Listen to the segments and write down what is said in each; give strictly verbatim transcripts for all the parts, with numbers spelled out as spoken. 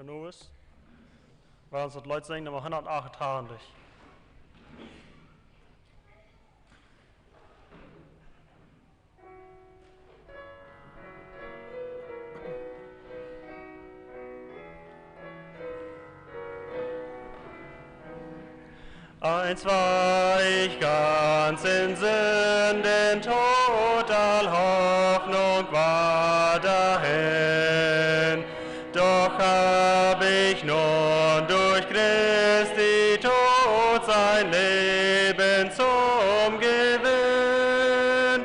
Nowes. Wie woaren daut Leet sinjen, Numma hundat acht un tachentich. Einst war ich ganz in Sünden tot, all Hoffnung war dahin. Doch hab ich nun durch Christi Tod sein Leben zum Gewinn.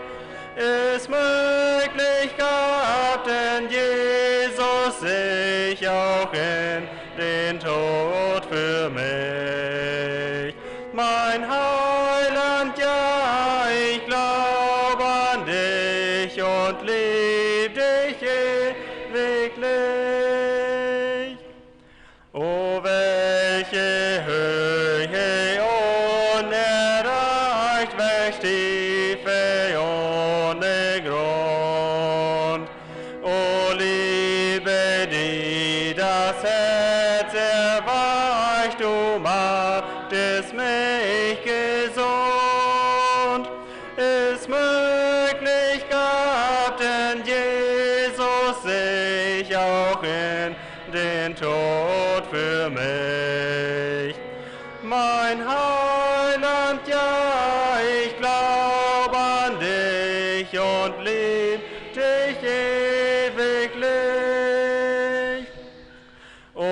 Ist möglich, gab denn Jesus sich auch in den Tod für mich. Mein Heiland, ja, ich glaub an dich und lieb dich ewiglich. O welche Höhe unerreicht, welch Tiefe ohne Grund. O Liebe, die das Herz erweicht, du machtest mich gesund. Ist möglich, gab denn Jesus sich auch in den Tod für mich. Mein Heiland, ja, ich glaub an dich und lieb dich ewiglich. O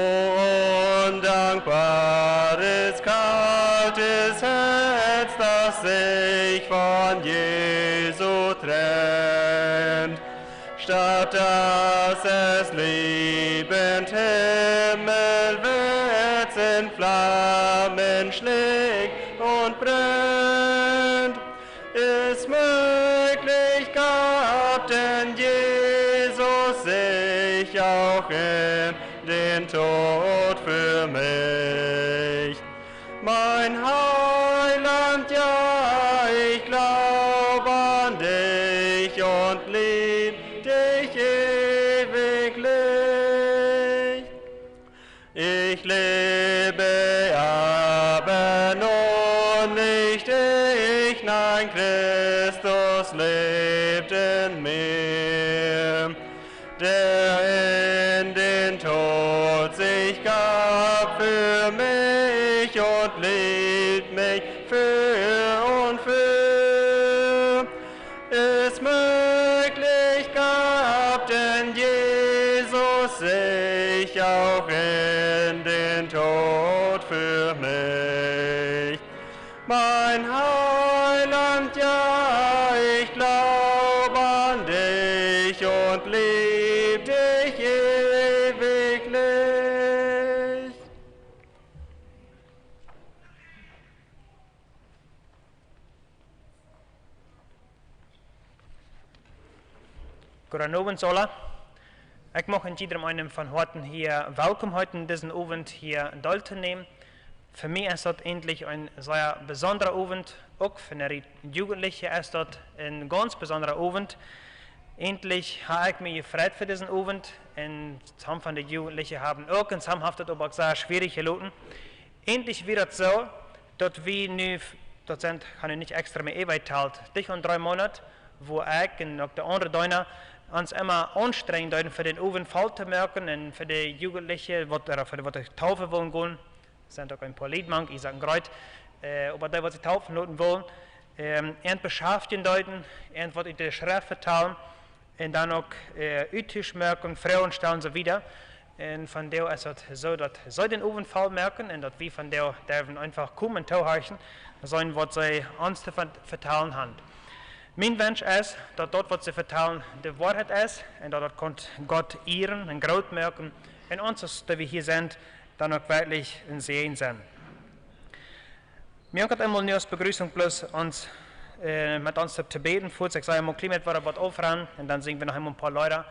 undankbares, kaltes Herz, das sich von Jesu trennt, statt dass es liebend himmelwärts in Flammen schlägt und brennt. Ist möglich, gab denn Jesus sich auch in den Tod für mich. Mein Heiland, ja, ich glaub an dich und lieb dich ewiglich. Ich lebe aber nun nicht ich, nein, Christus lebt in mir, der in den Tod sich gab für mich und liebt mich für und für. Ist möglich, gab denn Jesus sich auch in den Tod für mich. Mein Heiland, ja, ich glaub an dich und lieb dich ewiglich. Goden Owent, aula. Ekj mucht en jiedrem eenen von Hoaten hia welkom heeten, disen Owent hia deeltonämen. Fa mie es daut eejentlich een sea besondra Owent, uk fa de Jugentliche es daut een gaunz besondra Owent. Eejentlich hab ekj mie jefreit fa disen Owent, un some von de Jugentliche haben uk, un some haft daut oba uk sea schwierich jeloten. Eejentlich wia daut soo, daut wie nu, daut sent, kaun ekj nich extra mea äwatalt, dicht aun dree Moonat, wua ekj un uk de aundre Deena ons emma aunstrenjen deeden, fa dän Owent voll to moaken un fa de Jugentliche, waut, ooda fa de, waut de Taufe wullen gonen, sent uk een poa Lied mank, Isaak un Greit, äh, oba dee, waut sikj taufen loten wullen, ähm, an beschaftjen deeden, an waut ut de Schreft vetalen, un dan uk, äh, Utausch moaken, Froagen stalen un soo wieda. Un vondoag es daut soo, daut see dän Owent voll moaken un daut wie vondoag derwen eefach komen un toohorchen, seenen, waut see ons to vert-, vetalen haben. Mien Wunsch es, daut daut, waut see vetalen, de Woarheit es un daut daut kaun Gott ieren un groot moaken un ons, aus dee wie hia sent, dan uk werkjlich een Säajen sennen. Mie haft eemol nu aus Begrüßung bloos ons, äh, met ons to bäden, fuaz ekj saj, mol kjlien met waut, waut aufran, un dan sinj wie noch eemol een poa Leeda.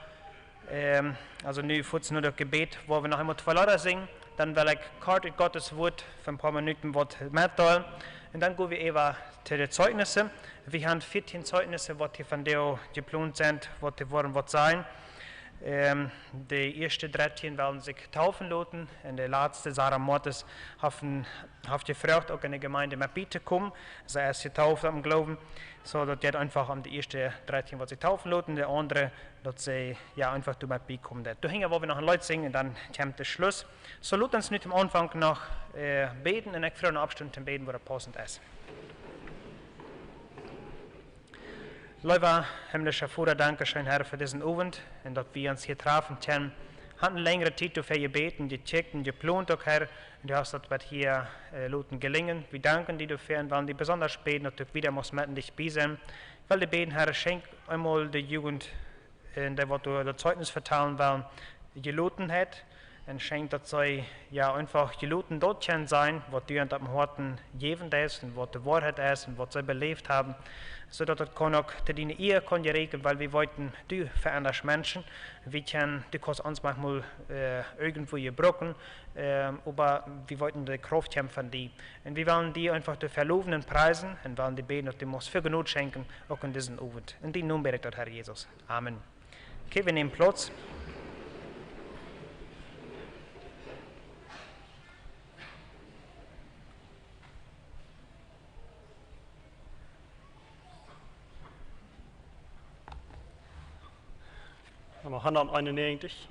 Ähm, also nu fuaz no daut Jebäd, woa wie noch eemol twee Leeda sinjen, dan well ekj kort ut Gottes Wuat fa een poa Minuten waut metdeelen. Un dan go wie äwa to de Zeugnisse. Wie haben vieetieen Zeugnisse, waut hia vondoag jeplont sent, waut hia woaren waut sajen. Ähm, de ieeschte dartieen wellen sikj deepen loten un de latste, Sarah Mortes, haft, haft jefroacht, uk enne Jemeent met bie to komen. See es deepen em Gloowen. Soo daut jeit eefach om de ieeschte dartieen, waut sikj deepen loten, de aundre, daut see, jo, eefach doa met bie komen. Doa hinja woa wie noch een Leet sinjen un dan kjemt de Schluss. Soo lot ons nu aum Aunfank noch, äh, bäden un ekj froag no Aufstunden to bäden, wua daut paussent es. Leewa himmlischa Voda, dankscheen, Herr, fa disen Owent un daut wie ons hia trafen kjennen. Hauden eene lenjre Tiet doafäa jebät un jekjikjt un jeplont uk, Herr, un du hast daut waut hia, äh, loten jelinjen. Wie danken die doafäa un wellen die besonda bäden, daut du wieda motst met dicht bie sennen. Well die bäden, Herr, schenkj eemol de Jugend un dee waut doa daut Zeichnis vetalen wellen, Jelotenheit. Un schenkj daut see, jo, eefach jeloten doa kjennen sennen, waut du an daut Hoaten jäwen deist un waut de Woarheit es un waut see beläft haben, soo daut daut kaun uk to diene Ea kaun jeräakjent, wiels wie weeten, du veendasch Menschen. Wie kjennen, du kaust ons maunchmol, äh, irjentwoo jebrucken, ähm, oba wie weeten, de Krauft kjemt von die. Un wie wellen die eefach doafäa lowen un priesen un wellen die bäden, daut du motst väl Jnod schenkjen, uk en disen Owent. En dienen Nomen bäd ekj daut, Herr Jesus. Amen. Okay, wie nämen Plauz. Numma hundateenuntachentich.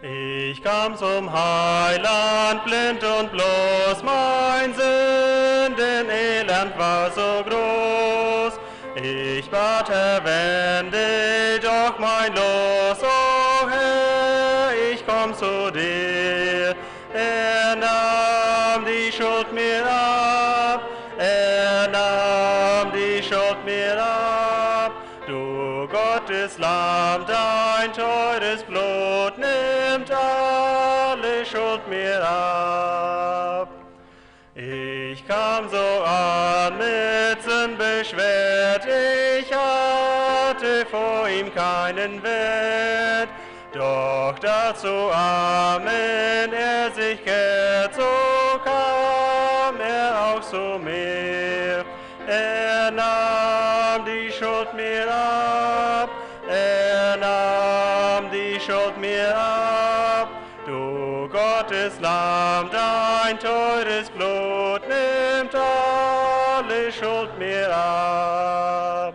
Ich kam zum Heiland blind und bloß, mein Sündenelend war so groß. Ich bat, Herr, wende doch mein Los, o Herr, ich komm zu dir. Er nahm die Schuld mir ab, er nahm die Schuld mir ab. Du Gottes Lamm, dein teures Blut nimmt alle Schuld mir ab. Ich kam so arm mit Sündenbeschwert, ich hatte vor ihm keinen Wert. Doch da zu arm er sich kehrt, so kam er auch zu mir. Er nahm die Schuld mir ab, er nahm die Schuld mir ab. Du Gottes Lamm, dein teures Blut nimmt alle Schuld mir ab.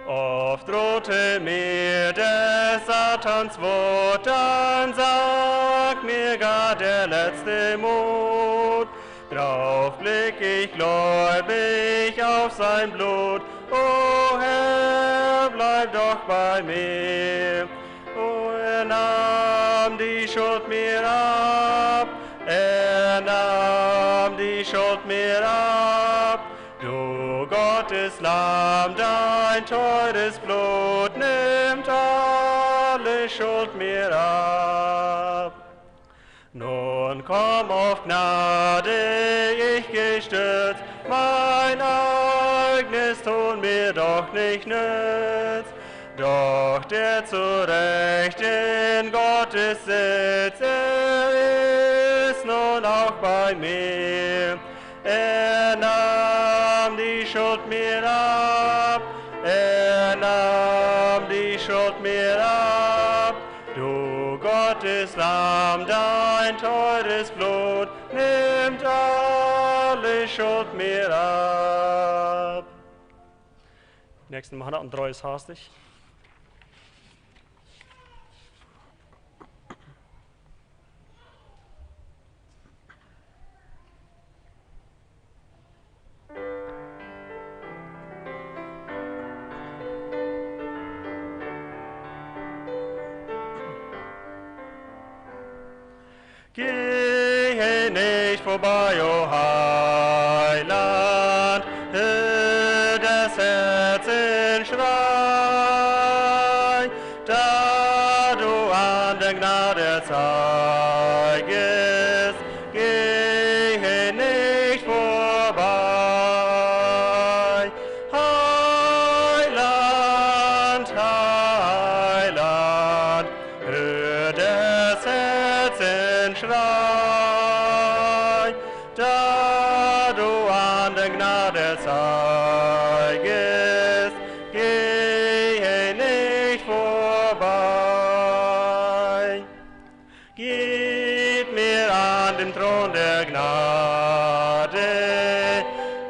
Oft drohte mir des Satans Wort, dann sank mir gar der letzte Mut. Drauf blick ich gläubig auf sein Blut, o Herr, bleib doch bei mir. O, er nahm die Schuld mir ab, er nahm die Schuld mir ab. Du Gottes Lamm, dein teures Blut nimmt alle Schuld mir ab. Nun komm auf Gnade, ich gestützt, mein eigenes Tun mir doch nicht nützt. Doch der zu Recht in Gottes sitzt, er ist nun auch bei mir. Er nahm die Schuld mir ab, er nahm die Schuld mir ab. Du Gottes Lamm, dein teures Blut nimmt alle Schuld mir ab. Nächsten Mal noch ein Dreus hastig. Gehe nicht vorbei, o Heiland, hör des Herzens Schrei, da du an der Gnade zeigest, gehe nicht vorbei. Heiland, Da du an der Gnade zeigest, geh ich nicht vorbei. Gib mir an dem Thron der Gnade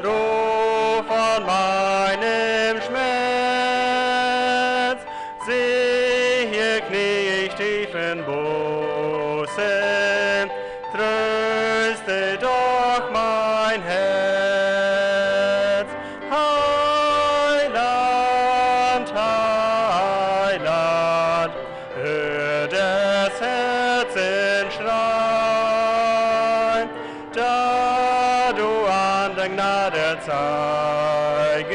Ruhe von meinem Schmerz. Siehe, knie ich tief in Buße, tröste doch mein Herz. Heiland, Heiland, hör des Herzens Schrei. Da du an der Gnade zeigest,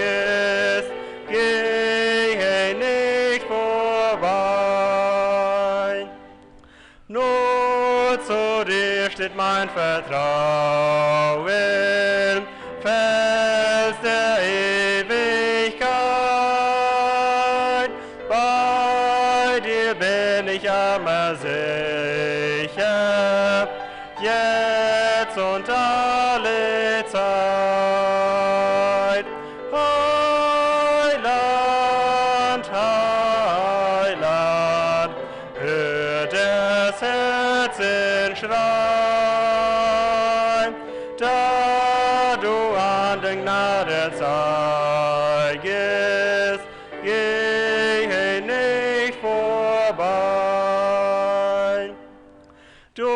geh ich nicht vorbei. Nur zu dir steht mein Vertrauen, Fels der Ewigkeit. Bei dir bin ich immer sicher, jetzt und alle Zeit. Heiland, Heiland, hör des Herzens Schrei, da du an der Gnade zeigest, geh ich nicht vorbei. Du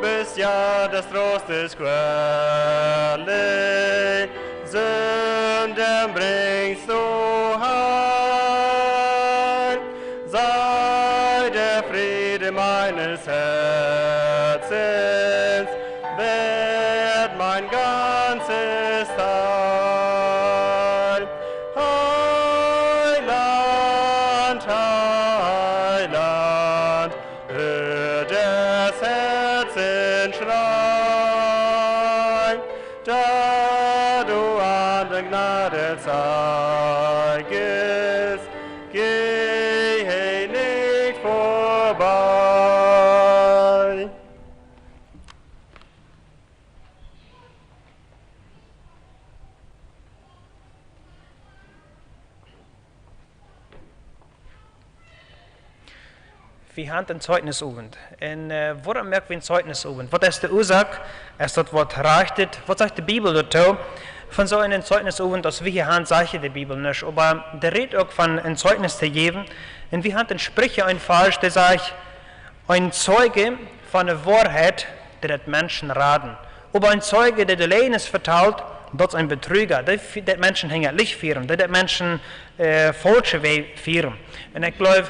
bist ja des Trostes Quelle, Sünden bringst du Heil. Sei der Friede meines Herzens wert mein ganzes Heil. Heiland, Heiland, hör des Herzens Schrei, da du an der Gnade zeigest, geh ich nicht vorbei. Wie haben een Zeugnisowent. Un äh, wuarom moak wie een Zeugnisowent? Waut es de Uasoak? Es daut waut rajcht? Waut sajcht de Bibel doatoo? Von soo eenen Zeugnisowent aus wie hia haben, sajcht de Bibel nuscht. Oba dee rät uk von een Zeugnis to jäwen. Un wie haben en Spricha een Varsch, dee sajcht: Een Zeuge von de Woarheit deit Menschen raden. Oba een Zeuge, dee de Läajes vetalt, daut es een Betrüger. Dee fi-, deit Menschen hinjaren Licht fieren, dee deit Menschen äh, faulsche Wäaj fieren. Un ekj jleew,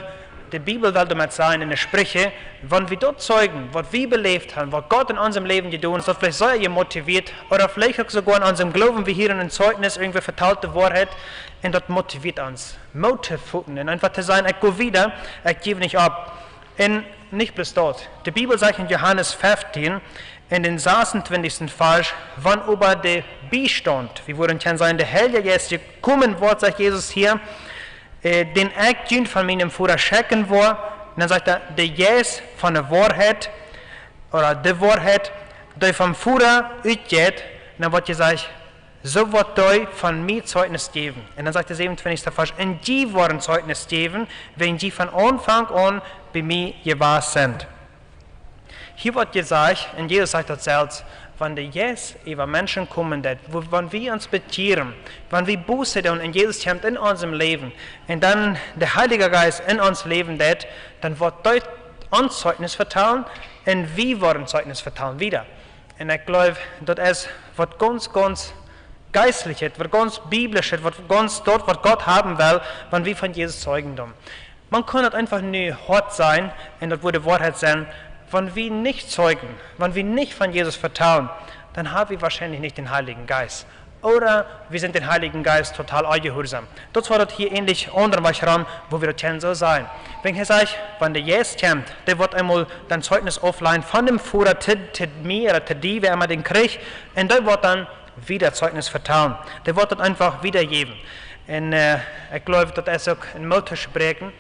de Bibel well doamet sajen, en de Spricha, wan wie daut zeijen, waut wie beläft haben, waut Gott en onsem Läwen jedonen haft, daut veleicht sea je motiviert, ooda veleicht uk soogoa en onsem Gloowen, wie hieren een Zeugnis, irjentwäa vetalt de Woarheit, un daut motiviert ons, Moot to foten un eefach to sajen: Ekj go wieda, ekj jäw nich opp. Un nich bloos daut. De Bibel sajcht en Johanes feftieen, en dän sasuntwintichsten Varsch: Wan oba de Biestaunt, wie wudden kjennen sajen, de Heilja Jeist, jekomen woat, sajcht Jesus hia, äh, dän ekj junt von mienem Voda schekjen woa, un dan sajcht hee, de Jeist von de Woarheit, ooda de Woarheit, dee vom Voda utjeit, un dan woat jesajcht: Soo woat dee von mie Zeugnis jäwen. Un dan sajcht de sasuntwintichste Varsch: Un jie woaren Zeugnis jäwen, wiels jie von Aunfank aun bie mie jewast sent. Hia woat jesajcht, un Jesus sajcht daut selfst, wan de Jeist äwa Menschen komen deit, wua-, wan wie ons bekjieren, wan wie Buße doonen un Jesus kjemt en onsem Läwen, un dan de Heilja Jeist en ons Läwen deit, dan woat dee ons Zeugnis vetalen, un wie woaren Zeugnis vetalen wieda. Un ekj jleew, daut es waut gaunz, gaunz jeistlichet, waut gaunz biblischet, waut gaunz daut, waut Gott haben well, wan wie von Jesus zeijen doonen. Maun kaun daut eefach nich hoat sajen, un daut wudd de Woarheit sennen, wan wie nich zeijen, wan wie nich von Jesus vetalen, dan hab wie woarschienlich nich dän Heiljen Jeist. Ooda wie sent dän Heiljen Jeist total onjehuarsaum. Daut woat daut hia änlich aundasch rom, wua wie daut kjennen soo sajen. Wan hee sajcht, wan de Jeist kjemt, dee woat eemol daut Zeugnis auflajen von däm Voda to, to mie ooda to die, wäa emma dän kjricht, un dee woat dan wieda Zeugnis vetalen. Dee woat daut eefach wieda jäwen. Un äh, ekj jleew, daut es uk een Moot to spräakjen,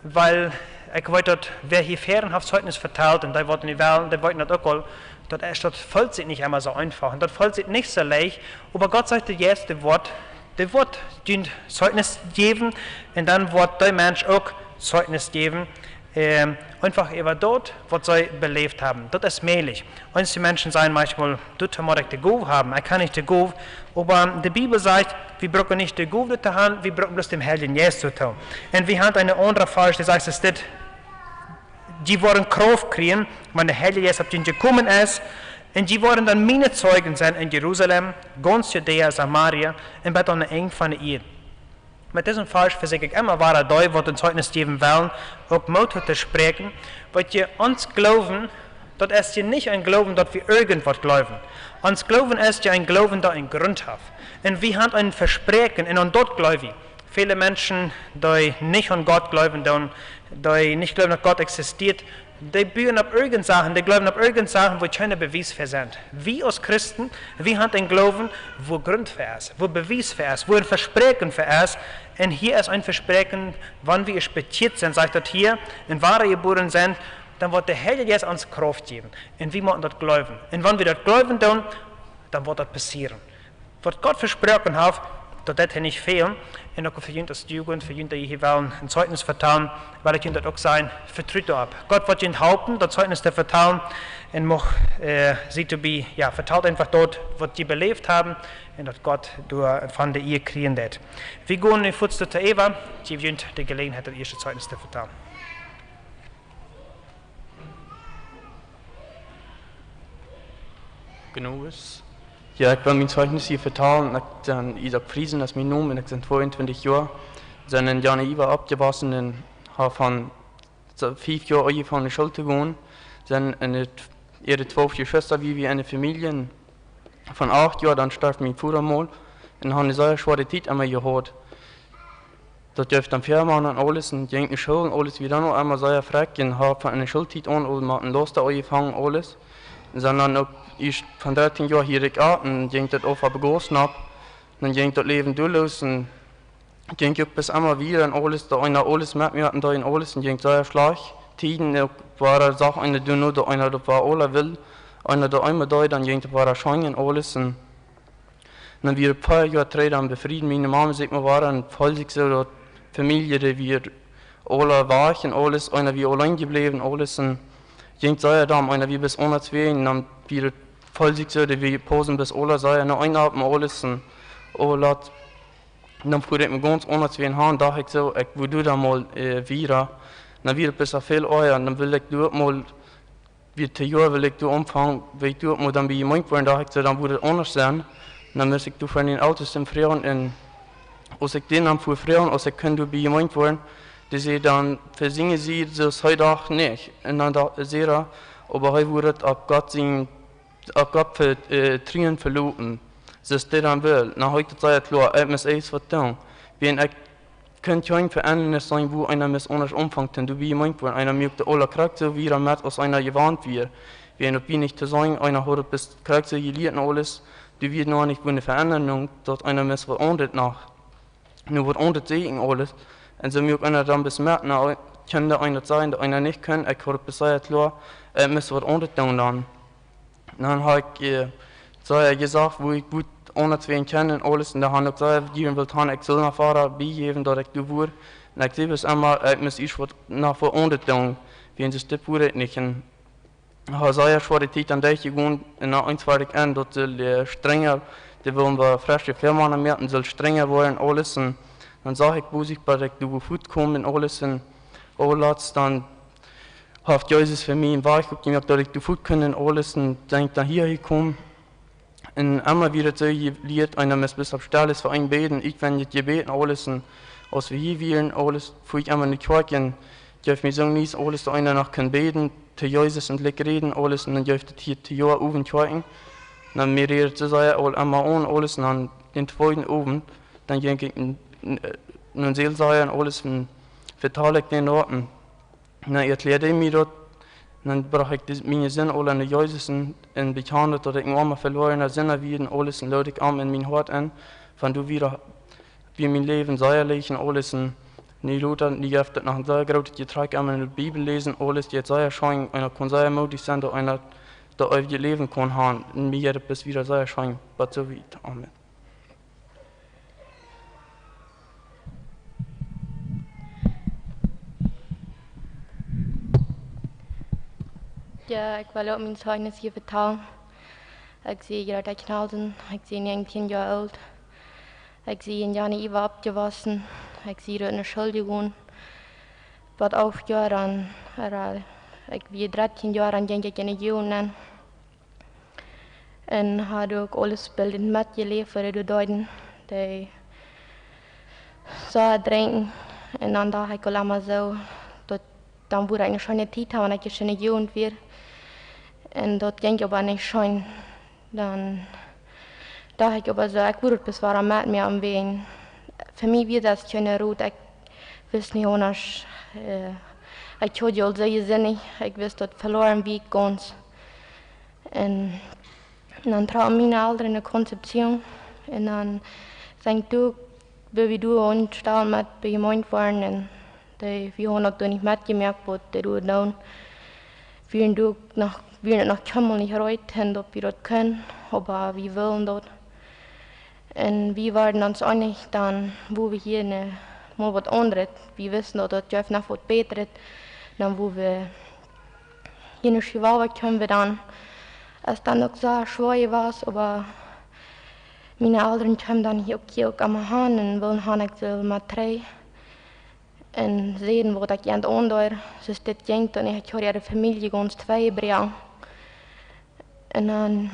wiels ekj weet daut, wäa hia väaren haft Zeugnis vetalt, un dee woat nu wellen, dee weeten daut uk aul, Daut es, daut feelt sikj nich emma soo eefach un daut feelt sikj nich soo leicht, oba Gott sajcht, de Jeist, dee woat, dee woat junt Zeichnis jäwen un dan woat dee Mensch uk Zeichnis jäwen, ehm, eefach äwa daut, waut see beläft haben. Daut es mäajlich. Eenje Menschen sajen maunchmol, du, doa mott ekj de Gow haben, ekj kaun nich de Gow, oba de Bibel sajcht, wie brucken nich de Gow to haben, wie brucken bloos dän Heiljen Jeist to haben. Un wie haben een aundra Varsch, dee sajcht, es dit, jie woaren Krauft kjrieen, wan de Heilje Jeist opp junt jekomen es, un jie woaren dan miene Zeijen sennen en Jerusalem, gaunz Judäa, Samaria un bat aun de Enj von de Ieed. Met disen Varsch vesieekj ekj emma wada dee, waut een Zeichnis jäwen wellen, uk Moot to spräakjen, wiels je ons Gloowen, daut es je nich een Gloowen, daut wie irjentwaut jleewen. Ons Gloowen es je een Gloowen, daut een Grunt haft. Un wie haben een Vespräakjen un aun daut jleew wie. Väle Menschen, dee nich aun Gott jleewen doonen, dee nich jleewen, daut Gott existieet, dee buen opp irjent Sachen, dee jleewen opp irjent Sachen, wua kjeen Bewies fa sent. Wie aus Christen, wie haben een Gloowen, wua Grunt fa es, wua Bewies fa es, wua een Vespräakjen fa es. Un hia es een Vespräakjen, wan wie ons bekjieet sent, sajcht daut hia, un wadajebuaren sent, dan woat de Heilje Jeist ons Krauft jäwen. Un wie motten daut jleewen. Un wan wie daut jleewen doonen, dan woat daut passieren. Waut Gott vesproaken haft, daut deit hee nich fälen. Un uk fa junt aus Jugend, fa junt, dee hia wellen een Zeichnis vetalen, well ekj junt daut uk sajen, vetrut doaropp. Gott woat junt halpen, daut Zeichnis to vetalen. Un mucht, äh, see to be, jo, vetalt eefach daut, waut jie beläft haben. Un daut Gott doa von de Ea kjrieen deit. Wie gonen nu fuaz to Eva, dee junt de Jeläajenheit, daut ieeschte Zeichnis to vetalen. Genug es. Jo, ekj well mien Zeichnis hia vetalen. Ekj sie Isaak Friesen, daut es mien Nomen, un ekj sie tweeuntwintich Joa. Sie en Jana Eva oppjewossen un hab von so fief Joa aunjefongen no School to gonen. Sie en de, äare twalf Jeschwista, wie, wie eene Famielje von acht Joa, dan storf mien Voda mol. Un hab eene sea schwoare Tiet aun mie jehaut. Daut jeef dan Fiemen un aules un jinkj no School un aules wia dan uk emma sea frakj un hab von de Schooltiet aun aul met een Lasta aunjefongen, aules. Un sie dan uk ieescht von dartieen Joa hia rikj aun un jinkj daut uk opp de Goos nopp. Dan jinkj daut Läwen doa loos un jinkj uk bat emma wieda un aules, daut eena aules met mie haud un daut un aules un jinkj sea schlajcht. Tieden uk wia, sach eena doano, daut eena daut wia aula well, eena daut emma deed, dan jinkj daut wada scheen un aules un dan wia een poa Joa trigj dan befriet miene Mama sikj mau wada un feeld sikj soo daut Famielje, dee wia aula wajch un aules, eena wia auleen jebläwen, aules un jinkj sea dan, eena wia bat aundasch wea, un dan wia, feeld sikj soo, dee wia pausen bat aula sea, no eena opp un aules un aula. Dan fua ekj mie gaunz aundasch wea han, docht ekj soo, ekj wudd doa dan mol, äh, wieda. Dan wia et bat väl oaja, un dan wull ekj doa mol wia twee Joa, wull ekj doa aunfangen, wia ekj doa mol dan bie Jemeent woaren, docht ekj soo, dan wudd et aundasch sennen. Dan must ekj doa von dän Eltestaut froagen un aus ekj dän dan fua froagen, aus ekj kunn doa bie Jemeent woaren, dee säd dan, fa siene Sied, soo aus hee docht nich. Un dan docht, säd hee, oba hee wudd et opp Gott sien, opp Gott ve-, äh, Vetruen veloten. Soo aus dee dan well. Dan haud ekj daut sea kloa, ekj must eent waut doonen. Wan ekj kunn kjeen Veendanis seenen, wua eena must aundasch aunfangen, un doa bie Jemeent woaren, eena muak daut aula krakjt soo wieda met aus eena jewant wia. Wan opp wie nich to seenen, eena haud et bat krakjt soo jelieet un aules, doa wia noch nich eene Veendaunk, daut eena must waut aundret noch, nu waut aundret seenen aules. Un soo muak eena dan bat met, nu, kunn eena daut sajen, daut eena nich kunn, ekj haud et bat sea kloa, ekj must waut aundret doonen dan. Dan hab ekj, äh, sea jesajcht, woo ekj wudd aundasch wea kjennen un aules. Un dan hab ekj sea jieren wult han, ekj sull no Voda bejäwen, daut ekj doa wia. Un ekj säd bloos emma, ekj must ieescht waut, noch waut aundret doonen. Wiels dit wia et nich. Un hab sea schwoare Tiet aun dee jegonen. Un no eens wort ekj en, daut sull, äh, strenja, dee wullen wada fresche Vemana moaken, sull strenja woaren, aules. Un dan sach ekj, woo sikj bie daut doa wia fuat kjeemen un aules. Un aulats dan haft Jesus fa mie een Wajch opjemoakt, daut ekj doa fuat kunn un aules un dan ekj dan hia jekomen. Un emma wia et soo jelieet, eena must bloos opp Stell fa eenen bäden, ekj wan daut Jebäd un aules un aus wie hia wieren, aules, fua ekj emma enne Kjoakj un jeef mie soo nice aules, daut eena noch kunn bäden, to Jesus un leet räden, aules, un dan jeef et hia to Joa Owent Kjoakjen. Dan mie räd et soo sea aul emma aun, aules, un dan dän tweeden Owent, dan jinkj ekj n-, n-, äh, no een Seelsaja un aules, un vetald ekj dän doa un dan erkjläad hee mie daut. Dan brocht ekj dis-, miene Sind aula no Jesus un, un bekjand, daut ekj een oama veloarna Sinda wia un aules un lood ekj am en mien Hoat en. Von doa wieda wia mien Läwen sea leicht un aules un nu lota, nu jeft et noch een sea grootet Jetrakj aun de Bibel läsen, aules, dee sea scheen, eena kaun sea moodich sennen, daut eena daut eewje Läwen kaun haben. Un mie jeit et bat wieda sea scheen, bat soo wiet. Amen. Jo, ekj well uk mien Zeichnis hia vetalen. Ekj sie Greta Knausen, ekj sie näajentieen Joa oolt. Ekj sie en Janiwa oppjewossen. Ekj sie doa enne School jegonen. Waut acht Joa aun, ea, ekj wia dartieen Joa, dan jinkj ekj enne Jugend nenn. Un haud uk aules Bilt metjeläft, waut dee doa deeden. Dee sea drinkjen. Un dan docht ekj aul emma soo, daut, dan wudd ekj ne scheene Tiet haben, wan ekj enne Jugend wia. Un daut jinkj oba nich scheen. Dan docht ekj oba soo, ekj wudd daut bloos wada metmoaken, wäajen fa mie wia daut kjeene Rot, ekj wist nich aundasch, ä, ekj haud je aul soo jeseenen, ekj wist daut veloaren wia ekj gaunz. Un dan trocken miene Elren no Concepción. Un dan sent doa, woo wie doa aunstaunden met bie de Jemeent wieren. Un dee, wie hauden daut doa nich metjemoakt, waut dee doa deeden. Wie wieren doa noch, wie wieren noch kjeenmol nich reed, un daut wie daut kunnen, oba wie wullen daut. Un wie wieren ons eenich dan, woo wie hia ne, mol waut aundret. Wie wisten daut, daut jeef noch waut bätret, dan woo wie hia no Chihuahua kjeemen wie dan. Es dan uk sea schwoa jewast, oba miene Elren kjeemen dan hia uk, hia uk aun mie han un wullen han, ekj sull met trigj. Un säden, waut ekj an aundeed, soo aus dit jinkj, un ekj haud äare Famielje gaunz twei jebroaken. Un dan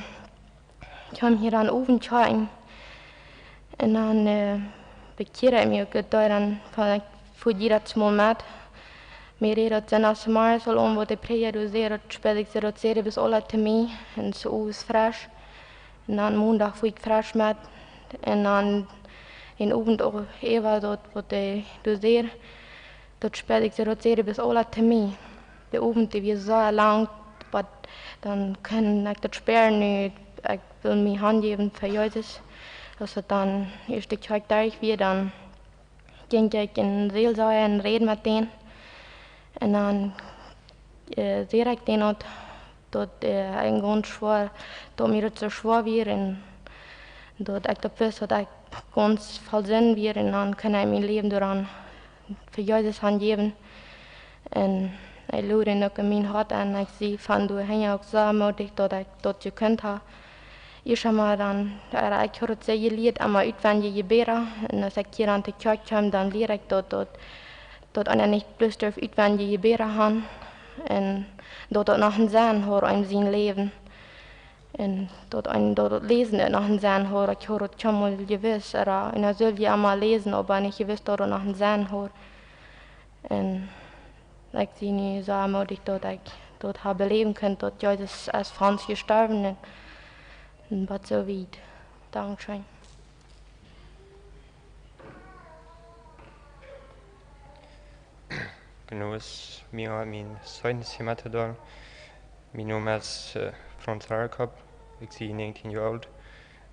kjeem hia dan Owentschaufen. Un dan, ä, bekjieed ekj mie uk, daut dan, von, ekj fua jiedet Mol met. Mie räd daut Sindach zemorjes aul aun, waut de Prädja doa säd, daut späd ekj see daut Service aula to mie, un soo owes fresch. Un dan Mondach fua ekj fresch met. Un dan dän Owent uk äwa daut, waut dee doa säd, daut späd ekj see daut Service aula to mie. De Owent, dee wia soo lang, oba dan kunn ekj daut spieren, nu ekj well mie hanjäwen fa Jesus. Aus et dan ieescht de Kjoakj doa wia, dan jinkj ekj en Seelsorge un räd met dän. Un dan, ä, säd ekj dän daut, daut, ä, ekj gaunz schwoa, daut mie daut soo schwoa wia un daut ekj daut wist, daut ekj gaunz voll Sind wia, un dan kunn ekj mien Läwen doaraun fa Jesus hanjäwen. Un ekj lud dän uk en mien Hoat enn, ekj sie von doa han uk soo mootich, daut ekj daut jekunt hab. Ieescht emol dan, ä, ekj haud daut sea jelieet, emma utwendje Jebäda. Un aus ekj hia aun de Kjoakj kjeem, dan lieed ekj daut, daut, daut eena nich bloos derf utwendje Jebäda han. Un daut daut noch een Senn haud en sien Läwen. Un daut een, daut, daut Läsen uk noch een Senn haud, ekj haud daut kjeenmol jewist, ea, un dan sull wie emol läsen, oba nich jewist, daut daut noch een Senn haud. Un ekj sie nu soo mootich, daut ekj daut hab beläwen kunt, daut Jesus es fa ons jestorwen un, un waut soo wiet. Dankscheen. Ekj sie hia met to doonen. Mien Nomen es, ä, Franz Rarekop. Ekj sie näajentieen Joa oolt.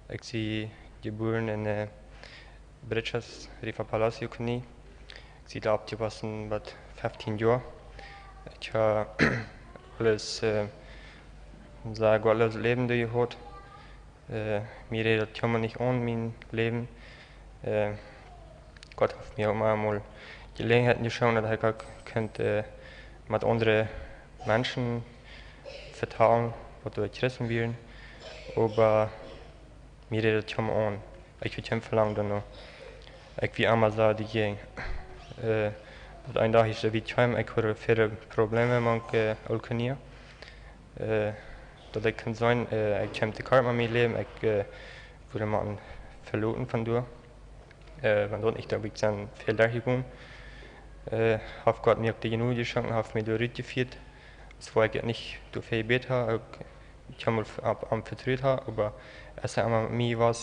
Ekj sie jebuaren en, ä, Brichas, Riva Palacio, Kolonie. Ekj sie doa oppjewossen bat feftieen Joa. Ekj hab aules, ä, een sea gottloset Läwen doa jehaut. Ä, mie räd daut kjeenmol nich aun, mien Läwen. Ä, Gott haft mie uk mau mol Jeläajenheiten jeschonkt, daut ekj uk kunn, ä, met aundre Menschen vetalen, waut doa Christen wieren. Oba mie räd daut kjeenmol aun. Ekj haud kjeen Velangen doano. Ekj wia emma soo doajäajen. Ä, daut een Dach ekj doa wia kjeem, ekj haud väle Probleme met, ä, Ooltkolonia. Ä, daut ekj kunn seenen, ä, ekj kjeem to kort met mien Läwen, ekj, ä, wudd motten veloten von doa. Ä, wan daut nich, dan wudd ekj sennen väl derchjegonen. Ä, haft Gott mie uk de Jnod jeschonken, haft mie doa rutjefieet. Aus wan ekj nich doafäa jebät hab, uk kjeenmol opp am vetrut hab, oba aus hee emma met mie wia,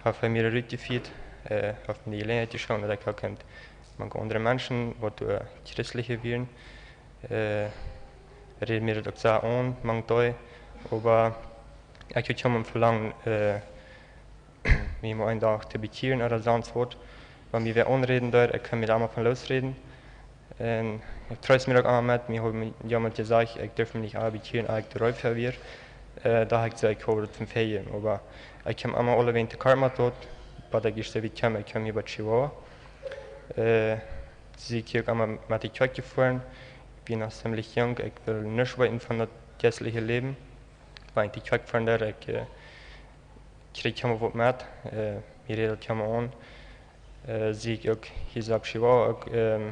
haft hee mie doa rutjefieet, ä, haft mie de Jeläajenheit jeschonken, daut ekj uk kunn mank aundre Menschen, waut doa Christliche wieren, ä, räd mie daut uk sea aun, mank dee, oba ekj haud kjeenmol een Velangen, ä, mie mol een Dach to bekjieren ooda sonst waut. Wan mie wäa aunräden deed, ekj kunn mie doa emma von loosräden. Un ekj treest mie uk emma met, mie haud mie jemaunt jesajcht, ekj derf mie nich aul bekjieren, aus ekj doa reed fa wia. Äh, doa hab ekj jesajcht, ekj hab daut von Ferien, oba ekj kjeem emma aulawäajen to kort met daut, waut ekj ieescht soo wiet kjeem, ekj kjeem hia bie Chihuahua. Äh, sie ekj uk emma met de Kjoakj jefoaren, ekj wia noch ziemlich junk, ekj wull nuscht weeten von daut jeistliche Läwen. Wan ekj de Kjoakj foaren deed, ekj, äh, kjrieech kjeena waut met, äh, mie räd daut kjeena aun. Äh, sie ekj uk hia soo opp Chihuahua uk, ähm,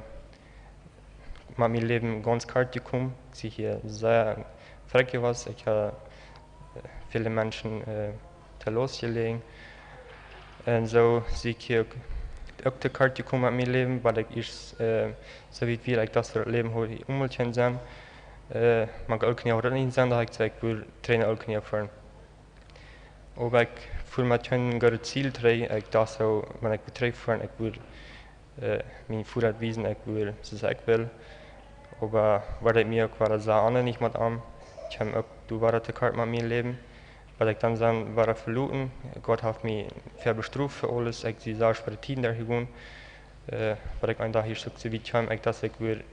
met mien Läwen gaunz kort jekomen. Ekj sie hia sea frakj jewast. Ekj hab, äh, väle Menschen, äh, to Last jeläajen. Un soo sie ekj hia uk, uk to kort jekomen met mien Läwen, waut ekj ieescht, äh, soo wiet wia, ekj docht, daut Läwen haud hia emol kjeen Senn. Äh, mau uk kjeen Senn, daut ekj saj, ekj wull trigj no Ooltkolonie foaren. Oba ekj foa met kjeen goodet Ziel trigj. Ekj docht soo, wan ekj wudd trigj foaren, ekj wudd, äh, mien Voda wiesen, ekj wudd, soo aus ekj well. Oba wort ekj mie uk wada sea oneenich met am. Ekj kjeem uk doa wada to kort met mien Läwen. Waut ekj dan soo wort veloten. Gott haft mie väl bestroft fa aules. Ekj sie sea schwoare Tieden derchjegonen. Äh, waut ekj een Dach ieescht uk soo wiet kjeem, ekj docht, ekj wudd,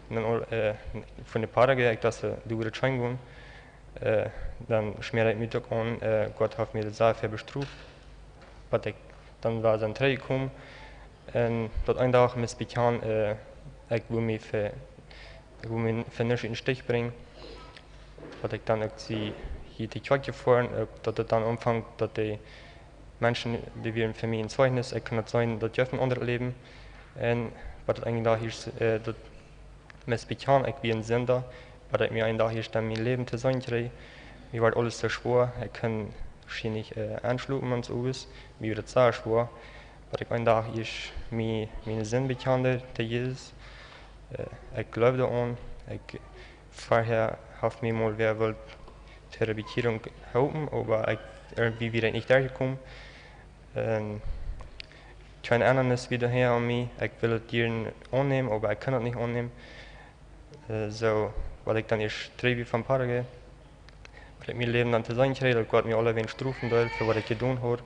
dan, äh, von de Park, ekj docht, äh, doa wudd et scheen gonen. Äh, dan schmäa ekj mie uk aun, äh, Gott haft mie sea väl bestroft, waut ekj dan wia soo trigj jekomen. Un daut een Dach mie bekjeem, äh, ekj wull mie fa, ekj wull mie fa nuscht em Stich brinjen. Waut ekj dan uk sie hia to Kjoakj jefoaren, uk daut et dan aunfunk, daut de Menschen, dee wieren fa mie een Zeichnis, ekj kunn daut seenen, daut jeft een aundret Läwen. Un waut ekj een Dach ieescht, äh, daut mie bekjeem, ekj wia een Sinda, waut ekj mie een Dach ieescht dan mien Läwen to seenen kjrieech. Mie wort aules too schwoa, ekj kunn scheen nich, äh, enschlopen un soo waut. Mie wort et sea schwoa, waut ekj een Dach ieescht mie, miene Sind bekjand to Jesus. Äh, ekj jleewd aun, ekj, verhäa haft mie mol wäa wullt to de Bekjierunk halpen, oba ekj, irjentwoo wia ekj nich derchjekomen. Un kjeen Endanis wia doa aun mie. Ekj wull daut jieren aunnämen, oba ekj kunn daut nich aunnämen. Äh, soo, waut ekj dan ieescht trigj wia von Paraguay, waut ekj mien Läwen dan to seenen kjrieech, daut Gott mie aulawäajen strofen deed fa waut ekj jedonen haud,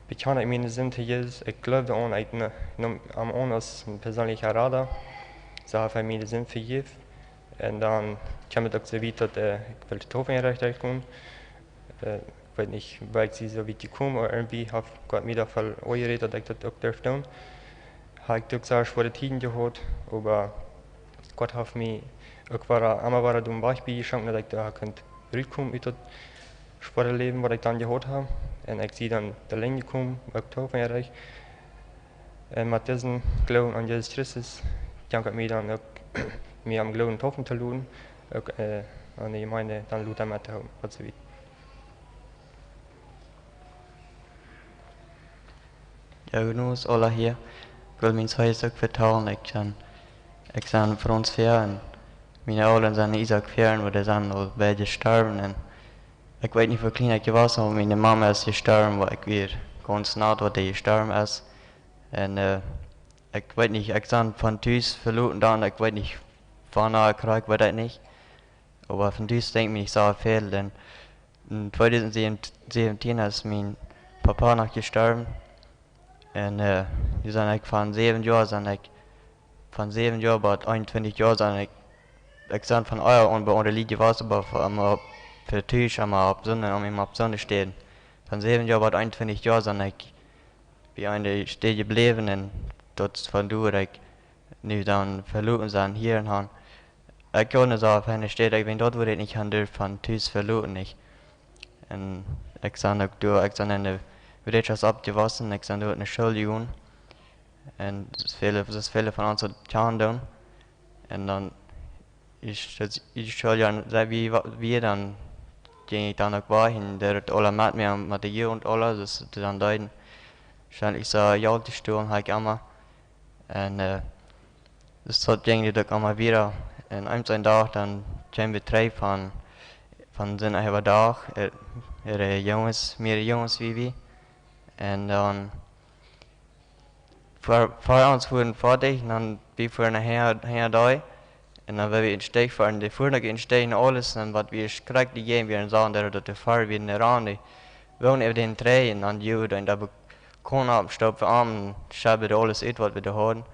bekjand ekj miene Sind to Jesus. Ekj jleewd aun, ekj ne-, neem am aun aus een perseenelja Rada. Soo haft hee miene Sind vejäft. Un dan kjeem et uk soo wiet, daut, äh, ekj wull de Taufe enrechten. Äh, ekj weet nich, woo ekj sie soo wiet jekomen, oba irjentwoo haft Gott mie doa väl aunjerät, daut ekj daut uk derf doonen. Hab ekj uk sea schwoare Tieden jehaut, oba Gott haft mie uk wada, emma wada dän Wajch bie jeschonken, daut ekj doa kunn rutkomen ut daut schwoare Läwen, waut ekj dan jehaut hab. Un ekj sie dan doa lenjd jekomen, uk Taufe enrechten. Un met disen Gloowen aun Jesus Christus, dank ekj mie dan uk, mie aum Gloowen taufen to loten, uk, äh, aun de Jemeent dan lota met to halpen, waut see wia. Jo, nu es aula hia. Ekj well mien Zeugnis uk vetalen. Ekj sie, ekj sie Franz Fehr un miene Elren sent Isaak Fehr, oba dee sent aul beid jestorwen. Un ekj weet nich, woo kjlien ekj wia, oba miene Mama es jestorwen, wua ekj wia gaunz nah, wua dee jestorwen es. Un, äh, ekj weet nich, ekj sie von Tus veloten dan, ekj weet nich, wanea ekj krakjt, weet ekj nich. Oba von Tus denkj ekj nich soo väl, dan en tweedusent säwentieen es mien Papa noch jestorwen. Un, äh, dee sie ekj von säwen Joa, sie ekj von säwen Joa bat eenuntwintich Joa sie ekj, ekj sie von ea aun bie aundre Lied jewast, oba fa, emma opp, fa Tus, emma opp Sindach, om am opp Sindach to städen. Von säwen Joa bat eenuntwintich Joa sie ekj bie eene Städ jebläwen un daut es von doa, ekj nu dan veloten sie hia un han. Ekj kunn soo von eene Städ, ekj weet, daut wudd ekj nich han derft von Tus veloten, nich. Un ekj sie uk doa, ekj sie en de Wirtschaft oppjewossen, ekj sie doa en de School jegonen. Un soo väl, soo väl von ons daut kjennen doonen. Un dan es daut, es daut jo, daut wie, wie dan, jinkj ekj dan uk wajch, un dee haud aula met mie, met de Jugend aula, daut see dan deeden, scheinlich soo Jelt jestolen, hab ekj emma. Un, äh, daut jinkj dan uk emma wieda. Un eemol een Dach, dan kjeemen wie trigj von, von sien Äwadach, äh, äare Junges, mea Junges aus wie. Un dan fa, fa ons fuaren foadich, un dan wie fuaren no Hea-, Headai. Un dan wia wie em Stich foaren, dee fuaren uk em Stich un aules, un waut wie schrakjt, dee jäajen wie en sagen, daut, daut dee foaren wie en de Rande. Wie wullen äwa dän trigj, un dan jie dan doa be-, kaun oppstoppen, am, schebben dee aules ut, waut wie doa hauden.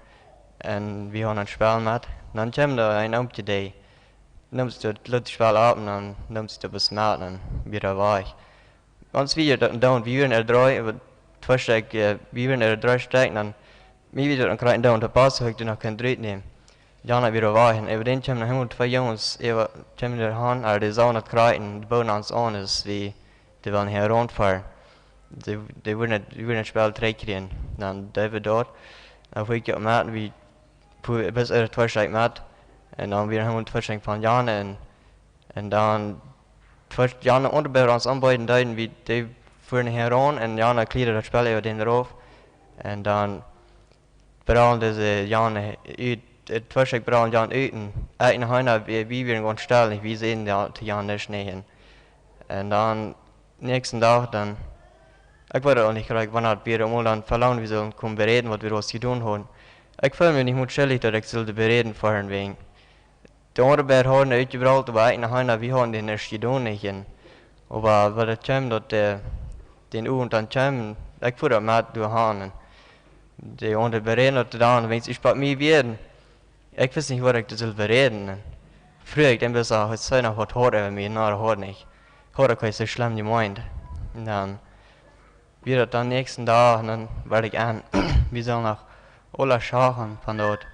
Un wie hauden een Spell met. Un dan kjeem doa een Oomkje, dee neem sikj daut Spell opp un dan neem sikj daut Besmaten un wia wajch. Ons wia daut, un dan, wie wieren dree, oba twee Stekj, äh, wie wieren dree Stekj, un dan, mie wia daut een Kjrieet, un dan, daut Paus, haud ekj noch kjennen drut nämen. Jana wia wajch, un äwa dän kjeemen noch emol twee Junges, äwa, kjeemen doa aun, oba dee sagen daut Kjrieet, dee booden ons aun, aus wie, dee wullen hia rundfoaren. Dee, dee wullen daut, dee wullen daut Spell trigjkjrieen. Dan deeden wie daut, dan fua ekj uk met, wie, fua, bat äwa twee Stekj met, un dan wia noch emol twee Stekj von Jana, un Un dan, wan Jana aundre Bräda ons aunbeeden deeden, wie, dee fuaren hia aun un Jana kliad daut Spell äwa dän rauf. Un dan brald dise Jana ut, äh, twee Stekj bralden Jana ut un ekj un Heina, wie, wie wieren gaunz stell, nich, wie säden daut to Jana nuscht nich. Un dan, näakjsten Dach, dan, ekj weet uk nich krakjt, wanea daut wia, emol dan velangen, wie sullen komen beräden, waut wie doa jedonen hauden. Ekj feeld mie nich mol schuldich, daut ekj sull beräden fa an wäajen de aundre beid hauden utjebralt, oba ekj un Heina, wie hauden daut nich jedonen, nich. Un, oba wan daut kjeem, daut, äh, dän Owent dan kjeem, ekj fua daut met doa han. Un de aundre beräden daut dan, wan ekj sprak mie wada. Ekj wist nich, waut ekj doa sull beräden. Un fru ekj dan bloos, ah, ekj säd noch waut, hia äwa mie, nä, daut haud nich. Haud ekj nich soo schlemm jemeent. Un dan wia daut dan näakjsten Dach, un dan wort ekj aun, wie sullen noch aula schachen von daut.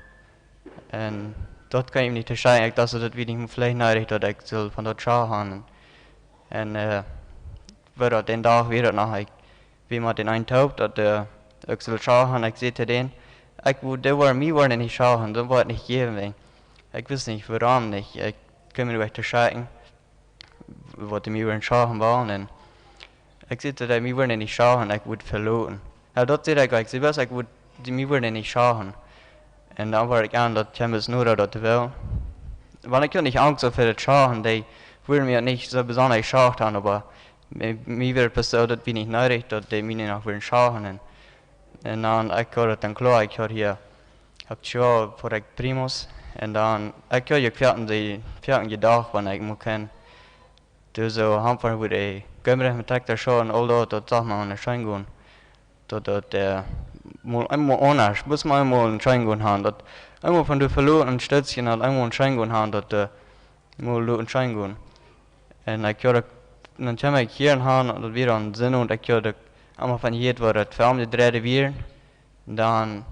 Un daut kunn ekj nich to sajen, ekj docht, daut wia nich veleicht needich, daut ekj sull von daut schachen. Un, äh, wia daut dän Dach wia daut noch, ekj, wie met dän eenen toop, daut, äh, ekj sull schachen, ekj säd to dän, ekj wudd, dee wia, mie wia nich schachen, daut wia nich jäwen. Ekj wist nich, wuarom nich, ekj kunn mie nich rajcht sajen, waut dee mie wullen schachen wullen. Un ekj säd to dee, mie wullen nich schachen, ekj wudd veloten. Jo, daut säd ekj, ekj säd, waut, ekj wudd, dee mie wullen nich schachen. Un dan wort ekj aun, daut kjeem es nuscht, daut wia. Wan ekj uk nich Angst haud fa daut Schachen, dee wullen mie nich soo besonda jeschacht haben, oba mie, mie wia et bloos soo, daut wia nich needich, daut dee mie noch wullen schachen. Un, un dan, ekj haud et dan kloa, ekj haud hia, haud jo, wort ekj Primus. Un dan, ekj haud je kjwäten dee, kjwäten jedocht, wan ekj mol kunn. Doa soo, han von woo dee Gumrad met Trakta schaden, aul daut, daut sach mau nich scheen gonen. Daut, daut, äh, mol eemol aundasch, mott mau eemol scheen gonen han. Daut eemol von doa veloten un stootjen, daut eemol scheen gonen han, daut, äh, mol loten scheen gonen. Un ekj haud, dan kjeem ekj hia aun, daut wia dan Senn, un ekj haud emma von jehieet, woo daut fa de dredde wia. Dan,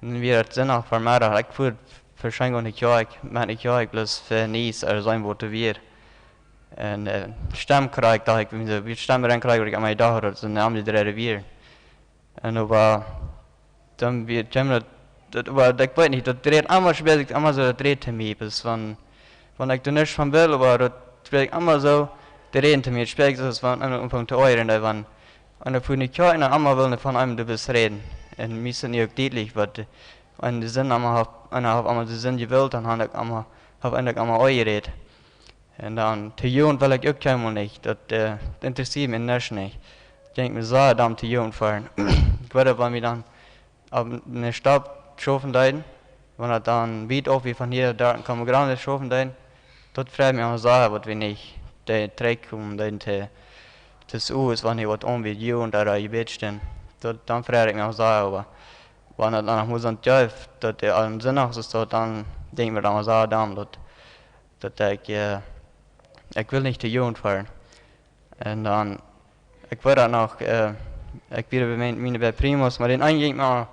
dan wia et Sindach Vemeddach, ekj fua fa scheen gonen no Kjoakj, met no Kjoakj, bloos fa nuscht, aus een waut wia. Un, äh, Stemm kjrieech ekj, docht ekj, wie soo, wie Stemm renkjrieech, wort ekj emma jedocht, daut see een aundra dredde wia. Un oba, dan wia, kjeem daut, daut, oba ekj weet nich, daut dredde emma, spieekj emma soo, daut dredde to mie, bat wan, wan ekj doa nuscht von well, oba daut spieekj emma soo, dee räden to mie, spieekj soo aus wan, aun Aunfank to eeren, daut wan, un daut fua nich kjeen, un emma wellen von eenem doa waut räden. Un mie es nu uk dietlich, waut, äh, wan de Senn emma haft, eena haft emma de Senn jewult, dan haud ekj emma, haft eena uk emma aunjerät. Un dan, to Jugend well ekj uk kjeenmol nich, daut, äh, daut interessieet mie nuscht nich. Ekj denkj mie soo, dan to Jugend foaren. Ekj weet, wan wie dan opp eene Staut schaufen deeden, wan daut dan wiet auf wie von hia doa en Campo Grande schaufen deeden, daut freid mie emma soo, waut wie nich, dee trigjkomen deeden to, to Hus, wan hia waut aun wie Jugend doa jebät stunt. Daut, dan freid ekj mie emma soo, oba wan daut dan noch mol soo jeft, daut dee aul Sindach es, daut dan denkj ekj mie dan emma soo, dan daut, daut ekj, äh, ekj well nich to Jugend foaren. Un dan, ekj weet daut noch, äh, ekj wia bie mien, miene beid Primus, oba dän eenen jinkj mau,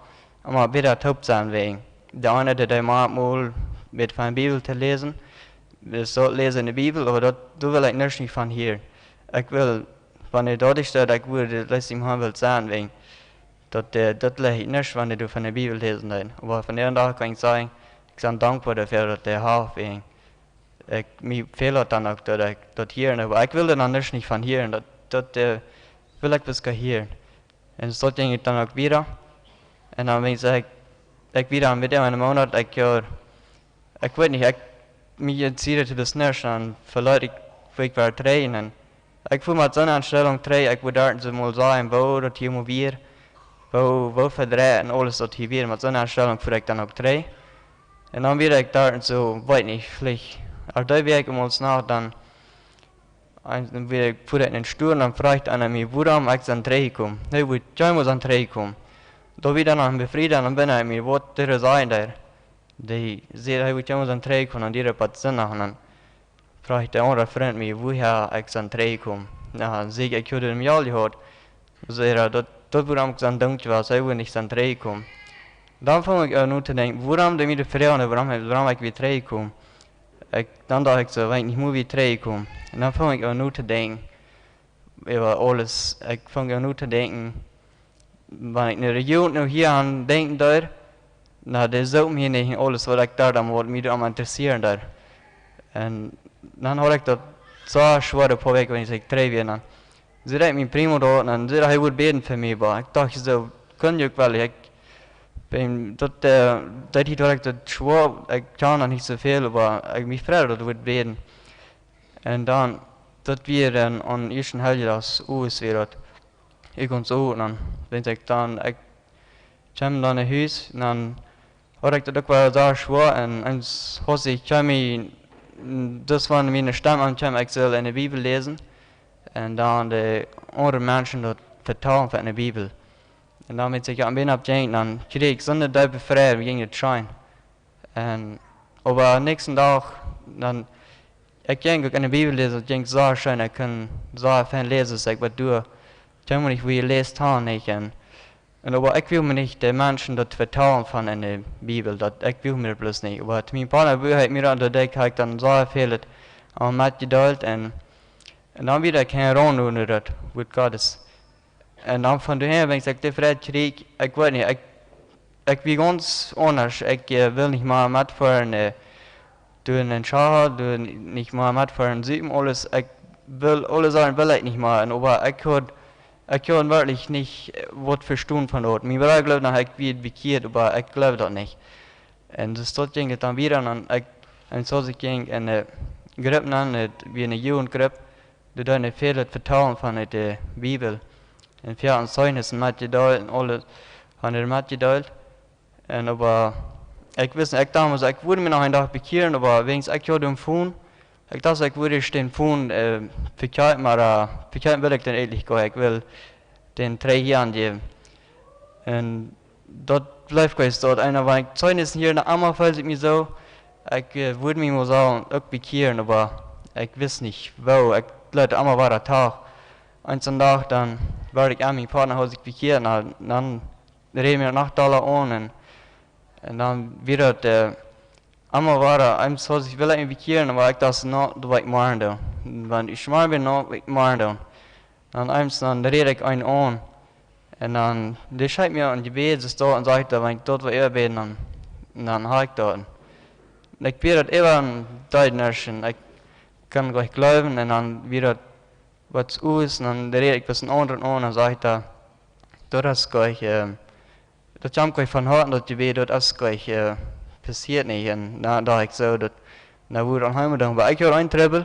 mau bäta toop sennen wäajen. De eena, dee, dee mau mol bät von Bibel to läsen, dee sull läsen enne Bibel, oba daut, doa well ekj nuscht nich von hieren. Ekj well, wan hee doa nich steit, ekj wudd, daut leet sikj mau well sennen wäajen. Daut, äh, daut leet nuscht, wan hee doa von de Bibel läsen deed. Oba vondoag kaun ekj sajen, ekj sie dankboa doafäa, daut hee haft wäajen. Ekj, mie fält daut dan uk, daut ekj daut hieren, oba ekj well doa nuscht nich von hieren, daut, daut, äh, well ekj bloos goot hieren. Un soo jinkj et dan uk wieda. Un dan, wan ekj saj, ekj, ekj wieda met däm eenen Moonat, ekj, äh, ekj weet nich, ekj, mie interessieed et bloos nuscht, dan veloot ekj, wua ekj wia trigj, un ekj fua met soone Enstalunk trigj, ekj wudd doa soo mol seenen, woo daut hia mol wia, woo, woo vedreit un aules daut hia wia, met soone Enstalunk fua ekj dan uk trigj. Un dan wia ekj doa soo, weet nich, veleicht, aus dee Wäakj emol noch, dan, un dan wia ekj, fua ekj en dän Stua, dan fruach eena mie, wuarom ekj sie trigjjekomen. Hee wudd kjeenmol sennen trigjjekomen. Doa wia dan een Befrieda, dan bie ekj mie, waut dee sajen deed. Dee säd, hee wudd kjeenmol sennen trigjjekomen, un dee haud waut Senn aun. Un Fruach de aundra Frint mie, wuaha ekj sie trigjjekomen. Na, säd ekj, ekj haud em Jal jehoat. Säd hee, daut, daut wudd am sennen dunk jewast, hee wudd nich sennen trigjjekomen. Dan funk ekj aun notodenkjen, wuarom deed mie de Froag, wuarom, wuarom ekj wia trigjjekomen. Ekj, dan docht ekj soo, wan ekj nich mea wia trigjjekomen. Un dan funk ekj aun notodenkjen, äwa aules, ekj funk aun notodenkjen, wan ekj nu de Jugend nu hia aun denkjen deed, na, dee sooten hia nich en aules, waut ekj doa dan, waut mie doa aun interessieren deed. Un dan haud ekj daut soo schwoa, de poa Wäakj, wan ekj trigj wia, dan säd ekj mien primo doa, un dan säd hee, hee wudd bäden fa mie, oba ekj docht soo, kunn je uk wel, ekj, bie daut, äh, daut hia doa ekj daut schwoa, ekj kaun noch nich soo väl, oba ekj, mie freid daut, wudd bäden. Un dan, daut wia dan aun ieeschten Heiljedach, owes wia daut, ekj ons uk, un dan, wan ekj dan, ekj kjeem dan no Hus, un dan haud ekj daut uk wada soo schwoa, un eemol hieed ekj mie, daut wia miene Stemm, un kjeem, ekj sull enne Bibel läsen, un dan de aundre Menschen daut vetalen von enne Bibel. Un dan, wan ekj aun benen oppjinkj, dan kjrieech ekj soone deepe Fräd, mie jinkj daut scheen. Un, oba näakjsten Dach, dan, ekj jinkj uk enne Bibel läsen, daut jinkj soo scheen, ekj kunn soo fein läsen, aus ekj waut deed. Kjeem nich, woo jeläst haud, nich. Un, un oba ekj wull mie nich de Menschen daut vetalen von enne Bibel, daut ekj wull mie bloos nich. Oba to mien Partner, woo hee mie aun de Deck, haud ekj dan soo väl aun metjedeelt, un, un dan wia ekj kjeen Raun unja daut Wuat Gottes. Un dan von doa aun, wan ekj de Fräd kjrieech, ekj weet nich, ekj, ekj wia gaunz aundasch, ekj, äh, wull nich mea metfoaren, äh, doa en Schacha, doa nich mea metfoaren, supen, aules, ekj wull, aule Sachen wull ekj nich mea, un oba ekj haud, ekj haud werkjlich nich, äh, waut vestonen von daut. Mien Brooda jleewd noch, ekj wia bekjieet, oba ekj jleewd daut nich. Un soo daut jinkj daut dan wada, un ekj, un soo aus ekj jinkj enne, äh, Grupp nenn, daut wia eene Jugendgrupp, doa deeden see väl vetalen von de, äh, Bibel. Un väl aun Zeugnissen metjedeelt un aules hauden see metjedeelt. Un oba, ekj wist nich, ekj docht, ekj wudd mie noch een Dach bekjieren, oba wäajens ekj haud dän Fon, ekj docht, ekj wudd ieescht dän Fon, äh, vekjeepen, oba, äh, vekjeepen wull ekj dän eejentlich nich, ekj wull dän trigj hanjäwen. Un daut bleef kjeen, daut eena, wan ekj Zeugnissen hieed, emma feeld ekj mie soo, ekj, äh, wudd mie mol soo uk bekjieren, oba ekj wist nich woo, ekj leet emma wada tach. Eenen Dach, dan wort ekj aun, mien Partner haud sikj bekjieet, un dan räd mie noch dolla aun, un, un dan wia daut, äh, emma wada, eemol haud ekj, wull ekj mie bekjieren, oba ekj docht, nä, daut woa ekj morjen doonen. Wan ekj schwoa sie, nä, woa ekj morjen doonen. Dan eemol, dan räd ekj eenen aun. Un dan, dee schekjt mie een Jebäd, soo doa, un sajcht, wan ekj daut well äwabäden, dan, dan hab ekj daut. Un ekj bäd daut äwa een Deednerschen, ekj kunn nich jleewen, un dan wia daut waut owes, un dan räd ekj bloos eenen aundren aun, un sajcht hee, daut es nich, äh, daut kjemt nich von Hoaten, daut Jebäd, daut es nich, äh, passieet nich. Un dan docht ekj soo, daut, nu wudd ekj aun Heim doonen. Oba ekj haud een Trubbel,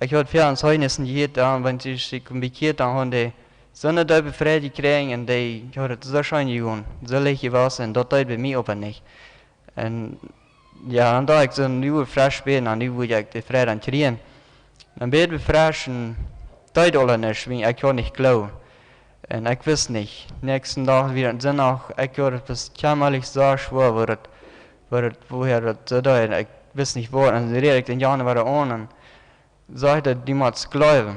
ekj haud väl aun Zeugnissen jehieet, dan, wan see sikj bekjieeden, dan hauden dee soone deepe Fräd jekjräajen, un dee hauden daut soo scheen jegonen, soo leicht jewast, un daut deed bie mie oba nich. Un jo, dan docht ekj soo, nu wudd ekj fresch woaren, un nu wudd ekj de Fräd dan kjrieen. Dan bäd ekj fresch, un deed aul nuscht, wiels ekj haud nich jejleeft. Un ekj wist nich. Näakjsten Dach wia een Sindach, ekj haud daut bloos kjemmalich soo schwoa, woo daut, woo daut, woo hee daut soo deed. Ekj wist nich woo. Un dan räd ekj dän Jan wada aun, un sajcht hee, du motst jleewen.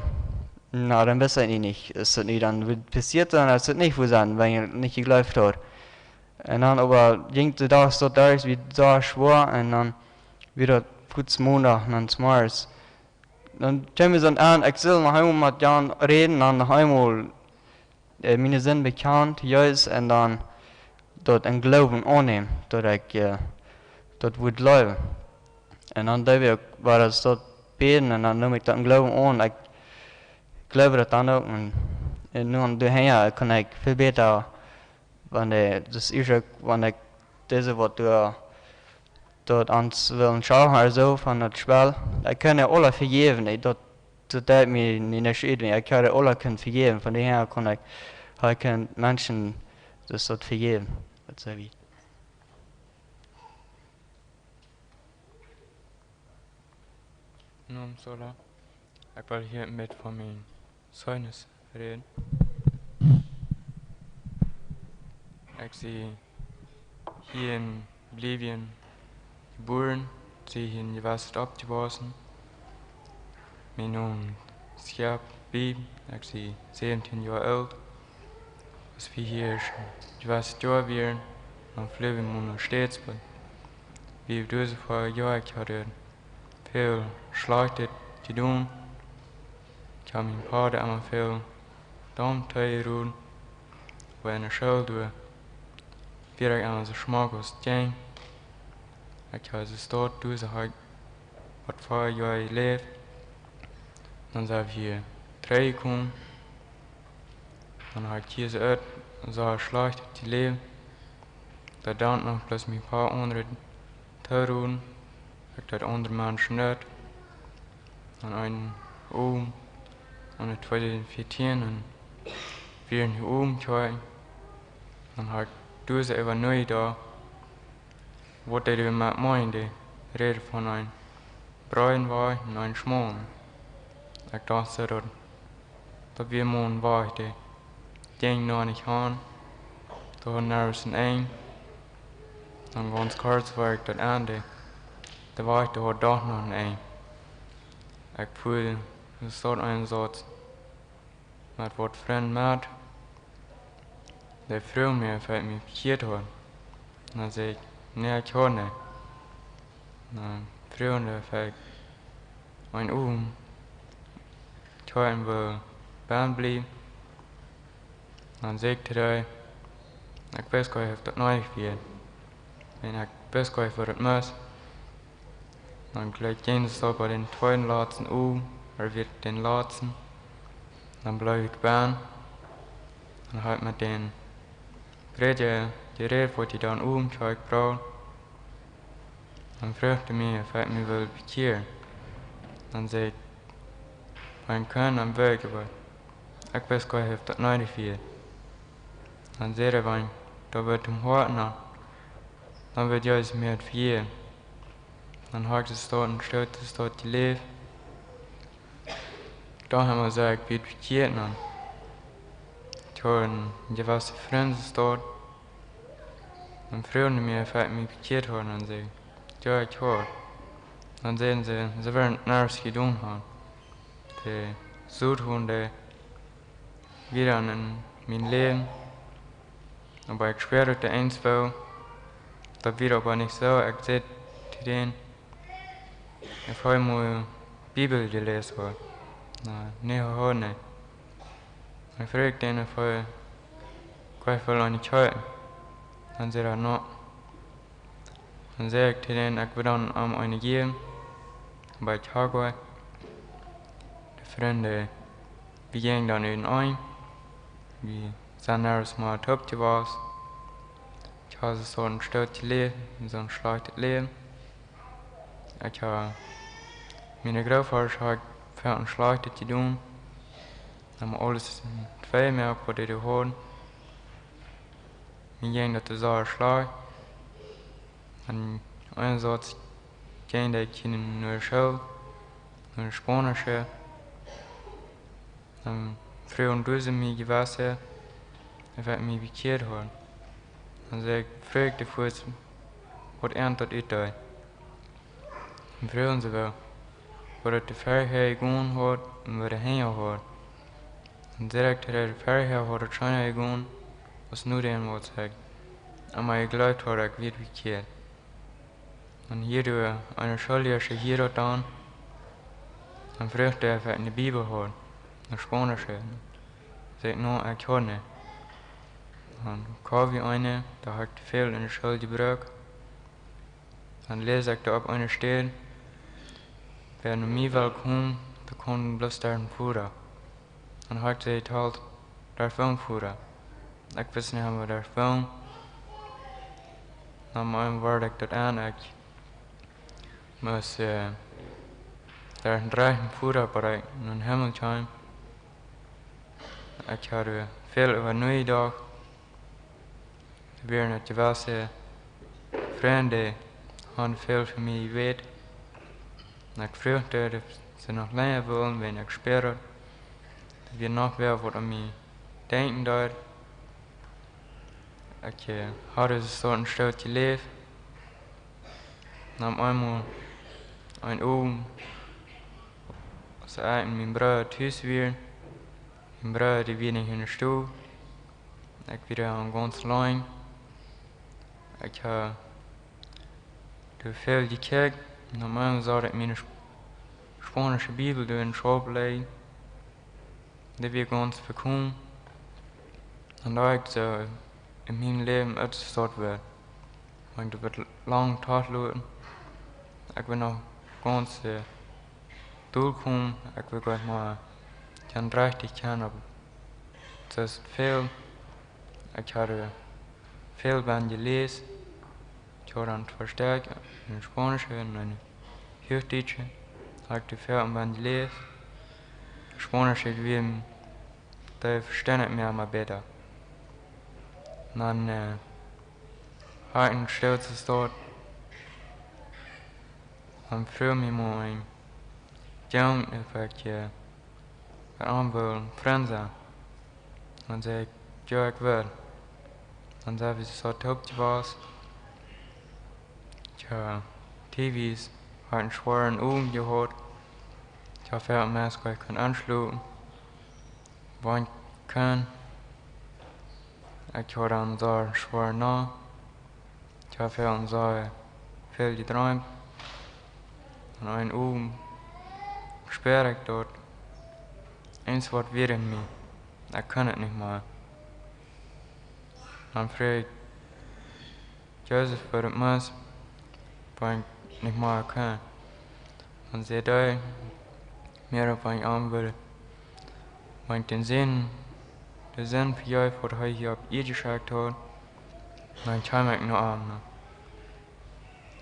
Na, dan wist ekj nich, es daut nu dan passieet, dan es daut nich, woo sennen, wan ekj nich jejleeft haud. Un dan oba jinkj de Dach soo derch, wia soo schwoa, un dan wia daut fuaz Mondach, un dan zemorjes. Dan kjeem mie soo aun, ekj sull noch eemol met Jan räden, dan noch eemol, äh, miene Sind bekjanen, Jesus, un dan daut em Gloowen aunnämen, daut ekj, äh, daut wudd jleewen. Un dan deed ekj uk, wia daut soo bäden, un dan neem ekj daut em Gloowen aun, ekj jleewd daut dan uk, un, un nu aun doa hinja kunn ekj väl bäta, wan dee, daut es uk, wan ekj dise waut doa, daut ons wellen schaden, aulsoo von daut Spell, ekj kaun an aule vejäwen, ekj, daut, daut deed mie nich, nich scheen, ekj haud an aule kunt vejäwen, von doa hinja kunn ekj, ekj kaun Menschen, daut, daut vejäwen, daut saj ekj. Nun, Sola, ekj well hia een bät von mien Zeugnis räden. Ekj sie hia en Bolivien jebuaren, sie hia jewast, oppjewossen. Mien Nomen es Jaap Bieb, ekj sie säwentieen Joa oolt. Aus wie hia, ekj wia doa wieren, dan fluag wie mol no States, oba wie doa soo fa Joa, ekj haud väl Schlajchtet jedonen. Ekj haud mien Voda emma väl domm toojeroden, oba enne School doa wia ekj emma soo schmock aus et jinkj. Ekj haud soo staut doa soo hia waut fa Joa jeläft. Dan sie wie hia trigj jekomen. Dan haud ekj hia soo ut, soo schlajcht jeläft. Daut dan noch bloos mien Voda aundre toojeroden, ekj daut aundre Menschen nich. Dan eenen Owent, aun de tweede vieetieen, un wie wieren Owent hia. Dan haud ekj doa soo äwa nojedocht, waut dee doa met meenden, dee räden von een breeden Wajch un een schmaulen. Ekj docht soo, daut, daut wia mau een Wajch, dee jinkj noch nich aun. Doa haud nuscht een Enj. Dan gaunz kort wia ekj daut aun, dee, dee Wajch, dee haud doch noch een Enj. Ekj fua soo een Eensauz met waut Frind met. Dee fruach mie, auf ekj mie bekjieet haud. Dan säd ekj: "Nä, ekj haud nich." Dan fruach dee, auf ekj een Owent hia wull bennen bliewen. Dan säd ekj to dee: "Ekj weet goanich, auf daut needich wia. Un ekj weet goanich, waut daut mott." Dan jlikj jinkj et soo bie dän tweeden latsten Owent, ooda wia et dän latsten. Dan bleef ekj bennen. Dan haud ekj met dän Prädja jerät, waut dee dan Owent hia jebrocht. Dan fruach hee mie, auf ekj mie wull bekjieren. Dan säd ekj: "Wan ekj kunn, dan wudd ekj, oba ekj weet goanich, auf daut needich wia." Dan säd hee: "Wan ekj daut wudd toom Hoat nämen, dan wudd Jesus mie daut vejäwen." Dan haud ekj soo staut un staut, soo staut jeläft. Dan haud ekj mie soo bekjieet, dan ekj haud een jewesse Frind soo staut. Dan fruach hee mie, auf ekj mie bekjieet haud, dan säd ekj: "Jo, ekj haud." Dan säden see, see wudden nuscht jedonen haben. Dee Sot haud dee wada en mien Läwen. Oba ekj spieed daut eenswoo, daut wia oba nich soo, ekj säd to dän, auf hee mol Bibel jeläst haud. Na, nä, hee haud nich. Dan fruach ekj dän, auf hee goanich wull eene kjeepen. Dan säd hee: "Nä." Dan säd ekj to dän, ekj wudd dan am eene jäwen, bie Chagway. De Frind, wie jinjen dan uteneen. Wie sent nuscht mea toop jewast. Ekj haud soo een stootjet Läwen, soo een schlajchtet Läwen. Ekj haud, miene Grootvodasch haud väl Schlajchtet jedonen. Dee hauden aules tweimoak, waut dee hauden. Mie jinkj daut soo schlajcht. Un eenswoo jinkj ekj no de School, no de Spaunische. Dan fruach doa mie jewesse, auf ekj mie bekjieet haud. Dan säd ekj, fruach ekj de Voda, waut an daut utdeed. Dan fruagen see woo, woo daut de Väahäa jegonen haud un woo de Hinja haud. Dan säd ekj, daut de Väahäa haud daut scheena jegonen, aus nu dän, waut ekj emma jejleeft haud, ekj wia bekjieet. Dan hia doa eene Schooljeschta hia daut dan. Dan fruach dee, auf ekj ne Bibel haud, ne Spaunische. Säd ekj: "Nä, ekj haud nich." Dan kaust du eene, doa haud ekj väl enne School jebrukt. Dan läs ekj doa opp eene Städ: "Wäa no mie well komen, dee kaun bloos derch dän Voda." Dan haud ekj see vetalt, derch dän Voda. Ekj wist nich emol, derch wäm. Dan mau wort ekj daut aun, ekj must, äh, derch dän rajchten Voda, bat ekj nom Himmel kjeem. Ekj haud väl äwa nojedocht. Doa wieren jewesse Frind, dee hauden väl fa mie jebät. Un ekj fruach dee, auf see noch lenja wullen, wan ekj spieed. Doa wia noch wäa, waut aun mie denkjen deed. Ekj, äh, haud soo een stootjet Läwen. Opp eemol een Owent, Aus ekj un mien Brooda tus wieren, mien Brooda, dee wia nich enne Stow. Ekj wia dan gaunz auleen. Ekj hab doa väl jekjikjt, un opp eemol sach ekj miene Sp-, spaunische Bibel doa enne Schaup lijen. Dee wia gaunz vekomen. Un daut ekj soo en mien Läwen utjestoat wia. Wan ekj daut wudd lang trigj loten, ekj wudd noch gaunz, äh, derchkomen, ekj wudd nich mea kjennen rajcht kjennen, oba daut es väl. Ekj hab väl bennen jeläst. Ekj hab dan twee Stekj, een Spaunische un een Huachdietsche. Hab ekj väl bennen jeläst. Spaunisch, ekj wia, doa vestunt ekj mie emma bäta. Dan, äh, hab ekj een Stoot jestoat. Dan fruach mie mol een Jung, aus ekj, äh, met am wull Frint sennen. Dan säd ekj: "Jo, ekj well." Dan sent wie soo toop jewast. Tja, T V's haud een schwoaren Owent jehaut. Tja, väl Menschen kunn ekj aunschluten. Wan ekj kunn, ekj haud dan soo schwoare Nacht. Ekj hab väl un soo väl jedreemt. Un een Owent spieed ekj daut eent waut wia en mie. Ekj kunn et nich mea. Dan fruach ekj Jesus, woo daut must, wan ekj nich mea kunn. Dan säd hee mie, wan ekj am wull, wan ekj dän Sän, de Sind vejeef, waut hee hia opp Ieed jeschekjt haud, dan kjeem ekj no am.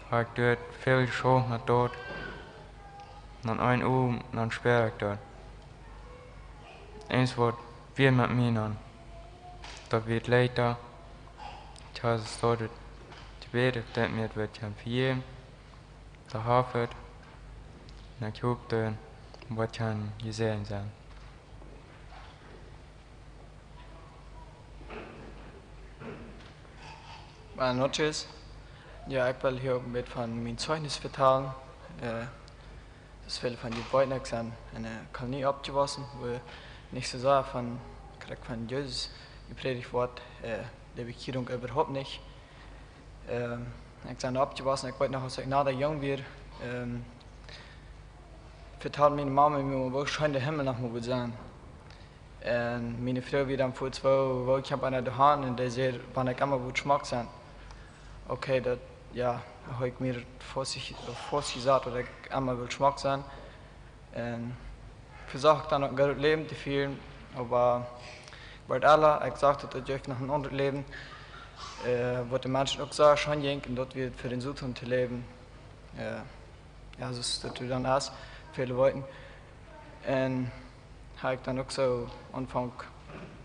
Hab ekj doa väl jeschauft met daut. Dan een Owent, dan spieed ekj daut eent waut wia met mie dan. Daut wia leeta. Ekj hab jestoat to bäden, daut mie daut wudd kjennen vejäwen. Daut hab ekj. Un ekj hop, daut wudd kjennen jesäajent sennen. Buenas noches. Jo, ekj well hia uk een bät von mien Zeugnis vetalen. Äh, soo aus väle von junt weeten, ekj sie enne Kolonie oppjewossen, wua nich soo sea von, krakjt von Jesus jeprädicht woat, äh, de Bekjierunk äwahaupt nich. Ähm, ekj sie doa oppjewossen, ekj weet noch, aus ekj noch een Jung wia, ähm, vetald miene Mama mie, woo scheen de Himmel noch mol wudd sennen. Un miene Fru wia dan fuaz, woo, woo kjemt eena doa han, un dee säd, wan ekj emma wull schmock sennen. Okay, daut, jo, hab ekj mie daut fa sikj, fa sikj jesajcht, daut ekj emma wull schmock sennen. Un vesocht dan uk een goodet Läwen to fieren, oba ekj wort ella, ekj sach, daut et jeef noch een aundret Läwen, äh, waut de Menschen uk soo scheen jinkj, un daut wia fa dän Soton to läwen. Äh, jo, soo aus daut dan es, väle weeten. Un hab ekj dan uk soo aunjefongen,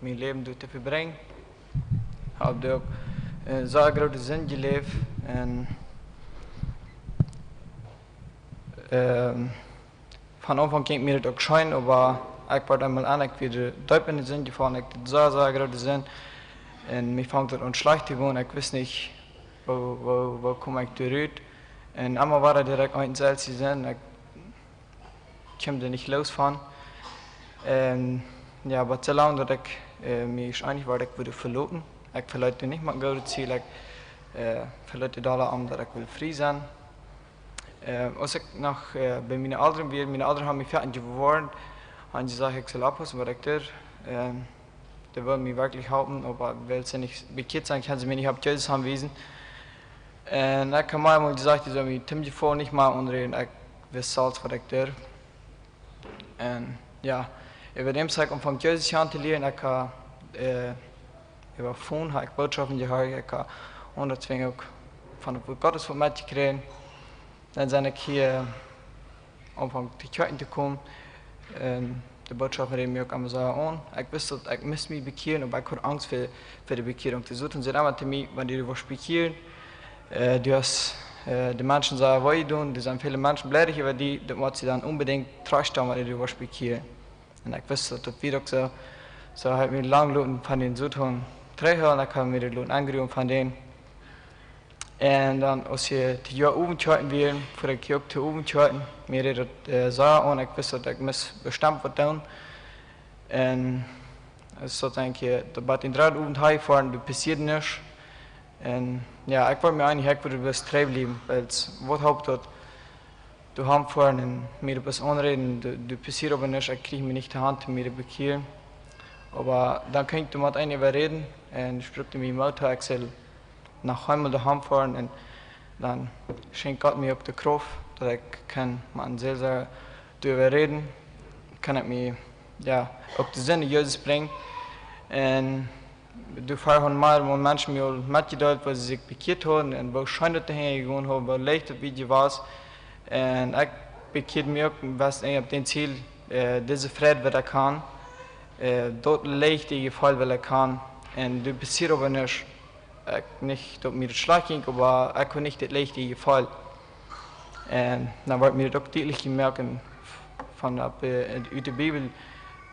mien Läwen doa to vebrinjen. Hab doa uk, äh, sea groote Sind jeläft. Un, ähm, von Aunfank jinkj mie daut uk scheen, oba ekj wort eemol aun, ekj wia deep enne Sind jefollen, ekj deed sea, sea groote Sind. Un mie funk daut aun schlajcht to gonen, ekj wist nich, woo, woo, woo kom ekj doa rut. Un emma wia daut direkt eene selfstje Sind, ekj kjeem doa nich loos von. Un jo, oba soo lang daut ekj, äh, mie eenich wort, ekj wudd veloten. Ekj veloot doa nich met een goodet Ziel, ekj, äh, veloot doa aula om daut ekj wull frie sennen. Äh, aus ekj noch, äh, bie miene Elren wia, miene Elren haben mie foaken jewoarnt, haben jesajcht, ekj saul oppaussen, waut ekj doo. Ähm, dee wullen mie werkjlich halpen, oba wiels see nich bekjieet sent, kjennen see mie nich opp Jesus aunwiesen. Un ekj hab mol jesajt, dee sullen mie toom Jefaulen nich mea aunräden, ekj wist selfst, waut ekj doo. Un jo, äwa däm sie ekj aunjefongen Jesus kjanen to lieren, ekj hab, äh, äwa Phone hab ekj Bootschoften jehieet, ekj hab aundre Dinja uk von daut Wuat Gottes waut metjekjräajen. Dan sie ekj hia aunjefongen to Kjoakjen to komen. Un de Bootschoften räden mie uk emma soo aun. Ekj wist, daut ekj must mie bekjieren, oba ekj haud Angst fa, fa de Bekjierunk. Dee säden emma to mie, wan du die woascht bekjieren, äh, du hast, äh, de Menschen soo wee jedonen, doa sent väle Menschen beleidicht äwa die, daut mott see dan onbedinjt trigjstonen, wan du die woascht bekjieren. Un ekj wist, daut daut wia uk soo. Soo hab ekj mie lang loten von dän Soton trigjhoolen, ekj hab mie daut loten aunjriepen von dän. Un dan, aus hia to Joa Owentjoakjen wieren, fua ekj hia uk to Owentjoakjen. Mie reed daut, äh, sea aun, ekj wist daut ekj must bestemt waut doonen. Un soo denkj ekj, daut bie dän dredden Owent hia foaren, doa passieed nuscht. Un jo, ekj wort mie eenich, ekj wudd bloos trigj bliewen, wiels waut halpt daut, doa han foaren un mie daut bloos aunräden, doa, doa passieed oba nuscht, ekj kjrieech mie nich to han, mie to bekjieren. Oba dan kunn ekj doa met eenem äwa räden un sprakj mie Moot too, ekj sull noch eemol doa han foaren un dan schenkjt Gott mie uk de Krauft, daut ekj kaun met een Seelsorja doaräwa räden, kaun ekj mie, jo, uk de Sind Jesus brinjen. Un doa wieren mea Menschen mie aul metjedeelt, woo see sikj bekjieet hauden un woo scheen daut doa hinjen jegonen haud, woo leicht daut wia jewast. Un ekj bekjieed mie uk, wia ekj opp daut Ziel, äh, dise Fräd waut ekj haud, äh, daut leichte Jefeel waut ekj haud. Un doa passieed oba nuscht, ekj, nich daut mie daut schlajcht jinkj, oba ekj haud nich daut leichte Jefeel. Un dan wort mie daut uk dietlich jemoakt un von opp, äh, ut de Bibel,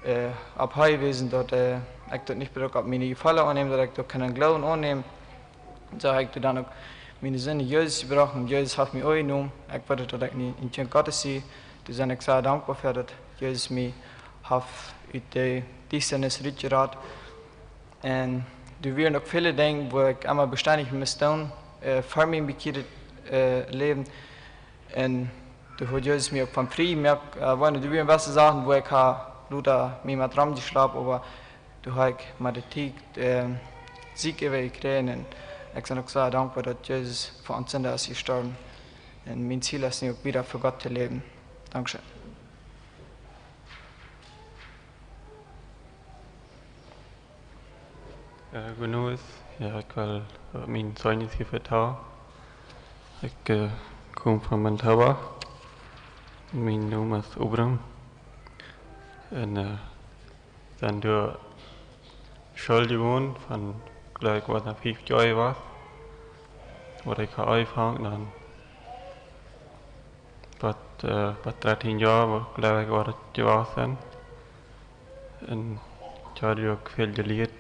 äh, opp hinjewäsen, daut, äh, ekj daut nich bloos opp miene Jefeelen aunnäm, daut ekj daut kaun em Gloowen aunnämen. Soo hab ekj dan uk miene Sind Jesus jebrocht un Jesus haft mie aunjenomen. Ekj weet daut ekj nu een Kjint Gottes sie. Doa sie ekj sea dankboa fa, daut Jesus mie haft ut de Diestanis rutjerat. Un doa wieren uk väle Dinja, wua ekj emma bestendich must doonen, äh, ver mien bekjieet, äh, Läwen. Un doa haud Jesus mie uk von frie jemoakt, äh, wan doa wieren waut Sachen, wua ekj haud lota mie met romjeschlapt, oba doa hab ekj met de Tiet, äh, Sieg äwa jekjräajen. Un ekj sie uk sea dankboa, daut Jesus fa ons Sinden es jestorwen. Un mien Ziel es nu uk wada fa Gott to läwen. Dankscheen. Äh, goot Nacht. Jo, ekj well, äh, mien Zeugnis hia vetalen. Ekj, äh, kom von Manitoba. Mien Nomen es Obram. Un, äh, dan doa School jegonen von, jleew ekj, waut ekj fief Joa wia. Waut ekj aunfunk, dan waut, äh, waut dartieen Joa, waut, jleew ekj, wia daut jewast. Un ekj haud uk väl jelieet.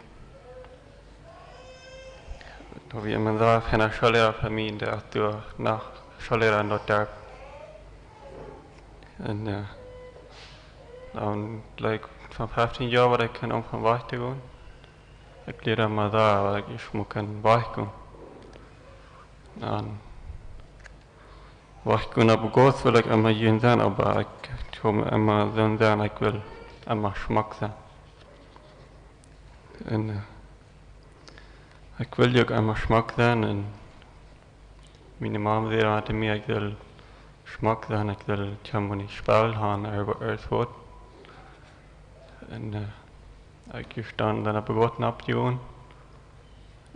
Daut wia emma soo, von de School fa mie, daut doa noch School en daut Darp. Un, äh, dan, jleew ekj, von fieftieen Joa wia ekj aun Aunfank wajch to gonen. Ekj lieed emma soo, daut ekj must wajch gonen. Dan wajch gonen opp Gott well ekj emma jieren sennen, oba ekj, ekj haud emma soo sennen, ekj well emma schmock sennen. Un, äh, ekj well uk emma schmock sennen. Un miene Mom säd to mie, ekj sull schmock sennen, ekj sull kjeen Spell haben, ooda irjent waut. Un, äh, ekj stunt dan opp Gott oppjegonen.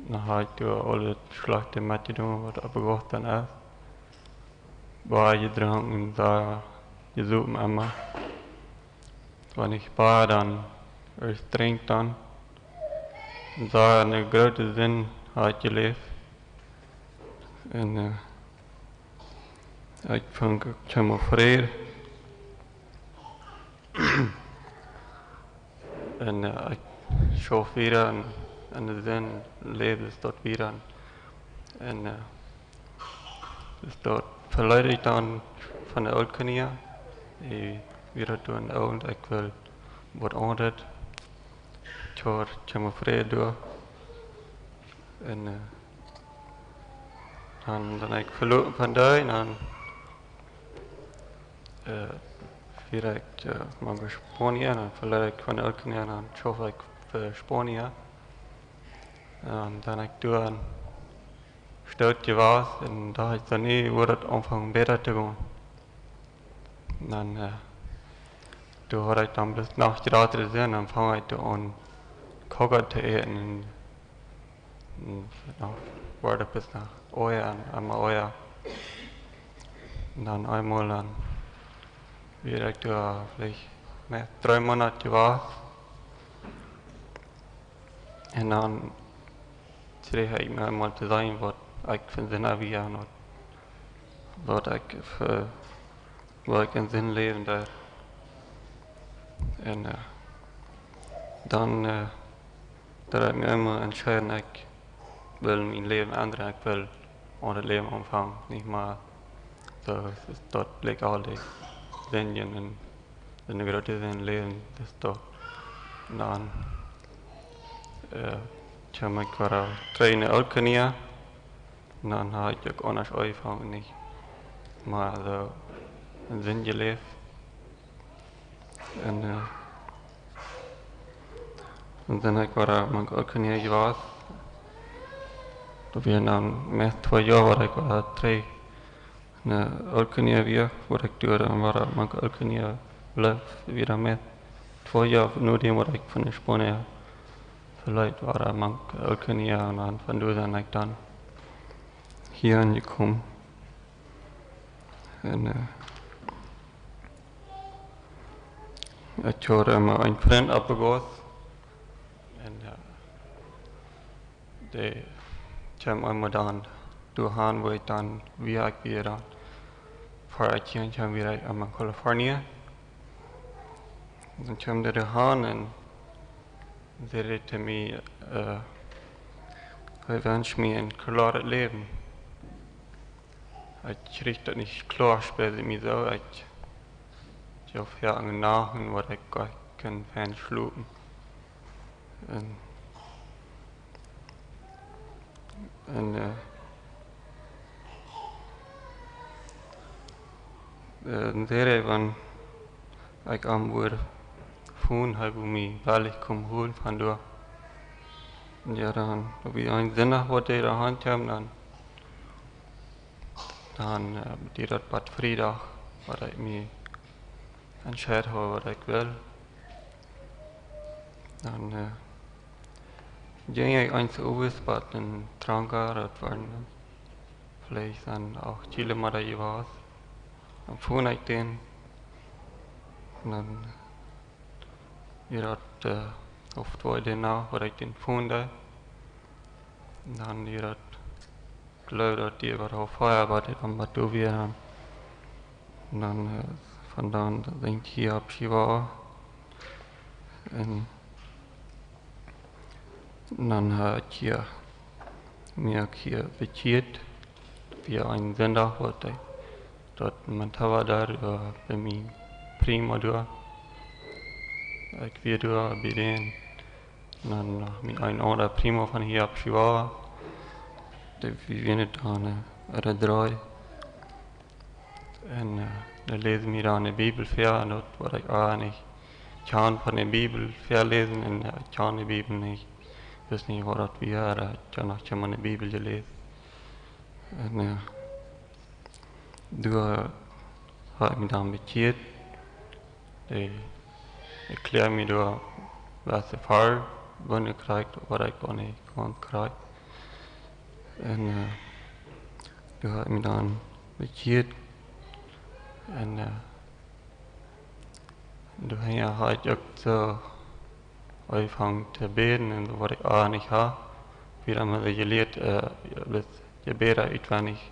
Dan haud ekj doa aul daut Schlajchte metjedonen, waut opp Gott es. Bia jedrunken, doa jesopen emma. Wan ekj bia dan, ooda drinkj dan. Un doa eene groote Sind haud ekj jeläft. Un, äh, ekj funk uk kjeenmol Fräd. Un, äh, ekj schauft wada un, un de Sind läft, es daut wada. Un, äh, es daut veleicht dan von de Ooltkolonia. Ekj wia doa en Ooltkolonia, ekj well waut aundret. Ekj haud kjeenmol Fräd doa. Un, äh, dan, dan ekj veloten von doa, dan, äh, wia ekj, äh, mau bie Spanien, dan veloot ekj von Ooltkolonia, dan schauft ekj fa Spanien. Un dan ekj doa en Stoot jewast, un doa haud ekj dan nu, wua daut aunfunk bäta to gonen. Dan, äh, doa haud ekj dan bloos noch jratre Sind, dan funk ekj doa aun Koka to äten un, un dan wort et bloos noch oaja un emma oaja. Un dan eemol dan wia ekj doa veleicht mea dree Moonat jewast. Un dan kjrieech ekj mie eemol to seenen, waut ekj fa Sind hab, jo, un waut, waut ekj fa, waut ekj en Sind läwen deed. Un, äh, dan, äh, daut ekj mie eemol entscheeden, ekj well mien Läwen endren, ekj well aun daut Läwen aunfangen, nich mea. Soo, es daut, like, aul dee Sinden un, un de groote Sind läwen, es daut. Un dan, äh, kjeem ekj wada trigj no Ooltkolonia. Un dan haud ekj uk aundasch aunjefongen, nich mea soo en Sind jeläft. Un, äh, un dan ekj wada mank Ooltkolonia jewast. Daut wia dan meist twee Joa, wua ekj wada trigj no Ooltkolonia wia, wua ekj doa dan wada mank Ooltkolonia bleef, wia dan meist twee Joa nodäm, wua ekj von de Spaunia veleet, wada mank Ooltkolonia, un dan von doa sie ekj dan hia aunjekomen. Un, äh, ekj haud emma een Frint oppjewossen. Un, äh, dee kjeem emma dan doa han, wua ekj dan, wua ekj wia dan. Ver ekj hia kjeem, wia ekj emma en Kalifornien. Dan kjeem dee doa han un säd to mie, äh, hee wenscht mie een kloaret Läwen. Ekj kjrieech daut nich kloa, spieed mie soo, ekj, ekj haud väl Nachten, wua ekj goanich kunn fein schlopen. Un, un, äh, äh, un säd hee, wan ekj am wudd fonen, hee wudd mie wellich komen holen von doa. Jo, dan, daut wia een Sindach, wua dee doa han kjeem, dan, dan, äh, wia daut bat Friedach, wua ekj mie entscheeden haud, waut ekj wull. Dan, äh, jinkj ekj eent Owes bat een Tranca, daut wia dan veleicht dan acht Kilomeeta jewast. Dan funk ekj dän. Un dan, jo, daut, äh, opp twee Doag no, wua ekj dän funk. Un dan, jo, daut, ekj jleew, daut dee wia aul fea, oba dee wia dan bat doa wia. Un dan, äh, von doa aus ekj hia opp Schiwa. Un dan haud ekj hia, mie uk hia bekjieet. Wia een Sindach, wua ekj, daut mien Papa doa, äh, bie mien Primo doa. Ekj wia doa bie dän. Un dan noch mien een aundra Primo von hia opp Schiwa. Dee, wie wieren dan, äh, aule dree. Un, äh, dee läsden mie dan de Bibel väa, un daut wia ekj uk nich. Ekj kunn von de Bibel väaläsen, un, äh, ekj kunn de Bibel nich. Ekj wist nich, waut daut wia, äh, ekj haud noch kjeenmol de Bibel jeläst. Un, äh, doa haud ekj mie dan bekjieet. Dee erkjläad mie doa, waut de Varsch wia, krakjt, waut ekj aul nich kunn krakjt. Un, äh, doa haud ekj mie dan bekjieet. Un, äh, doa haud ekj uk soo aunjefongen to bäden un soo, waut ekj uk nich haud. Wie haben jelieet, äh, daut Jebäd utwendich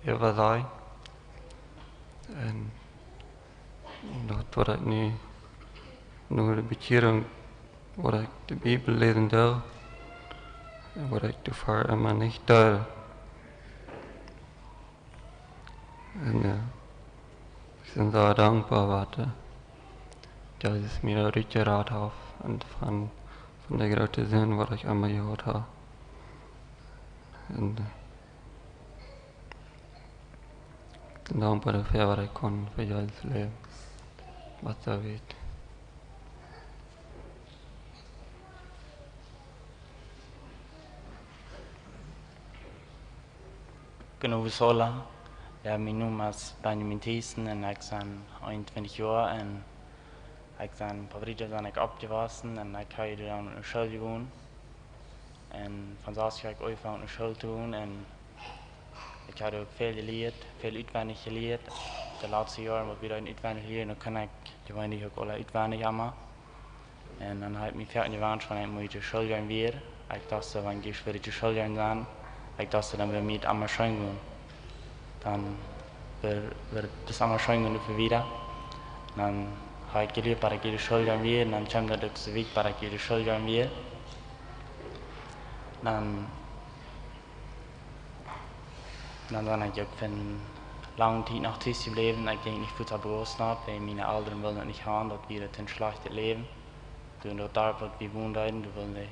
äwasajen. Un daut wia nu, nu de Bekjierunk, wua ekj de Bibel läsen deed, un wua ekj doafäa emma nich deed. Un, äh, ekj sie soo dankboa, waut, äh, Jesus mie doa rutjerat haft un von, von de groote Sind, waut ekj emma jehaut haud. Un, äh, ekj sie dankboa doafäa, waut ekj kunn fa Jesus läwen. Waut soo wiet. Goodenowen aula. Jo, mien Nomen es Benjamin Thiessen un ekj sie eenuntwintich Joa un ekj sie en Pavorito, sie ekj oppjewossen un ekj hab hia dan no School jegonen. Un von doa aus hab ekj aunjefongen no School to gonen un ekj hab uk väl jelieet, väl utwendich jelieet. De latste Joaren, waut wie dan utwendich lieeden, dan kunn ekj jeweenlich uk aula utwendich emma. Un dan hab ekj mie foaken jewenscht, wan ekj mol to School gonen wia. Ekj docht soo, wan ekj ieescht wada to School gonen sie, ekj docht soo, dan woat mie daut emma scheen gonen. Dan woat, woat daut emma scheen gonen fa wieda. Dan hab ekj jelieet, bat ekj to School gonen wia, un dan kjeem daut uk soo wiet, bat ekj to School gonen wia. Dan Dan sie ekj uk fa lange Tiet noch tus jebläwen. Ekj denkj nich fuaz opp Goos nopp, wiels miene Elren wullen daut nich haben, daut wia een schlajchtet Läwen. Doa en daut Darp, wua wie wonen deeden, doa wullen dee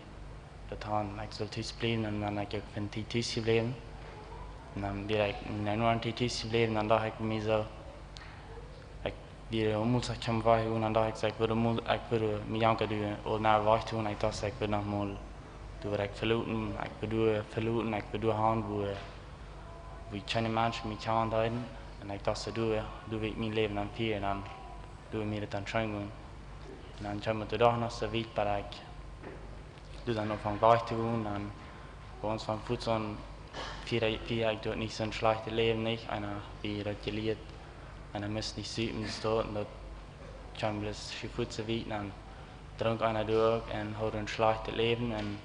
daut haben, ekj sull tus bliewen. Un dan sie ekj uk fa Tiet tus jebläwen. Un dan wia ekj noch eene Tiet tus jebläwen, dan docht ekj mie soo, ekj wia aul mol soo kjeem wajch, un dan docht ekj, ekj wudd mol, ekj wudd mie janka doonen, ooda no wajch doonen, ekj docht, ekj wudd noch mol, doa wudd ekj veloten, ekj wudd doa veloten, ekj wudd doa han, wua, wua kjeene Menschen mie kjanen deeden. Un ekj docht soo, doa, doa wudd ekj mien Läwen aun fieren, dan doa wudd mie daut dan scheen gonen. Un dan kjeem et doch noch soo wiet, daut ekj doa dan aunfunk wajch to gonen, dan bie ons von fuaz aun fia, fia ekj doa nich soon schlajchtet Läwen nich. Eena wia daut jelieet, eena must nich supen, soo, un daut kjeem bloos soo fuaz soo wiet, dan drunk eena doa uk un haud een schlajchtet Läwen. Un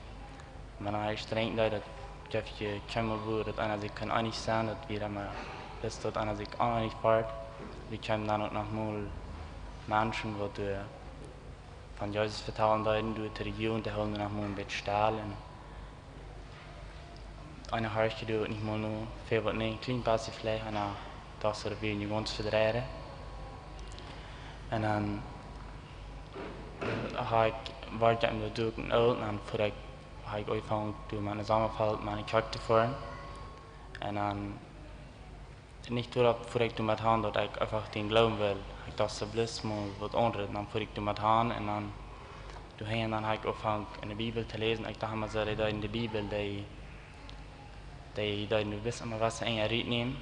wan eena drinkjen deed, daut jeef je kjeene Wieed, daut eena sikj kunn eenich sennen, daut wia emma, bloos daut eena sikj eenich wort. Wie kjeemen dan uk noch mol Menschen, waut doa von Jesus vetalen deeden, doa to de Jugend, dee hilden noch mol een bät stell. Un eena horcht doa nich mol no, väl waut nich, een kjlien bät veleicht, eena docht soo, daut wia nich gaunz vedreien. Un dan haud ekj, wort ekj doa uk een oolt, un dan fua ekj, haud ekj aunjefongen, doa met een Sommafeldj, met eene Kjoakj to foaren. Un dan nich doaropp fua ekj doamet han, daut ekj eefach dän Gloowen wull. Ekj docht soo, bloos mol waut aundret, dan fua ekj doamet han un dan, doa han, dan haud ekj aunjefongen enne Bibel to läsen. Ekj docht emma soo, dee deeden de Bibel, dee, dee deeden doa bloos emma waut enja rutnämen.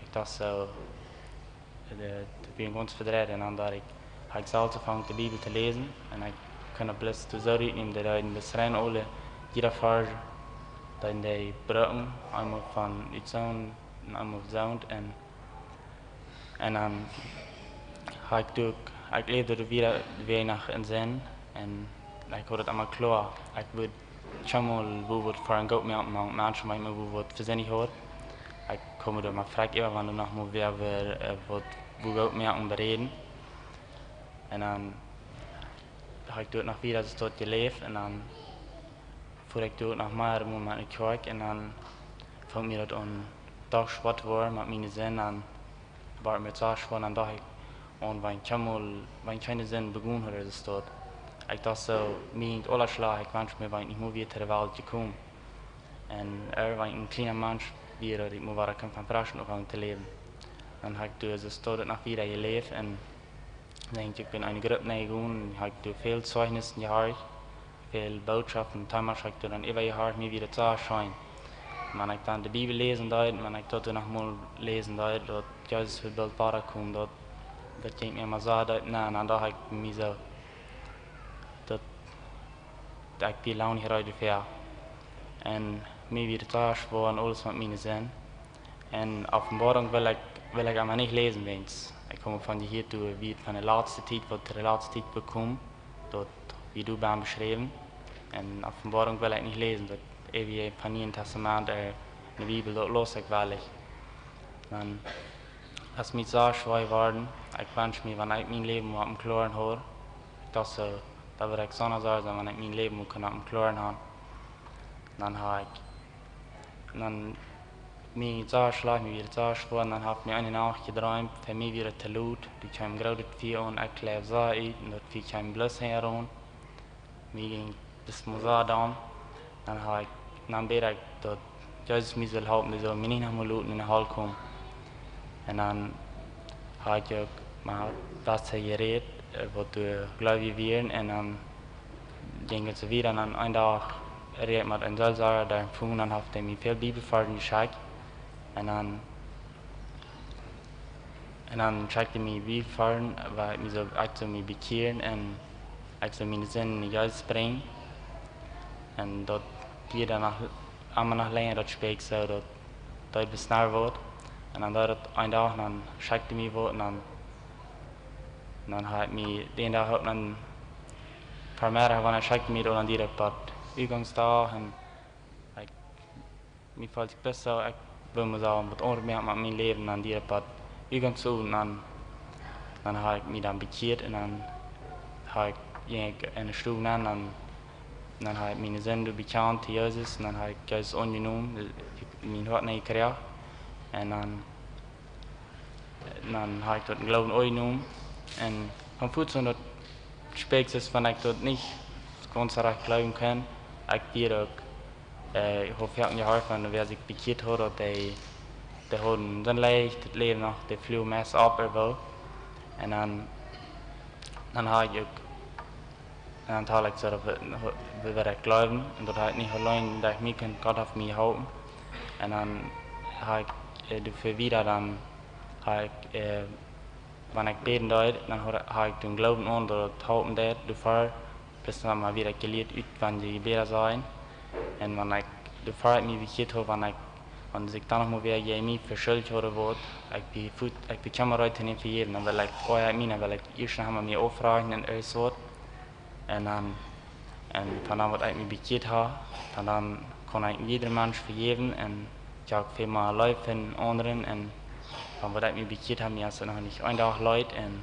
Ekj docht soo, dee, dee wia gaunz vedreien un dan docht ekj, haud ekj selfst aunjefongen de Bibel to läsen un ekj kunn daut bloos doa soo rutnämen, dee deeden bloos rein aule, jieda Varsch, deeden dee brucken, eemol von ut soon un eemol soont un, un dan haud ekj uk, ekj läwd doa wada, wada noch en Senn un ekj haud daut emma kloa. Ekj wudd kjeenmol woo waut fa een goot moaken mank Menschen, wan ekj mie woo waut vesennich haud. Ekj kjeem doa emma frakj äwa, wan doa noch mol wäa wia, äh, waut woo goot moaken beräden. Un dan haud ekj doa noch wada soo doa jeläft un dan fua ekj doa noch mea rom met de Kjoakj un dan funk mie daut aun doch schwoa to woaren met miene Senn, dan wort mie soo schwoa, dan docht ekj aun, wan ekj kjeenmol, wan ekj kjeene Senn begonen haud, es daut. Ekj docht soo, mie jinkj aules schlajcht, ekj wenscht mie, wan ekj nich mol wia to de Welt jekomen. Un ea, wan ekj een kjliena Mensch wia, daut ekj mol wada kunn von friesch aunfangen to läwen. Dan haud ekj doa soo doa noch wada jeläft un dan ekj en eene Grupp nenjegonen, haud ekj doa väl Zeichnissen jehieet, väl Bootschoften, Teemasch haud ekj doa dan äwa jehieet, mie wia daut soo scheen. Wan ekj dan de Bibel läsen deed, wan ekj daut doa noch mol läsen deed, daut Jesus wudd boolt wada komen, daut, daut jinkj mie emma soo, daut, na, dan docht ekj mie soo, daut, daut ekj wia lang nich reed doafäa. Un mie wia daut soo schwoa un aules met miene Senn. Un Openboarunk wull ekj, wull ekj emma nich läsen, wiels ekj kjeem von de Tiet, doa wia von de latste Tiet, waut de latste Tiet bekjeem, daut wia doa beschräwen. Un Openboarunk wull ekj nich läsen, daut eewje von Niee Tastament, ea, enne Bibel, daut läs ekj weinich. Dan es mie soo schwoa jeworden. Ekj wenscht mie, wan ekj mien Läwen mol opp em Kloaren haud. Ekj docht soo, daut wudd ekj soo sea sennen, wan ekj mien Läwen mol kunn opp em Kloaren han. Dan haud ekj, dan mie soo schlajcht, mie wia soo schwoa, dan haud ekj eene Nacht jedreemt, fa mie wia daut to lot, doa kjeem een grootet Fia aun, ekj leef soo ut, un daut Fia kjeem bloos hinjaraun. Mie jinkj daut mol soo dan. Dan haud ekj, dan bäd ekj, daut Jesus mie sull halpen, dee sull mie nich noch mol loten enne Hal komen. Un dan haud ekj uk met Sesta jerät, ea, waut doa Gleewje wieren, un dan jinkj et soo wieda, un dan een Dach räd ekj met een Seelsorja, dee funk, dan haud hee mie väl Bibelvarsch jeschekjt. Un dan, un dan schekjt hee mie Bibelvarsch, wua ekj mie sull, ekj sull mie bekjieren un ekj sull miene Senn aun Jesus brinjen. Un daut wia dan noch, emma noch lenja, daut sprakj soo, daut, daut besnarwt. Un dan deed daut een Dach, dan schekjt hee mie waut, un dan, dan haud ekj mie, dän Dach uk, dan Vemeddach, wan hee schekjt mie daut, dan deed ekj daut Utgangsdach, un ekj, mie feeld sikj best soo, ekj wull mol soo waut aundasch moaken met mien Läwen, dan deed ekj daut Utgangsowent, dan, dan haud ekj mie dan bekjieet, un dan haud ekj, jinkj ekj enne Stow nenn, dan, dan haud ekj miene Sind bekjant to Jesus, un dan haud ekj Jesus aunjenomen, mien Hoat nenn jekjräajen. Un dan, dan hab ekj daut em Gloowen aunjenomen. Un von fuaz aun daut sprakjt es, wan ekj daut nich gaunz rajcht jleewen kunn, ekj wia uk, äh, ekj hab foaken jehieet, wan wäa sikj bekjieet haud, daut dee, dee hauden soo leicht daut Läwen noch, dee fluagen meist opp, ea woo. Un dan, dan hab ekj uk, un dan hab ekj soo, daut wie, wie woaren jleewen, un daut hab ekj nich auleen, daut ekj mie kunn, Gott haft mie jeholpen. Un dan hab ekj, äh, doafäa wieda, dan hab ekj, äh, wan ekj bäden deed, dan haud, hab ekj dän Gloowen aun, daut daut halpen deed, doafäa, bloos dan mau wada jelieet, ut wan de Jebäda sajen. Un wan ekj, doafäa ekj mie bekjieet haud, wan ekj, wan sikj dan noch mol wäa jäajen mie veschuldicht haud, waut, ekj bie fuaz, ekj bie kjeem reed to am vejäwen, dan wull ekj, oh jo, ekj meen, dan wull ekj ieescht noch emol mie auffroagen un aules waut. Un dan, un von dan waut ekj mie bekjieet hab, von dan kunn ekj jieda Mensch vejäwen un ekj hab väl mea Leew fa aundre un von waut ekj mie bekjieet hab, mie es daut noch nich een Dach leet un,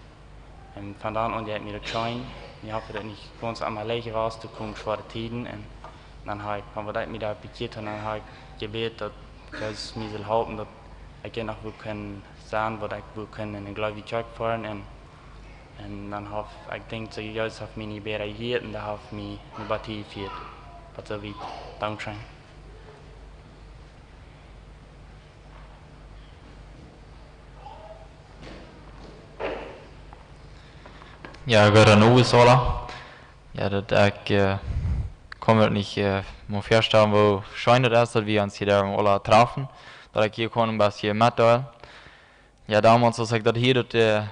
un von dan aun, jo, ekj mie daut scheen. Mie haft daut nich gaunz emma leicht jewast, doa kjeemen schwoare Tieden un dan hab ekj, von waut ekj mie doa bekjieet hab, dan hab ekj jebät, daut Jesus mie sull halpen, daut ekj je noch wudd kunn sennen, waut ekj wudd kunn en eene gleubje Kjoakj foaren un Un dan haft, ekj denkj, soo Jesus haft mie nich bäta jehieet un dee haft mie no Batavia jefieet. Bat soo wiet. Dankscheen. Jo, goot, dan nu es aula. Jo, daut ekj, äh, kaun mie daut nich, äh, mol väastalen, woo scheen daut es, daut wie ons hia aula trafen. Daut ekj hia kaun een bät metdeelen. Jo, donmols, aus ekj daut hieed, daut, äh,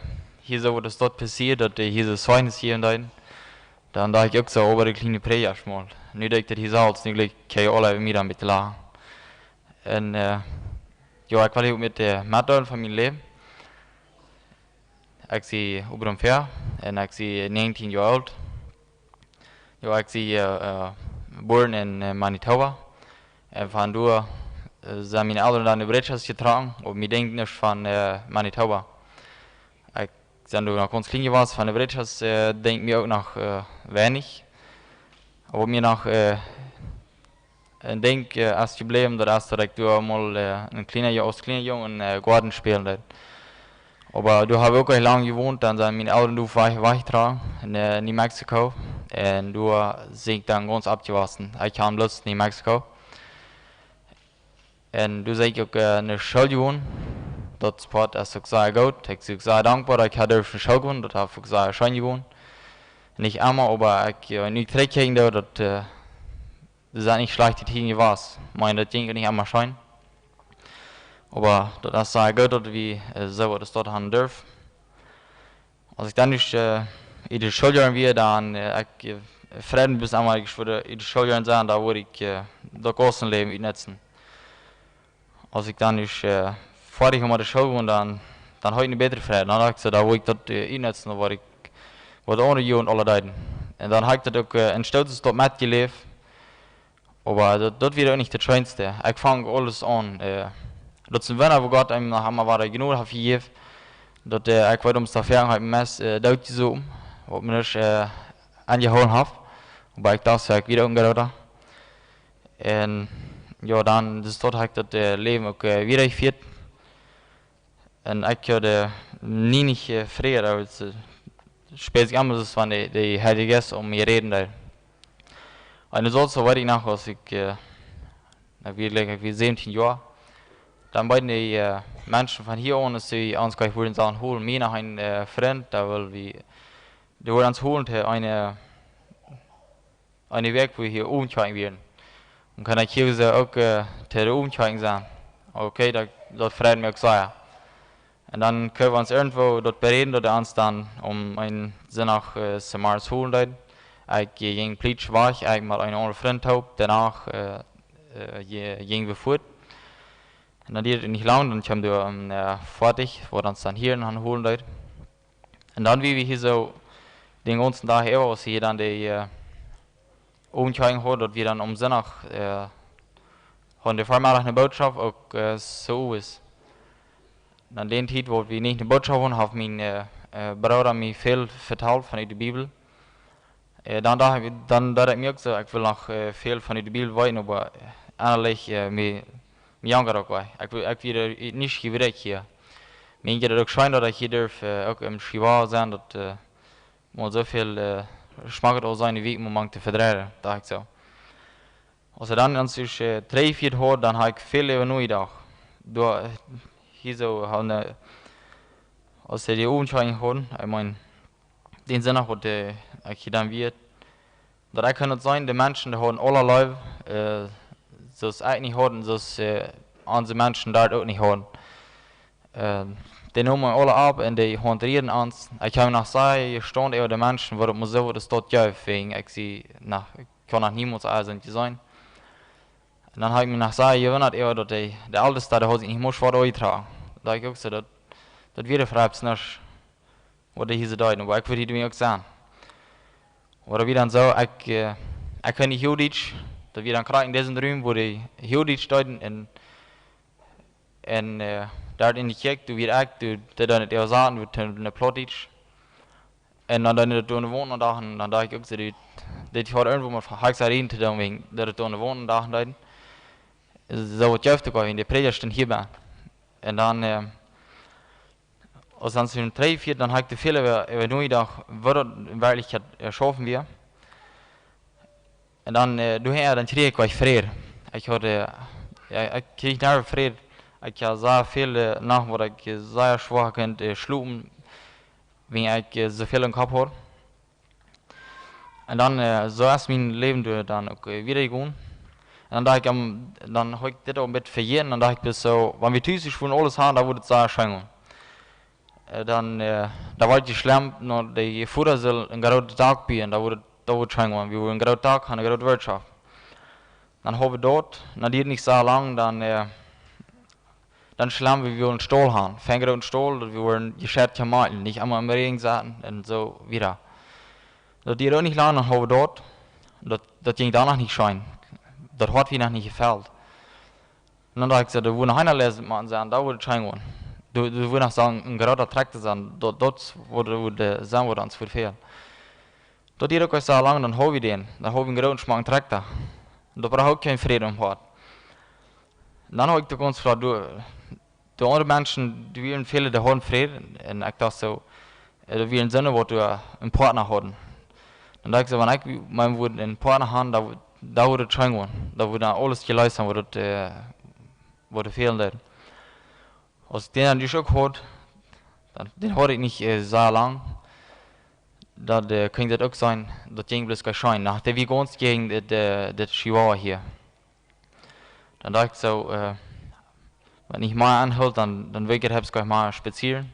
hia soo waut es daut passieet, daut, äh, hia soo Zeugnis jäwen deeden, dan docht ekj uk soo, oh, waut een kjliena Prädja mol. Nu denkj ekj daut hia soo, aus nu jlikj, okay, aula äwa mie dan bitte lachen. Un, äh, jo, ekj well hia met, äh, metdeelen von mien Läwen. Ekj sie Abraham Fehr un ekj sie näajentieen Joa oolt. Jo, ekj sie, äh, äh, jebuaren en, äh, Manitoba. Un von doa, äh, sent miene Elren dan no Breschast jetrocken, oba mie denkjt nuscht von, äh, Manitoba. Ekj sie doa noch gaunz kjlien jewast, von Breschast, äh, denkjt mie uk noch, äh, weinich. Oba mie noch, äh, een Dinkj, äh, es jebläwen, daut es daut ekj doa mol, äh, een kjliena Jo-, aus kjliena Jung en, äh, Goaden spälen deed. Oba doa hab ekj uk nich lang jewont, dan sent miene Elren doa wajch-, wajchjetrocken en, äh, New Mexico. Un doa sie ekj dan gaunz oppjewossen. Ekj kaun bloos New Mexico. Un doa sie ekj uk, äh, no School jegonen. Daut Poat es uk sea goot. Ekj sie uk sea dankboa, daut ekj hab derwen no School jegonen. Daut haft uk sea scheen jegonen. Nich emma, oba ekj, äh, nu trigj kjikjen doo, daut, äh, daut sent nich schlajchte Tieden jewast. Ekj meen, daut jinkj nich emma scheen. Oba daut es sea goot, daut wie, äh, soo waut es daut haben derwen. Aus ekj dan nich, äh, en de Schooljoaren wia, dan, äh, ekj, äh, freid mie bloos emol, ekj wudd en de Schooljoaren sennen, dan wudd ekj, äh, daut gaunze Läwen utnutzen. Aus ekj dan nich, äh, foadich met de School wia, dan, dan haud ekj eene bätre Freid. Dan docht ekj soo, dan wudd ekj daut, äh, utnutzen, dan wudd ekj waut aundret doonen aule Tieden. Un dan hab ekj daut uk, äh, en Stoot es daut metjeläft. Oba daut, daut wia uk nich daut scheenste. Ekj funk aules aun. Äh, daut es een Wunda, woo Gott mie noch emol wada Jnod haft jejäft. Daut, äh, ekj weet, om de Vergangenheit meist, äh, doot jesopen, waut mie nich, äh, aunjehoolen haft. Oba ekj docht, jo, ekj wia uk een Groota. Un jo, dan, dus daut hab ekj daut, äh, Läwen uk, äh, wieda jefieet. Un ekj haud, äh, nie nich, äh, Fräd, oba daut, äh, spieet sikj emma soo, aus wan de, de Heilje Jeist aun mie räden deed. Un soo, soo weet ekj noch, aus ekj, äh, na, wia, like, ekj wia säwentieen Joa. Dan beeden dee, äh, Menschen von hia aun, aus see ons jlikj wudden sellen holen. Mie noch een, äh, Frint, doa wull wie, dee wudden ons holen, to eene, eene Wäakj, wua hia Owentjoakjen wieren. Un kunn ekj hia soo uk, äh, to de Owentjoakjen sennen. Okay, daut, daut freid mie uk sea. Un dan kunnen wie ons irjentwoo daut beräden, daut hee ons dan om een Sindach, äh, zemorjes holen deed. Ekj, äh, jinkj plietsch wajch, ekj met een aundren Frint toop, doano, äh, äh, ji-, jinjen wie fuat. Un dan dieed daut nich lang, dan kjeem doa een, äh, Foatich, waut ons dan hia han holen deed. Un dan wia wie hia soo dän gaunzen Dach äwa, aus hia dan de, äh, Owentjoakjen haud, daut wie dan om Sindach, äh, hauden de Vemeddach eene Bootschoft, uk, äh, soo es. Dan dän Tiet, wua wie nich eene Bootschoft hauden, haft mien, äh, äh, Brooda mie väl vetalt von de Bibel. Äh, dan docht ekj, dan docht ekj mie uk soo, ekj well noch, äh, väl von de Bibel weeten, oba, äh, ennalich, äh, mie mie jankat uk wee. Ekj, ekj wia nich jewiddat hia. Mie jinkj daut uk scheen, daut ekj hia durf, äh, uk em Chihuahua sennen, daut, äh, mol soo väl, äh, schmackhet aul sennen, wie mol mank to vedreien, docht ekj soo. Aus ekj dan aun sikj, äh, trigj jefieet haud, dan haud ekj väl äwa nojedocht. Doa, äh, hia soo, haud, äh, aus see dee Owentscheidunk hauden, ekj meen, dän Sindach, waut, äh, ekj hia dan wia, daut ekj kunn seenen, de Menschen, dee hauden aule leef, äh, soo aus ekj nich haud, un soo aus, äh, aundre Menschen doa uk nich hauden. Äh, dee neemen aule opp un dee haundrieden ons. Ekj hab noch sea jestaunt äwa de Menschen, waut et mol soo waut aus daut jeef, wäajen ekj see noch, ekj haud noch niemols aul sent jeseenen. Un dan hab ekj mie noch sea jewundat äwa daut dee, de Eltesta, dee haud sikj nich mol waut aunjetrocken. Doa docht ekj uk soo, daut, daut wia fa eppes nuscht, waut dee hia soo deeden, oba ekj wull hia doa uk sennen. Oba wia dan soo, ekj, äh, ekj kunn nich Huachdietsch, daut wia dan krakjt en disen Rum, wua dee Huachdietsch deeden un, un, äh, doa en de Kjoakj, doa wia ekj, doa, dee deeden daut äwasaten, wia daut en Plautdietsch. Un dan deeden dee daut doa en de Waunt, un dan, dan docht ekj uk soo, dit, dit haud irjentwoo met Hexerei to doonen, wäajen daut dee daut doa en de Waunt deeden. Soo waut jeef et uk, wäajen de Prädja stunt hia bie. Un dan, äh, aus dan soo trigj jefieet, dan haud ekj too väl äwa, äwa nojedocht, waut daut en Werkjlichkjeit, äh, schaufen wia. Un dan, äh, doa, jo, dan kjrieech ekj wada Fräd. Ekj haud, äh, jo, ekj kjrieech noch Fräd. Ekj haud sea väl, äh, Nachten, waut ekj, äh, sea schwoa kunn, äh, schlopen, wäajen ekj, äh, soo väl em Kopp haud. Un dan, äh, soo es mien Läwen doa dan uk, äh, wieda jegonen. Un dan docht ekj, ähm, dan haud ekj dit uk een bät vejäten. Dan docht ekj bloos soo, wan wie tus ieescht wudden aules haben, dan wudd et sea scheen gonen. Äh, dan, äh, dan wudd et schlemm, no, de Voda sull een grootet Dak buen, dan wudd et, dan wudd et scheen gonen. Wie wudden een grootet Dak haben, eene groote Wirtschaft. Dan haud wie daut, dan dieed et nich sea lang, dan, äh, dan schlemm, wie wullen Staul haben. Fein grooten Staul, daut wie wudden Jeschäft kjennen moaken, nich emma em Räajen sitten un soo wieda. Daut dieed uk nich lang, dan haud wie daut. Daut, daut jinkj dan noch nich scheen. Daut haud wie noch nich jefelt. Un dan docht ekj soo, doa wudd noch eena läsen, mau sennen, daut wudd scheen gonen. Doa, doa wudd noch soo een groota Trakta sennen, daut, daut wudd, wudd, äh, sennen, waut ons wudd fälen. Daut dieed uk sea lang, dan haud wie dän. Dan haud wie een grooten schmocken Trakta. Doa bruck ekj uk kjeen Fräd om haud. Dan haud ekj uk gaunz kloa, doa, de aundre Menschen, doa wieren väle, dee hauden Fräd. Un ekj docht soo, äh, doa wieren Sinne, waut doa een Partner hauden. Dan docht ekj soo, wan ekj mau wudd een Partner haben, dan, dan wudd et scheen gonen. Dan wudd dan aules jeleest sennen, waut et, äh, waut et fälen deed. Aus ekj dän dan uk haud, dan, dän haud ekj nich, äh, sea lang. Daut, äh, kunn daut uk sennen, daut jinkj bloos gaunz scheen. Noch, dee wia gaunz jäajen dit, äh, dit Chihuahua hia. Dan docht ekj soo, äh, wan ekj mea aunhoolt, dan, dan well ekj hia gaunz mea spazieren.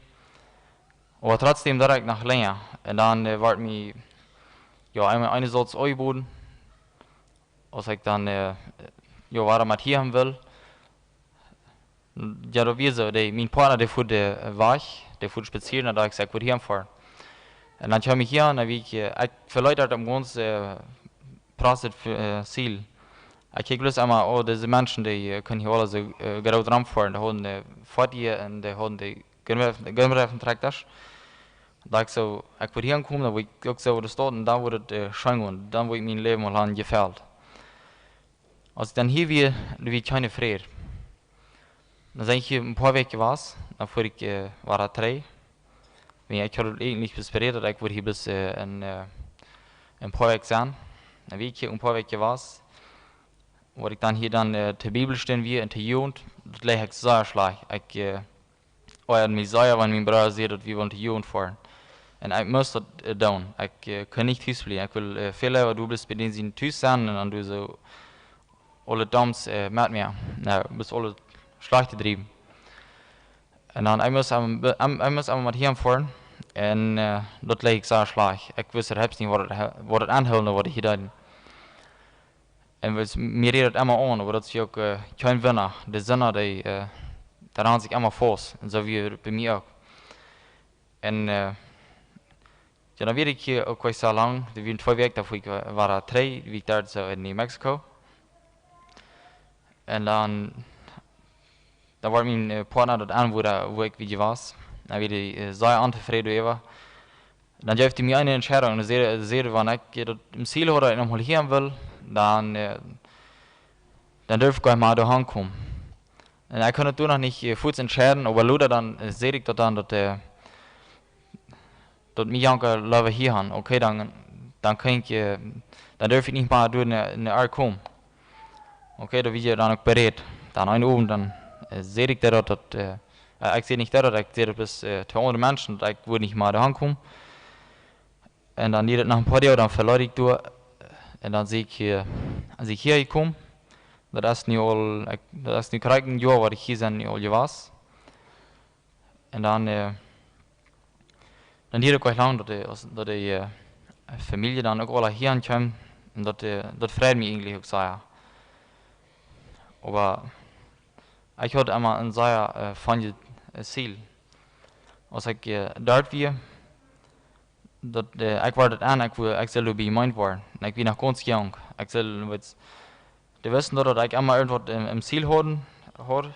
Oba trotzdäm docht ekj noch lenja. Un dan, äh, wort mie, jo, eemol eene Sauz aunjeboden. Aus ekj dan, äh, jo, wuarom ekj hia haben wull. Jo, daut wia soo, dee, mien Partner, dee fua, äh, wajch, dee fua spazieren, dan docht ekj, ekj wudd hia foaren. Un dan kjeem ekj hia aun, dan wia ekj, äh, ekj veleet daut om gaunz, äh, prasset, äh, Ziel. Ekj kjikj bloos emol, oh, dise Menschen, dee, äh, kunnen hia aule soo, äh, groot romfoaren. Dee hauden, äh, Foatieja un dee hauden dee Gumreifen-, Gumreifen-Traktasch. Docht ekj soo, ekj wudd hia komen, dan wudd ekj uk soo de Staut un dan wudd et, äh, scheen gonen. Dan wudd mien Läwen aul lang jefelt. Aus ekj dan hia wia, dan wia kjeene Fräd. Dan sie ekj hia een poa Wäakj jewast, dan fua ekj, äh, wada trigj. Wiels ekj haud eejentlich bloos berät, daut ekj wudd hia bloos, äh, een, äh, een poa Wäakj sennen. Dan wia ekj hia een poa Wäakj jewast. Waut ekj dan hia dan, äh, to Bibelstund wia un to Jugend, daut leet ekj sea schlajcht. Ekj, äh, oajad mie sea, wan mien Brooda säd, daut wie wullen to Jugend foaren. Un ekj must daut, äh, doonen. Ekj, äh, kunn nich tus bliewen. Ekj wull, äh, väl leewa doa bloos bie dän sien tus sennen un dan doa soo aule Doms, äh, met mie. No, bloos aule Schlajchte driewen. Un dan, ekj must emma, em-, ekj must emma met hia foaren. Un, äh, daut leet ekj sea schlajcht. Ekj wist selfst nich, waut et he-, waut et aunhoolen, waut ekj hia deed. Un wie, mie räd et emma aun, oba daut es uk, äh, kjeen Wunda. De Sind, dee, äh, dee rant sikj emma faust. Un soo wia et bie mie uk. Un, äh, jo, dan wia ekj hia uk nich soo lang. Daut wieren twee Wäakj, dan fua ekj wa-, wada trigj, wia ekj doa soo en New Mexico. Un dan, dan wort mien, äh, Partner daut aun, wua, wua ekj wia jewast. Dan wia dee, äh, sea ontofräd doaräwa. Dan jeef dee mie eene Entscheidunk. Un dee säd, säd, wan ekj, äh, daut em Ziel haud, daut ekj noch mol hia wull, dan, äh, dan durf ekj mol doa hankomen. Un ekj kunn daut doa noch nich äh, fuaz entscheiden, oba lota dan äh, säd ekj daut dan, daut, äh, daut mie Janka leewa hia han. Okay, dan, dan kaun ekj, äh, dan durf ekj nich mea doa no, no ar komen. Okay, daut wia dan uk bereit. Dan een Owent, dan äh, säd ekj daut, daut, äh, äh, ekj säd nich daut, ekj säd daut bloos äh, to aundre Menschen, daut ekj wudd nich mea doa han komen. Un dan dieed daut noch een poa Doag, dan veleet ekj doa. Un dan sie ekj hia, sie ekj hia jekomen. Daut es nu aul, ekj, daut es nu krakjt een Joa waut ekj hia sie nu aul jewast. Un dan, äh, dan dieed daut uk lang, daut de, aus- daut de äh, Famielje dan uk aula hia aunkaum. Un daut, äh, daut freid mie eejentlich uk sea. Oba ekj haud emma een sea äh, fein äh, Ziel. Aus ekj äh, doa wia, daut äh, ekj wort daut aun, ekj wull, ekj sull doa bie jemeent woaren. Un ekj wia noch gaunz junk. Ekj sull, weetst, dee wisten daut, daut ekj emma irjentwaut em, em Ziel haud, haud.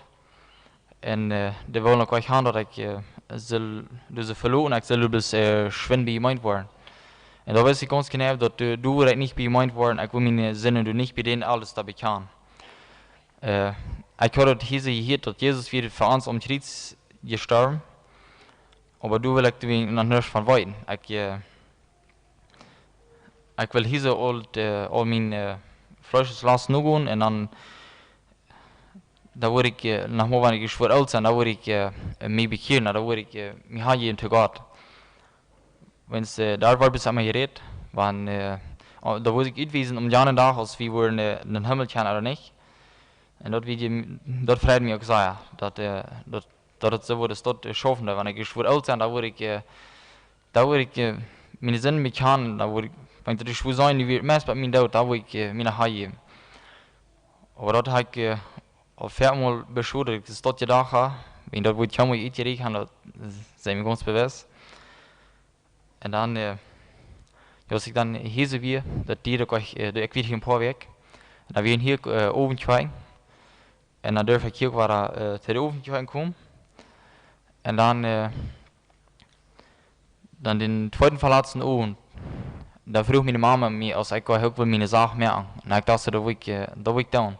Un äh, dee wullen uk uk han, daut ekj äh, sull, dise veloten, ekj sull doa bloos äh, schwind bie jemeent woaren. Un doa wist ekj gaunz jeneiw, daut doa, doa wudd ekj nich bie jemeent woaren, ekj wull miene Sinden doa nich bie dän aules doa bekjanen. Äh, ekj haud daut hia soo jehieet, daut Jesus wia fa ons aum Kjriez jestorwen. Oba doa wull ekj doa noch nuscht von weeten. Ekj, äh, ekj wull hia soo aul, äh, aul mien äh, Fleescheslost nogonen un dan, dan wudd ekj äh, noch mau, wan ekj schwoa oolt sie, dan wudd ekj äh, mie bekjieren, dan wudd ekj äh, mie hanjäwen to Gott. Wan äh, doa wort bloos emma jerät, wan, äh, oh, dan wudd ekj utwiesen aum aundren Dach, aus wie wudden äh, en dän Himmel kjennen ooda nich. Un daut wia, daut freid mie uk sea, daut, äh, daut, daut et soo wudd, daut äh, schaufen, daut wan ekj schwoa oolt sie, dan wudd ekj, äh, dan wudd ekj äh, miene Sinden bekjanen, dan wudd ekj, wan ekj daut schwoa sie, dee wia meist bie mien Doot, dan wudd ekj äh, mie hanjäwen. Oba daut hab ekj äh, aul väl mol beschloten, daut ekj daut jedocht hab, wan daut wudd kjeemen utjerieekjt han, daut sie mie gaunz bewust. Un dan, äh, jo, aus ekj dan hia soo wia, daut dieed uk uk, äh, daut ekj wia hia een poa Wäakj. Un dan wia hia äh, Owentjoakjen. Un dan durf ekj hia uk wada äh, to de Owentjoakjen komen. Un dan, äh, dan dän tweeden velatsten Owent, dan fruach miene Mama mie, aus ekj uk wull miene Sach moaken. Un ekj docht, daut wull ekj, äh, daut wull ekj doonen.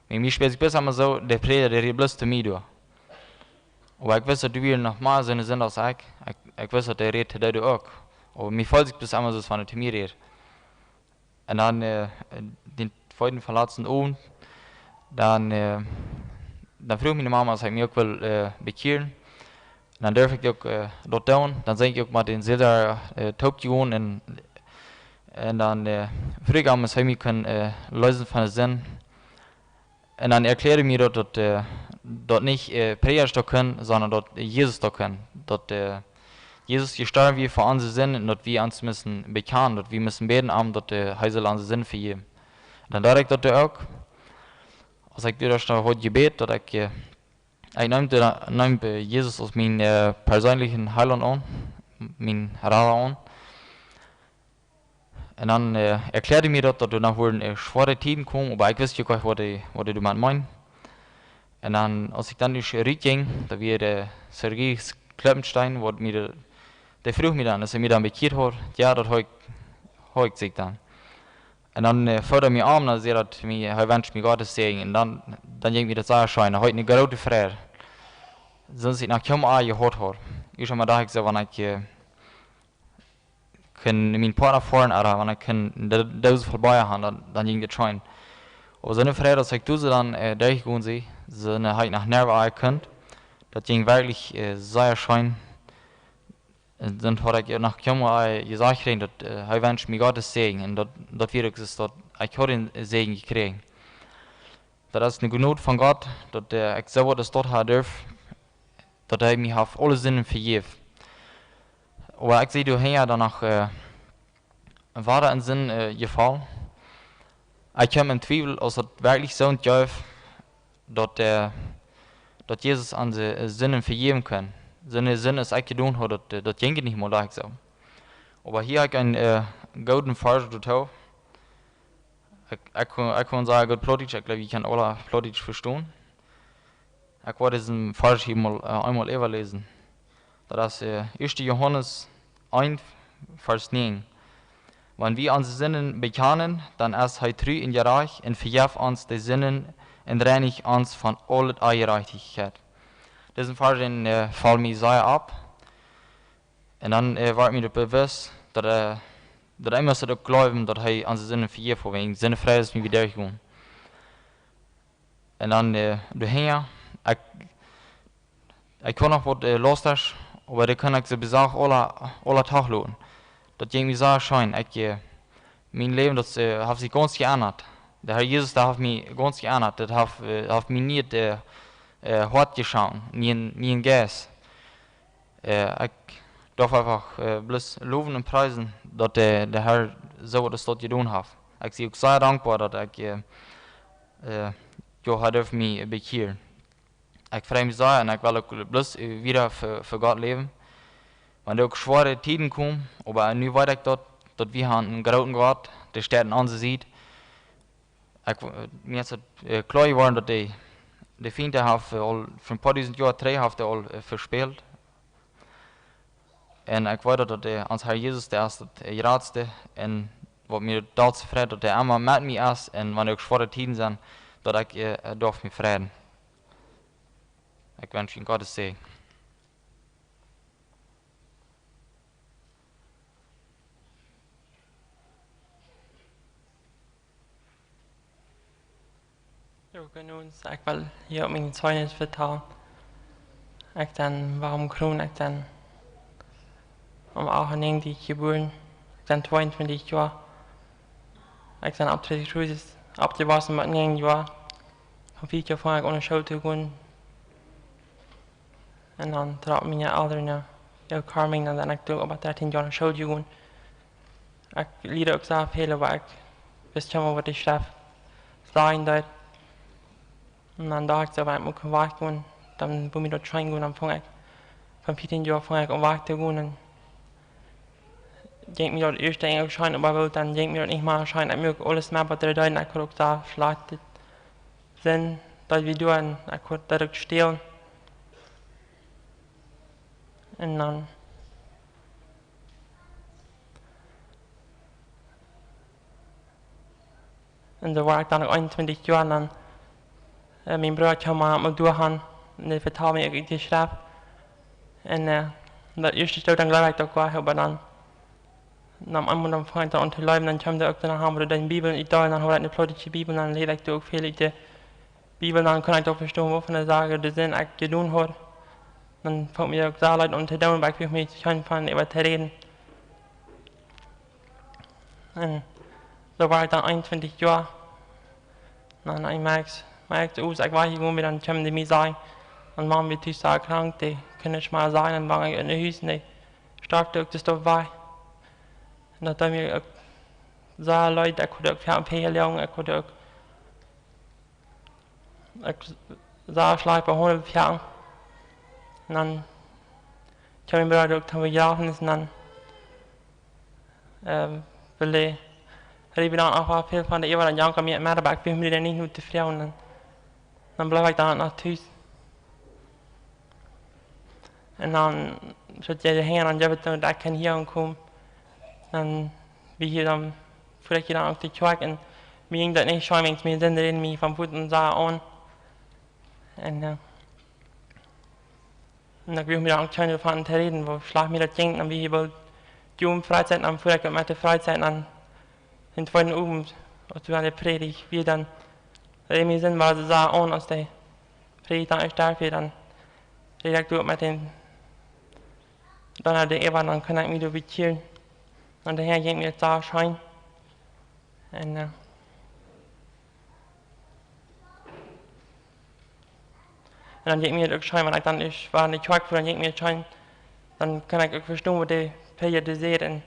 Bie mie spieed sikj bloos emma soo, de Prädja, dee rät bloos to mie doa. Oba ekj wist, daut doa wieren noch mea soone Sinda aus ekj. Ekj, ekj wist, daut dee rät to dee doa uk. Oba mie feeld sikj bloos emma soo, aus wan hee to mie rät. Un dan, äh, dän tweeden velatsten Owent, dan, äh, dan fruach miene Mama, aus ekj mie uk wull äh, bekjieren. Un dan durf ekj uk äh, daut doonen. Dan sie ekj uk met dän Sylda äh, toop jegonen un, un dan äh, fruach ekj am, aus hee mie kunn äh, leesen von de Sind. Un dan erkjläad hee mie daut, daut, äh, daut nich äh, Prädjasch daut kunnen, sonda daut Jesus daut kunn. Daut äh, Jesus jestorwen wia fa onse Sind un daut wie ons musten bekjanen, daut wie musten bäden aun, daut äh, hee sull onse Sind vejäwen. Dan deed ekj daut uk. Aus ekj doa dan haud jebät, daut ekj, äh, ekj neem, äh, neem äh, Jesus aus mien äh, perseenlichen Heilaunt aun, mien Rada aun. Un dan äh, erkjläad hee mie daut, daut doa noch wudden äh, schwoare Tieden komen, oba ekj wist jo nich, waut hee, waut hee doamet meend. Un dan, aus ekj dan rutjinkj, daut wia de Sergius Klippenstein, waut mie de, dee fruach mie dan, aus hee mie dan bekjieet haud, jo, daut hab ekj, hab ekj, säd ekj dan. Un dan äh, foot hee mie aun, dan säd hee daut mie, hee wenscht mie Gottes Säajen. Un dan, dan jinkj mie daut sea scheen, hee haud eene groote Freid. Soo aus ekj noch kjeenmol jehaut haud. Ieescht emol docht ekj soo, wan ekj äh, kunn mien Partner foaren, ooda wan ekj kunn de Doos voll Bia han, dan, dan jinkj daut scheen. Oba soone Freid, aus ekj doa soo dan äh, derchjegonen sie, soone hab ekj noch nie erläwen kunnt. Daut jinkj werkjlich äh, sea scheen. Un dan haud ekj noch kjeenmol äh, jesajcht kjräajen, daut äh, hee wenscht mie Gottes Säajen. Un daut, daut wia uk soo, daut ekj haud dän Säajen jekjräajen. Daut es eene Jnod von Gott, daut äh, ekj soo waut aus daut haben durf, daut hee mie haft aule Sinden vejäft. Oba ekj sie doa hinja dan noch äh, wada en Sind äh, jefollen. Ekj kjeem em Twiewel, aus daut werkjlich soont jeef, daut, äh, daut Jesus onse äh, Sinden vejäwen kunn. Soone Sind aus ekj jedonen haud, daut, äh, daut jinkj nich mol, docht ekj soo. Oba hia hab ekj eenen äh, gooden Varsch doatoo. Ekj, ekj kunn, ekj kunn sea goot Plautdietsch, ekj jleew, jie kjennen aula Plautdietsch vestonen. Ekj well disen Varsch hia mol, äh, eemol äwaläsen. Daut es äh, ieeschte Johanes eent, Varsch näajen. Wan wie onse Sinden bekjanen, dan es hee tru un jerajcht un vejeft ons de Sinden un reinich ons von aule Onjerajchtichkjeit. Disen Varsch, äh, foll mie sea opp. Un dan, äh, wort mie daut bewusst, daut, äh, daut ekj must daut uk jleewen, daut hee onse Sinden vejäft haft, wäajen Sindenfriheit es mie wada jekomen. Un dan, äh, doa hinja, ekj, ekj kaun noch waut, äh, lostich, oba daut kaun ekj soo besach aula, aula Dach loten. Daut jinkj mie soo scheen. Ekj, äh, mien Läwen, daut, äh, haft sikj gaunz jeendat. De Herr Jesus, dee haft mie gaunz jeendat. Daut haft, äh, haft mie nie, äh, äh, Hoat jeschonken, nie een, nie een Jeist. Äh, ekj darf eefach, äh, bloos lowen un priesen, daut de, de Herr soo waut es daut jedonen haft. Ekj sie uk sea dankboa, daut ekj, äh, äh, jo, hee deed mie bekjieren. Ekj frei mie sea un ekj well uk bloos, äh, wada fa, fa Gott läwen. Wan doa uk schwoare Tieden komen, oba nu weet ekj daut, daut wie haben eenen grooten Gott, dee steit aun onse Sied. Ekj, äh, mie es daut, äh, kloa jeworden, daut de, de Fient, dee haft, äh, aul fa een poa dusent Joa trigj haft hee aul, äh, vespält. Un ekj weet daut, daut de, ons Herr Jesus, dee es daut, äh, jratste. Un waut mie daut soo freit, daut hee emma met mie es. Un wan uk schwoare Tieden sent, daut ekj, äh, äh, darf mie freien. Ekj wensch junt Gottes Säajen. Jo, genau, ekj well hia uk mien Zeichnis vetalen. Ekj sie Waum Kroon, ekj sie aum acht un näajentich jebuaren. Ekj sie tweeuntwintich Joa. Ekj sie opp Tres Cruces oppjewossen met näajen Joa. Von fief Joa aun funk ekj aun de School to gonen. Un dan trocken miene Elren no El Carmen, dan sie ekj doa opp dartieen Joa no School jegonen. Ekj lieed uk sea väl, oba ekj wist nich mea, waut ekj schreef, sajen deed. Un dan docht ekj soo, wan ekj mol kunn wajchgonen, dan wudd mie daut scheen gonen, dan funk ekj, von fieftieen Joa funk ekj aun wajch to gonen. Un jinkj mie daut ieescht eejentlich scheen, oba wieda dan jinkj mie daut nich mea scheen. Ekj muak aules met, waut dee deeden, ekj haud uk sea schlajchte Senn, daut wie doonen, ekj haud daut uk stälen. Un dan, un soo wia ekj dan uk eenuntwintich Joa, un dan, äh, mien Brooda kjeem mol doa han, un dee vetald mie uk de Schreft. Un, äh, daut ieeschte Stoot, dan jleewd ekj daut uk, oba dan, dan eemol dan funk ekj dan aun to jleewen, dan kjeem doa uk dan han, wua de Bibel en Italien, dan haud ekj eene plautdietsche Bibel, dan läs ekj doa uk väl ut de Bibel, dan kunn ekj uk vestonen, waut fa Sachen doa sent, ekj jedonen haud. Dan funk mie uk sea leicht aun to doonen, oba ekj wull mie nich von äwa to räden. Un soo wia ekj dan eenuntwintich Joa. Dan ekj moakt, moakt, aus ekj wajchjegonen sie, dan kjeemen dee mie sajen, dan wia mien Voda sea krank, dee kunn nich mea sennen, dan wia ekj en Hus, un dee storf uk, dee storf wajch. Un daut deed mie uk sea leet, ekj haud uk väl Fäla jedonen, ekj haud uk, ekj sea schlajcht behaundelt jewoaren. Un dan kjeem mien Brooda uk toom Bejrafnis un dan, äh, wull hee, hee wia dan uk väl von de Äwa dan janken mie met, oba ekj wull mie dan nich no tofräd. Un dan, dan bleef ekj dan noch tus. Un dan säd hee, hee, dan jeef et, daut ekj kunn hia aunkomen. Dan wia hia dan, fua ekj hia dan uk no de Kjoakj un mie jinkj daut nich scheen, wan ekj mie dan räd mie von Voda sea aun. Un, äh, un dan wull ekj mie dan uk kjeene von to räden, woo schlajcht mie daut jinkj, dan wia hia boolt Jugentfreizeit, dan fua ekj met de Freizeit, dan dän tweeden Owent, aus wie aun de Prädicht wieren, dan räd mie Senn, wia soo sea aun, aus de Prädicht dan ieescht doa wia, dan räd ekj doa met dän, dan haud dee äwa, dan kunn ekj mie doa bekjieren. Un doahan jinkj mie daut sea scheen. Un, äh, un dan jinkj mie daut uk scheen, wan ekj dan ieescht wada en de Kjoakj fua, dan jinkj mie daut scheen, dan kunn ekj uk vestonen, waut de Prädja säd. Un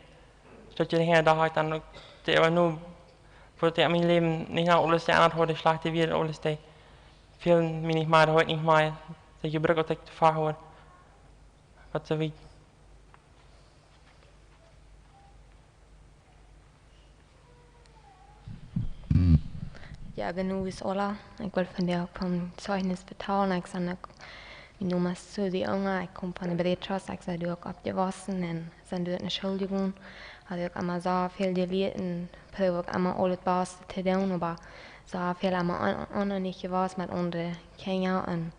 daut je hinja, doa haud ekj dan uk de Äwa nu, waut dee aun mien Läwen nich noch aules jeendat haud, de schlajchte Wieed, aules dee fäld mie nich mea, doa haud ekj nich mea, dee jebrukt, waut ekj doafäa haud. Waut soo wiet. Jo, goode Noacht aula. Ekj well vondoag uk von Zeichnis vetalen. Ekj sie uk, mien Nomen es Susi Unger, ekj kom von de Breedstraut, ekj sie doa uk oppjewossen un sie doa no School jegonen. Haud uk emma soo väl jelieet un proow uk emma aul daut Baste to doonen, oba soo väl aun, aun, aun nich jewast met aundre Kjinja. Un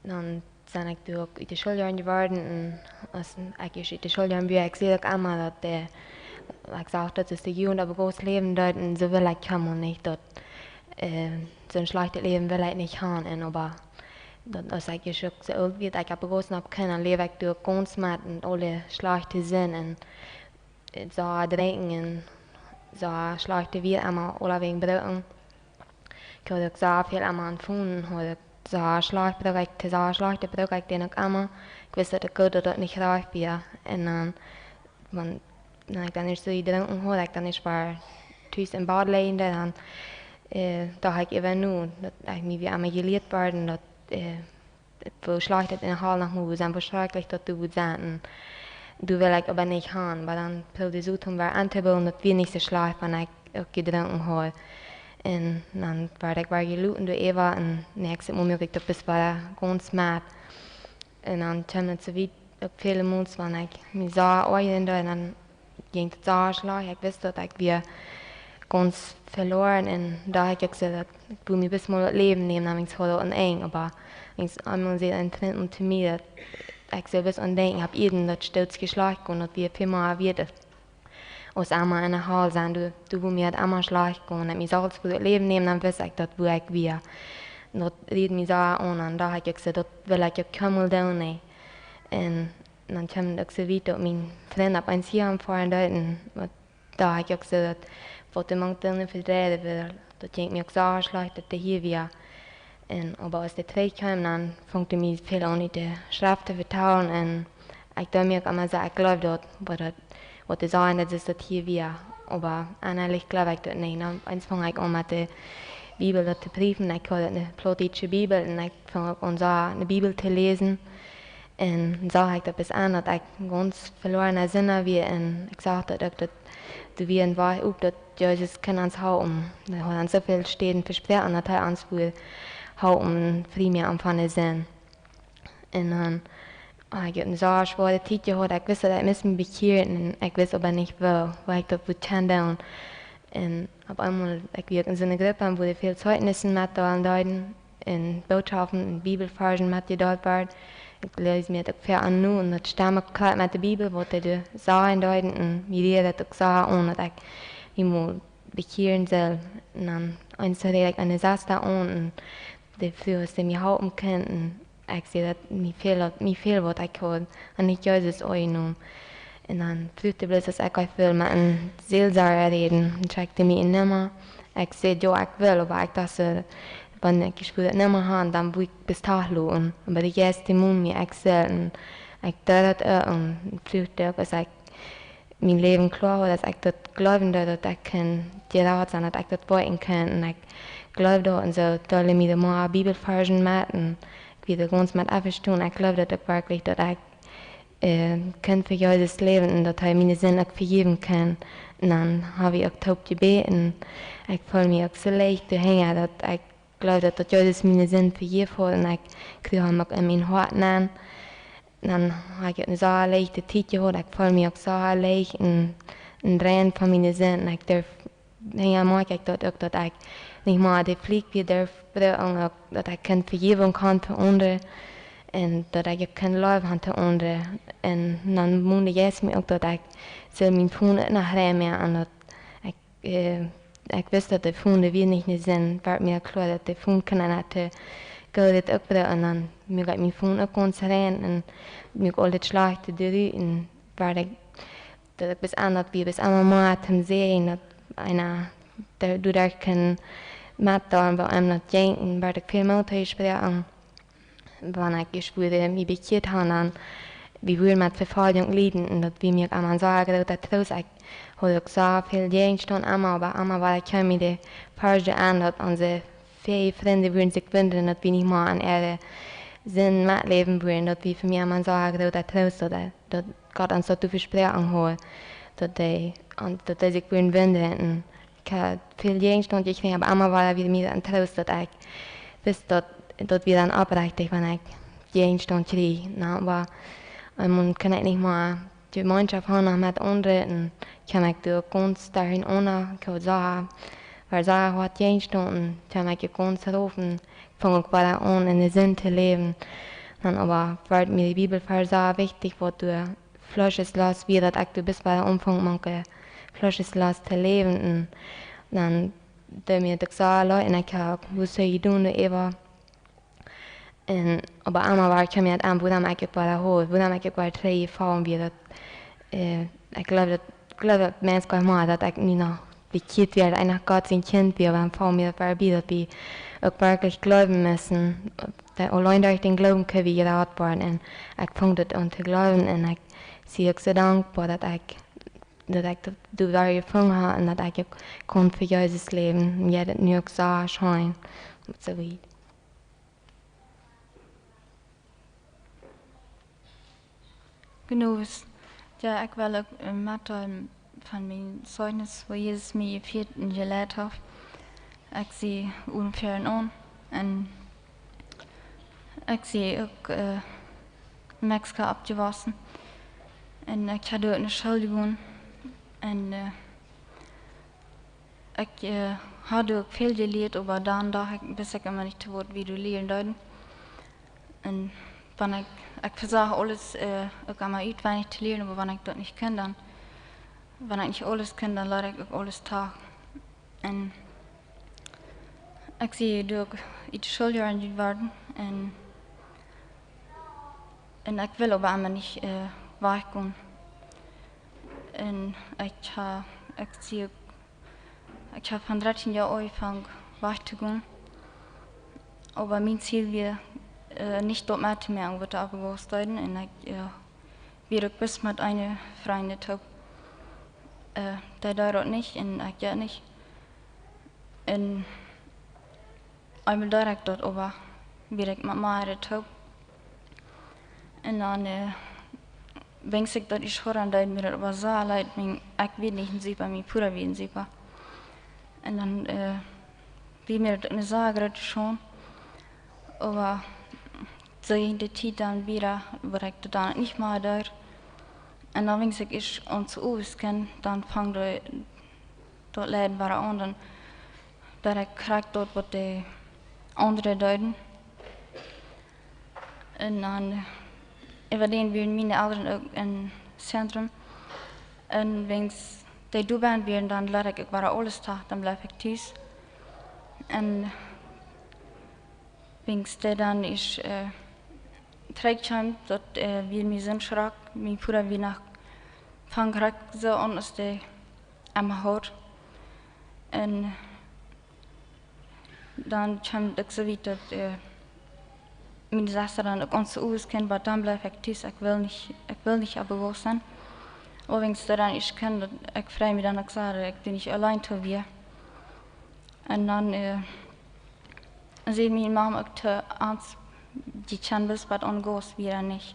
dan sie ekj doa uk ut de Schooljoaren jeworden. Un aus ekj ieescht ut de Schooljoaren wia, ekj säd uk emma daut de, ekj sach daut es de Jugend opp een goodet Läwen deed. Un soo well ekj kjemma nich daut, äh, soon schlajchtet Läwen well ekj nich han. Un oba daut, aus ekj ieescht uk soo oolt wia, ekj opp een goodet Läwen kjeem, dan läwd ekj doa gaunz met en aule schlajchte Sind un, äh, soo drinkjen un soo schlajchtet Wieet emma aulawäajen brucken. Ekj haud uk soo väl aun mien Phone, haud ekj soo schlajcht, bruck ekj, soo schlajcht bruck ekj dän uk emma. Ekj wist daut uk goot daut daut nich rajcht wia. Un dan, wan, wan ekj dan ieescht soo jedrunken haud, ekj dan ieescht wia tus em Bad lijen, dan, äh, docht ekj äwa no, daut ekj, mie wia emma jelieet worden, daut, äh, woo schlajcht daut enne Hal noch mol wudd sennen, woo schrakjlich daut doa wudd sennen. Un doa well ekj oba nich han, oba dan proowd ekj soo to wada auntobeelen, daut wia nich soo schlajcht, wan ekj uk jedrunken haud. Un dan wort ekj wada jeloten doaräwa un näakjstet Mol muak ekj daut bloos wada gaunz met. Un dan kjeem daut soo wiet, uk väle Mol, wan ekj mie soo oajren deed, un dan jinkj daut soo schlajcht. Ekj wist daut ekj wia gaunz veloaren un doa haud ekj uk soo daut, ekj wull mie bloos mol daut Läwen nämen, dan wiens haud daut een Enj, oba wiens eemol säd een Frint to mie daut ekj soo bloos aun denkjen, opp ieescht daut Stootje schlajcht kunn, daut wia väl mea wieet aus emma enne Hal sennen, doa, doa wia mie daut emma schlajcht kunn, daut mie selfst wull daut Läwen nämen, dan wist ekj daut, woo ekj wia. Un daut räd mie soo aun, un doa haud ekj uk soo, daut well ekj uk kjeenmol doonen, nä. Un dan kjeem daut uk soo wiet, daut mien Frint opp eemol hia aunfoaren deed, un waut, doa haud ekj uk soo daut, waut dee mank doonen fa de Welt, daut jinkj mie uk soo schlajcht, daut dee hia wia. Un oba aus dee trigjkjeem, dan funk dee mie väl aun ut de Schreft to vetalen, un ekj docht mie uk emma soo, ekj jleew daut, waut daut, waut dee säden, daut es daut hia wia. Oba ennalich jleew ekj daut nich. Dan eemol funk ekj aun met de Bibel daut to priefen. Ekj haud eene plautdietsche Bibel un ekj funk uk aun soo eene Bibel to läsen. Un soo haud ekj daut bloos aun, daut ekj een gaunz veloarna Sinda wia. Un ekj sach daut uk, daut doa wia een Wajch op, daut Jesus kunn ons halpen. Hee haud ons soo väl Städen vesproaken, daut hee ons wudd halpen, frie moaken von de Sind. Un dan haud ekj eene soo schwoare Tiet jehaut. Ekj wist, daut ekj must mie bekjieren, un ekj wist oba nich woo, woo ekj daut wudd kjennen doonen. Un opp eemol, ekj wia uk en soone Grupp, wua dee väl Zeichnissen metdeelen deeden, un Bootschoften un Bibelvarzen metjedeelt worden. Ekj läs mie daut uk väl aun nu, un daut stemt uk kloa met de Bibel, waut dee doa sajen deeden, un mie rieed daut uk soo aun, daut ekj mie mol bekjieren sull. Un dan eemol räd ekj eene Sesta aun, un dee fruach, aus see mie halpen kunn. Un ekj säd, daut mie fält, daut mie fält waut, ekj haud nich Jesus aunjenomen. Un dan fruach dee bloos, aus ekj wull met een Seelsorja räden. Un schekjt dee mie een Numma. Ekj säd, jo, ekj well, oba ekj docht soo, wan ekj ieescht daut Numma haud, dan wudd ekj bloos tofräd loten. Oba de Jeist, dee mond mie, ekj säd, un ekj deed daut uk, un fruach uk, aus ekj mien Läwen kloa haud, daut ekj daut jleewen deed, daut ekj kunn jerat sennen, daut ekj daut weeten kunn. Un ekj jleewd daut, un soo deeld dee mie de mea Bibelvarzen met, un ekj wia doa gaunz met envestonen. Ekj jleewd daut uk werkjlich, daut ekj, äh, kunn fa Jesus läwen un daut hee miene Sind uk vejäwen kunn. Un dan hab wie uk toop jebät, un ekj feeld mie uk soo leicht doahinja, daut ekj jleewd, daut, daut Jesus miene Sind vejäft haud, un ekj kjrieech am uk en mien Hoat nenn. Dan haud ekj eene soo leichte Tiet jehaut, ekj feeld mie uk soo leicht un, un rein von miene Sind. Un ekj durf, hinja moakj ekj daut uk, daut ekj nich mea de Fliek wada durf brucken, uk daut ekj kjeene Vejäwunk haud fa aundre. Un daut ekj uk kjeene Leew haud fa aundre. Un dan mond de Jeist mie uk, daut ekj sull mien Phone uk noch rein moaken, un daut ekj, äh, ekj wist, daut de Phone, dee wia nich en de Sind, wort mie kloa, daut de Phone kunn eena to goodet uk brucken, un dan muak ekj mien Phone uk gaunz rein, un muak aul daut schlajchte doa rut, un wort ekj, daut ekj bloos aun, daut wia bloos emma mea to seenen, daut eena doa, doaderch kunn metdeelen, woo eenem daut jinkj, un wort ekj väl Moot jesproaken. Wan ekj ieescht wada mie bekjieet haud, dan, wie wudden met Vefoljunk lieden, un daut wia mie uk emma een sea groota Troost. Ekj haud uk soo väl Jäajenstaunt emma, oba emma wada kjeem mie de Varsch aun, daut onse väaje Frind wudden sikj wundren, daut wie nich mea en äare Sind metläwen wudden, daut wia fa mie emma een sea groota Troost, daut, daut Gott ons daut doa vesproaken haud, daut dee, un daut dee sikj wudden wundren. Un ekj haud väl Jäajenstaunt jekjräajen, oba emma wada wia mie een Troost, daut ekj wist, daut, daut wia dan oprechtich, wan ekj Jäajenstaunt kjrieech. Na, oba, ähm, dan kunn ekj nich mea Jemeenschoft haben noch met aundre, un kjeem ekj doa gaunz derchenaunda, ekj haud soo Wia soo hoat jäajen stonen, dan ekj gaunz roof, funk uk wada aun en de Sind to läwen. Dan oba wort mie de Bibelvarsch soo wichtich, waut doa: Fleesch es Lost, wia daut ekj doa bloos wada aunfunk mank Fleesch es Lost to läwen. Un dan deed mie daut soo leet un ekj hab uk woo see jedonen äwa. Un oba emma wia ekj mie aum, wuarom ekj uk wada hol, wuarom ekj uk wada trigj jefollen wia, daut, äh, ekj jleew daut, jleew daut Mensch kjemt mea, daut ekj nu noch bekjieet wia, daut ekj noch Gott sien Kjint wia, oba dan foll mie daut wada bie, daut wie uk werkjlich jleewen musten, daut auleen derch dän Gloowen kjenn wie jerat woaren. Un ekj funk daut aun to jleewen un ekj sie uk soo dankboa, daut ekj, daut ekj daut doa wada jefungen hab un daut ekj uk kunn fa Jesus läwen. Un jo, daut nu uk soo scheen, soo wiet. Genug es. Jo, ekj well uk, äh, metdeelen von mien Zeugnis, woo Jesus mie jefieet un jeleit haft. Ekj sie unfäa aun. Un ekj sie uk, äh, en Mexiko oppjewossen. Un ekj haud doa ne School jegonen. Un, äh, ekj, äh, haud uk väl jelieet, oba dan docht ekj, wist ekj emma nich, waut wie doa lieren deeden. Un wan ekj, ekj vesocht aules, äh, uk emma utwendich to lieren, oba wan ekj daut nich kunn, dan, wan ekj nich aules kunn, dan leet ekj uk aules toch. Un ekj sie doa uk ut de School jeräakjent worden. Un, un ekj wull oba emma nich, äh, wajchgonen. Un ekj ha, ekj sie uk, ekj hab von dartieen Joa aunjefongen wajch to gonen. Oba mien Ziel wia, äh, nich daut mettomoaken, waut doa oppjewossen wia. Un ekj, äh, wia uk bloos met eene Frindin toop. Äh, dee deed daut nich un ekj uk nich. Un eemol deed ekj daut, oba wia ekj met mea toop. Un dan, äh, wiens ekj daut ieescht hieed, dan deed mie daut oba soo leet, wiels ekj wia nich een Supa, mien Voda wia een Supa. Un dan, äh, wia mie daut ne soo groote Schaund. Oba soo jinkj de Tiet dan wada, wua ekj daut dan nich mea deed. Un dan, wiens ekj ieescht aun to Owes kjeem, dan funk daut, daut Leiden wada aun, dan deed ekj krakjt daut, waut de aundre deeden. Un dan, äh, äwadäm wieren miene Elren uk em Zentrum. Un wiens dee doa wieren, dan leet ekj uk wada aules toch, dan bleef ekj tus. Un wiens dee dan ieescht, äh, trigjkjeem, daut, äh, wia mie soo een Schrakj, mien Voda wia noch, funk krakjt soo aun aus dee emma haud. Un dan kjeem daut uk soo wiet, daut, äh, miene Sesta dan uk aun to Owes kjeem, oba dan bleef ekj tus, ekj wull nich, ekj wull nich oppjewossen. Oba wiens dee dan ieescht kjeem, daut ekj freid mie dan uk soo, daut ekj doa nich auleen wia. Un dan, äh, säd miene Mama uk to ons, dee kjennen bloos waut aun Gott wieren nich.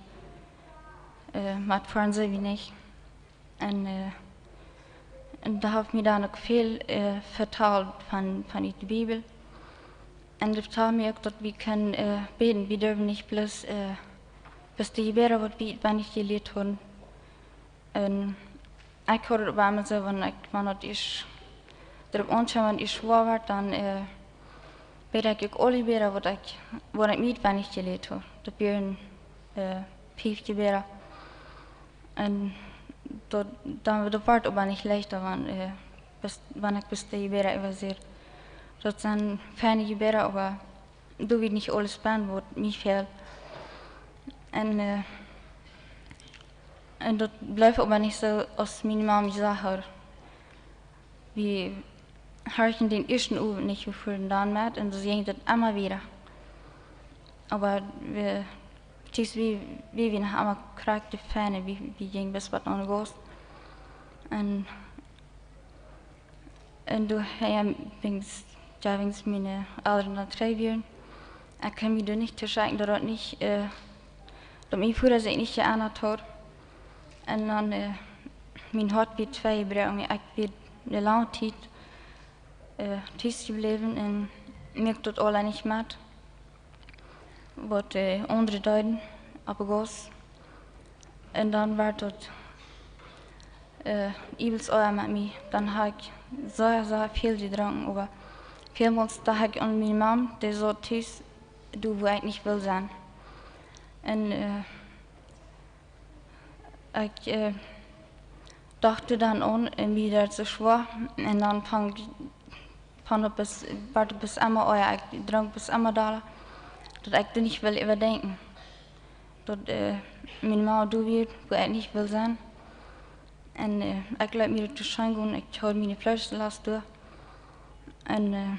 Äh, oba fa ons wia nich. Un, äh, un dee haft mie dan uk väl, äh, vetalt von, von de Bibel. Un dee vetald mie uk, daut wie kjennen, äh, bäden. Wie durwen nich bloos, äh, bloos de Jebäda, waut wie, wan wie jelieet hauden. Un ekj haud daut oba emma soo, wan ekj, wan daut ieescht doaropp aunkjeem, wan daut ieescht schwoa wort, dan, äh, bäd ekj uk aule Jebäda, waut ekj, waut ekj mie, wan wie jelieet haud. Daut wieren, äh, fief Jebäda. Un daut, dan, daut wort oba nich leichta, wan, äh, bloos, wan ekj bloos de Jebäda äwasäd. Daut sent feine Jebäda, oba doa wia nich aules bie, waut mie fäld. Un, äh, un daut bleef oba nich soo, aus miene Mama jesajcht haud. Wie horchten dän ieeschten Owent nich, wie fuaren dan met, un soo jinkj daut emma wieda. Oba wie, tus wie, wie, wie noch emma krakjt de Ferne, wie, wie jinjen bloos waut aun Gott. Un, un doa, jo, wiens, jo, wiens miene Elren dan trigj wieren. Ekj kaun mie doa nich to schekjen, daut daut nich, äh, daut mien Voda sikj nich jeendat haud. Un dan, äh, mien Hoat wia twei jebroaken, ekj wia ne lange Tiet, äh, tus jebläwen un muak daut aules nich met, waut, äh, aundre deeden opp Gott. Un dan wort daut, äh, übelst oaja met mie. Dan haud ekj sea, sea väl jedrunken, oba välmols docht ekj aun miene Mam, dee säd: "Tus du, wua ekj nich well sennen." Un, äh, ekj, äh, docht doa dan aun un mie wort soo schwoa. Un dan funk, funk daut bloos, wort daut bloos emma ea, ekj drunk bloos emma dolla, daut ekj doa nich well äwa denkjen. Daut, äh, miene Mam doa wia, wua ekj nich well sennen. Un, äh, ekj leet mie daut scheen gonen, ekj haud miene Fleeschlast doa. Un, äh,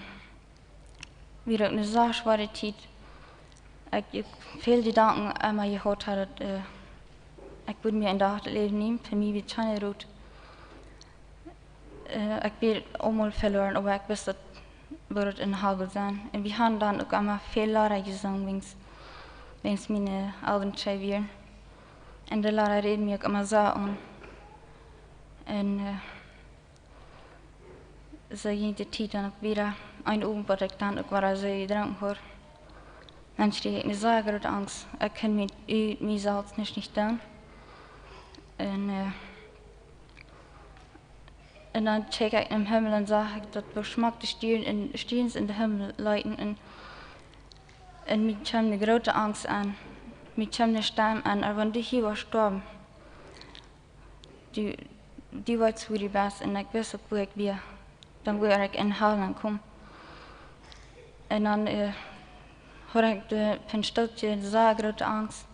wia uk eene sea schwoare Tiet. Ekj, ekj väl Jedrunken emma jehaut haud, daut, äh, ekj wudd mie een Dach daut Läwen nämen, fa mie wia kjeene Rut. Äh, ekj wia aulemol veloaren, oba ekj wist, daut wudd een Hal sennen. Un wie hauden dan uk emma väl Leeda jesungen, wäajens, wäajens miene Elren twee wieren. Un de Leeda räden mie uk emma sea aun. Un, äh, soo jinkj de Tiet dan uk wieda. Een Owent, waut ekj dan uk wada soo jedrunken haud, dan kjrieech ekj eene sea groote Angst. Ekj kunn mie, mie selfst nich, nich doonen. Un, äh, un dan kjikj ekj em Himmel un sach ekj, daut woo schmock de Stierns en, Stierns en dän Himmel leeten. Un, un mie kjeem eene groote Angst aun. Mie kjeem eene Stemm aun: "Wan du hia wurscht stoawen, du, du weetst, wua du best." Un ekj wist uk, wua ekj wia. Dan wudd ekj en Hal aunkomen. Un dan, äh, haud ekj de, fa een Stootje sea groote Angst.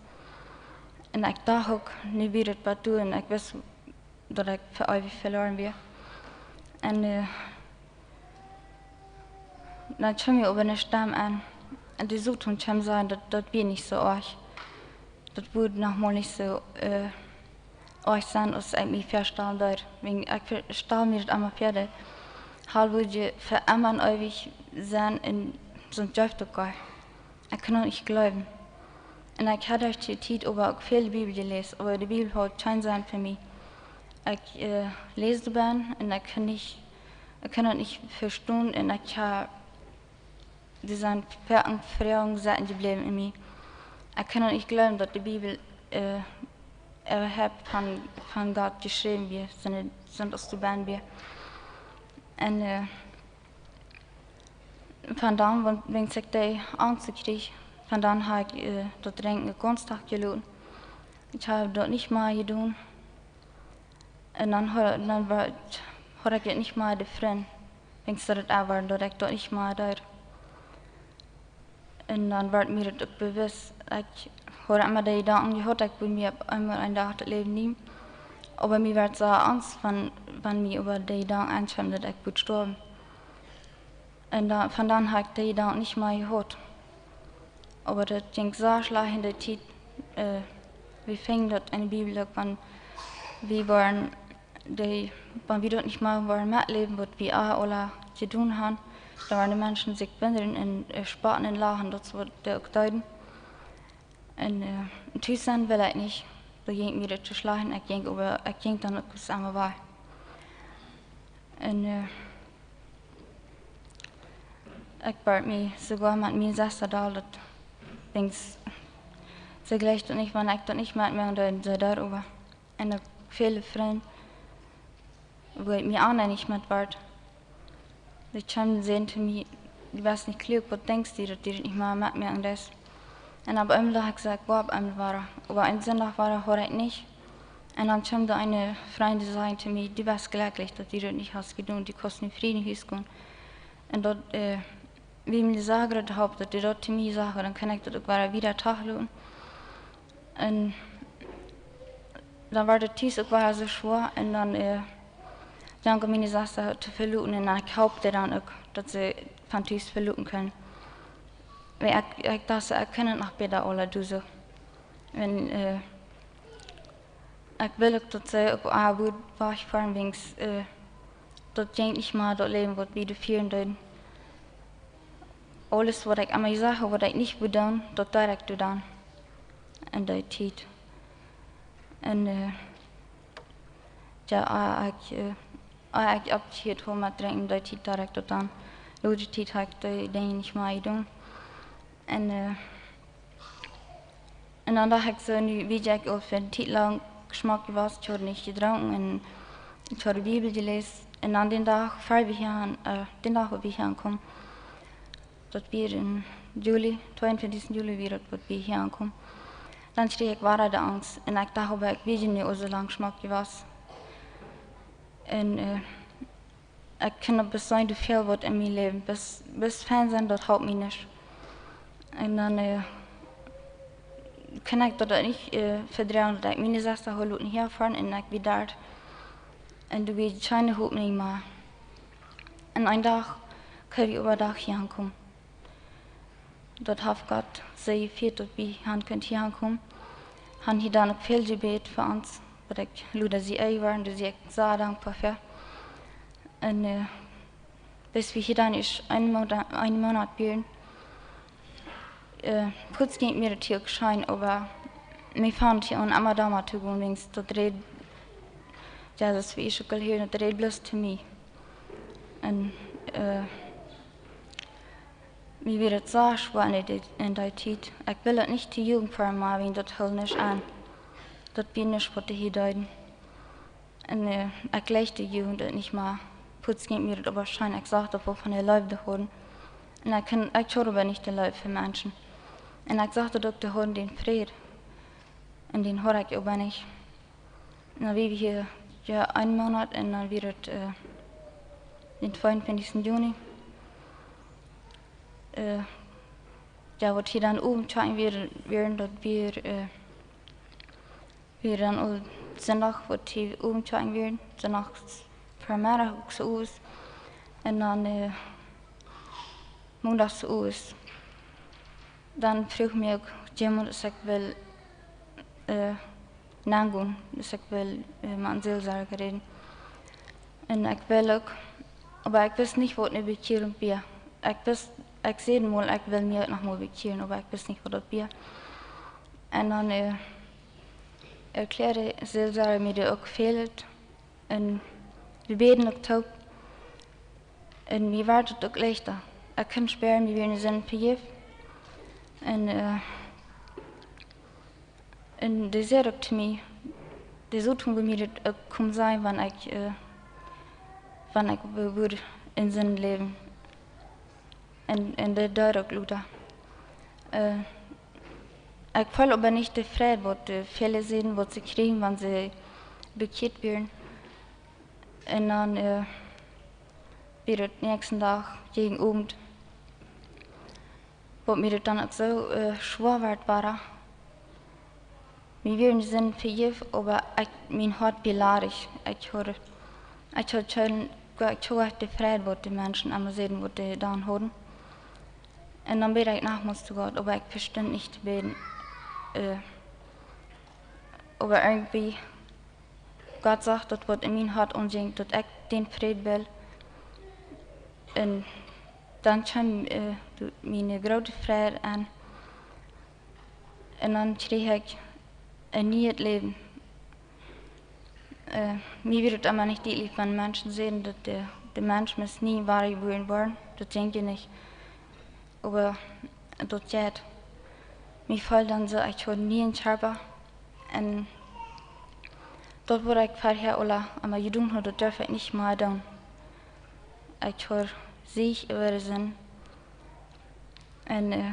Un ekj docht uk, nu wia daut waut doa, un ekj wist, daut ekj fa eewich veloaren wia. Un, äh, dan kjeem mie oba eene Stemm aun. Un dee säd, un kjeem sajen, daut, daut wia nich soo oajch. Daut wudd noch mol nich soo, äh, oajch sennen, aus ekj mie väastalen deed. Wäajens ekj ve-, stald mie daut emma väa, daut Hal wudd fa emma un eewich sennen un soont jeft daut goanich. Ekj kunn daut nich jleewen. Un ekj haud derch de Tiet oba uk väl de Bibel jeläst, oba de Bibel haud kjeen Senn fa mie. Ekj, äh, läs doa benn un ekj kunn nich, ekj kunn daut nich vestonen un ekj ha-, doa sent Froagen, Froagen sitten jebläwen en mie. Ekj kunn daut nich jleewen, daut de Bibel, äh, äwahaupt von, von Gott jeschräwen wia, soont, soont aus doa benn wia. Un, äh, von dan, wan, wan ekj dee Angst kjrieech, von dan ha ekj, äh, daut Drinkjen gaunz jeloten. Ekj ha daut nich mea jedonen. Un dan haud, dan wort, haud ekj daut nich mea de Frind. Wäajens daut et äwa, daut ekj daut nich mea deed. Un dan wort mie daut uk bewusst, ekj haud emma de Jedunk jehaut, ekj wudd mie opp eemol een Dach daut Läwen nämen. Oba mie wort soo Angst von, wan mie oba de Jedunk aunkjeem, daut ekj wudd stoawen. Un dan, von dan ha ekj de Jedunk nich mea jehaut. Oba daut jinkj soo schlajcht en de Tiet, äh, wie fungen daut en de Bibel uk, wan wie wieren dee, wan wie daut nich mea wieren metläwen, waut wie aula jedonen han, dan wieren de Menschen sikj wundren un, äh, spotten un lachen, daut see waut doa uk deeden. Un, äh, tus sennen wull ekj nich. Doa jinkj mie daut too schlajcht, ekj jinkj oba, ekj jinkj dan uk bloos emma wajch. Un, äh, ekj wort mie soogoa met miene Sesta doll, daut denkjst, see jleicht daut nich, wan ekj daut nich metmoak, dan see doaräwa. Un uk väle Frind, wua ekj mie aun nich met wort. Dee kjeemen säden to mie: "Du best nich kluak, waut denkjst du, daut du daut nich mea metmoaken deist?" Un opp eemol docht ekj, see, ekj woa opp eemol wada. Oba een Sindach wada haud ekj nich. Un dan kjeem doa een Frint, dee säd to mie: "Du best jlekjlich, daut du daut nich hast jedonen, du kaust nu frie no Hus gonen." Un daut, äh, wia mie soo groote Hopninj, daut dee daut to mie säd, dan kunn ekj daut uk wada wieda trigj loten. Un dan wort et tus uk wada soo schwoa un dan, äh, dan kjeem miene Sesta to veloten un ekj hopd dan uk, daut see von tus veloten kunn. Wiels ekj, ekj docht, see, ekj kunn daut noch bäta aula doonen soo. Un, äh, ekj wull uk, daut see uk aul wudd wajchfoaren, wäajens, äh, daut jinkj nich mea daut Läwen, waut wie doa fieren deeden. Aules, waut ekj aun mie sach, waut ekj nich wull doonen, daut deed ekj doa dan en dee Tiet. Un, äh, jo, äh, ekj, äh, äh, ekj oppjehieet haud met drinkjen, dee Tiet deed ekj daut dan. Lota Tiet ha ekj dee Dinja nich mea jedonen. Un, äh, un dan docht ekj soo, nu wia ekj aul fa eene Tiet lang jeschmock jewast, ekj haud nich jedrunken un ekj haud de Bibel jeläst. Un aun dän Dach, ver wie hia, äh, dän Dach, wua wie hia aunkamen, daut wia em Juli, tweeuntwintichsten Juli wia daut, wua wie hia aunkamen, dan kjrieech ekj wada de Angst. Un ekj docht, oba ekj wia je nu aul soo lang schmock jewast. Un, äh, ekj kunn daut bloos seenen, doa fält waut en mien Läwen. Bloos, bloos fein sennen, daut halpt mie nich. Un dan, äh, kunn ekj daut nich, äh, vedroagen, daut ekj miene Sesta haud loten hia foaren un ekj wia doa. Un doa wia kjeene Hopninj mea. Un een Dach kjenn wie äwa Dach hia aunkomen. Daut haft Gott soo jefieet, daut wie han kunt hia aunkomen. Han hia dan uk väl jebät fa ons, waut ekj luda sie eewaren, doa sie ekj sea dankboa fa. Un, äh, bat wie hia dan ieescht een Moonat, een Moonat wieren, äh, fuaz jinkj mie daut hia uk scheen, oba mie funk hia aun emma doa mau to gonen, wiels daut räd, jo, daut wia ieescht uk aul hia, daut räd bloos to mie. Un, äh, mie wia daut sea schwoa en dee, en dee Tiet. Ekj well daut nich to juagen fa mie, wiels daut hilt nich aun. Daut wia nich, waut dee hia deeden. Un, äh, ekj leewd de Jugend nich mea. Fuaz jinkj mie daut oba scheen, ekj sach daut, woo väl dee Leew hauden. Un ekj kunn, ekj haud oba nich de Leew fa Menschen. Un ekj sach daut uk, dee hauden dän Fräd. Un dän haud ekj oba nich. Un dan wia wie hia, jo, een Moonat un dan wia daut, äh, dän tweeuntwintichsten Juni. Äh, jo, waut hia dan Owentschakjen wia, wia daut wia, äh, wia dan aul Sindach, waut hia Owentschakjen wia, Sindach Vemeddach uk soo aus. Un dan, äh, Mondach soo aus. Dan fruach mie uk jemaunt, aus ekj wull, äh, nengonen, aus ekj wull, äh, met een Seelsorger räden. Un ekj wull uk, oba ekj wist nich, waut eene Bekjierunk wia. Ekj wist, ekj säd mol, ekj wull mie noch mol bekjieren, oba ekj wist nich, waut daut wia. Un dan, äh, erkjläad de Seelsorger mie, daut uk fält. Un wie bäden uk toop. Un mie wort daut uk leichta. Ekj kunn spieren, mie wieren de Sinden vejäft. Un, äh, un dee säd uk to mie, dee säd to mie, daut uk kunn sennen, wan ekj, äh, wan ekj wu-, wudd en Sind läwen. Un, un daut deed uk luda. Äh, ekj feeld oba nich de Fräd, waut, äh, väle säden, waut see kjrieejen, wan see bekjieet wieren. Un dan, äh, wia daut näakjsten Dach jäajen Owent, waut mie daut dan uk soo, äh, schwoa wort, wia, mie wieren de Sinden vejäft, oba ekj, mien Hoat wia ladich. Ekj haud, ekj haud kjeen, ekj haud de Fräd, waut de Menschen emma säden, waut dee dan hauden. Un dan bäd ekj nochmols to Gott, oba ekj vestunt nich to bäden. Äh, oba irjentwie, Gott sach daut, waut en mien Hoat omjinkj, daut ekj dän Fräd wull. Un dan kjeem, äh, doa miene groote Fräd aun. Un dan kjrieech ekj een nieet Läwen. Äh, mie wia daut emma nich dietlich, wan Menschen säden, daut de, de Mensch mott nie wada jebuaren woaren. Daut denkj ekj nich. Oba daut jeit. Mie feeld dan soo, ekj haud een nieen Kjarpa. Un daut, waut ekj verhäa aula emma jedonen haud, daut durf ekj nich mea doonen. Ekj haud Siech äwa de Sind. Un, äh,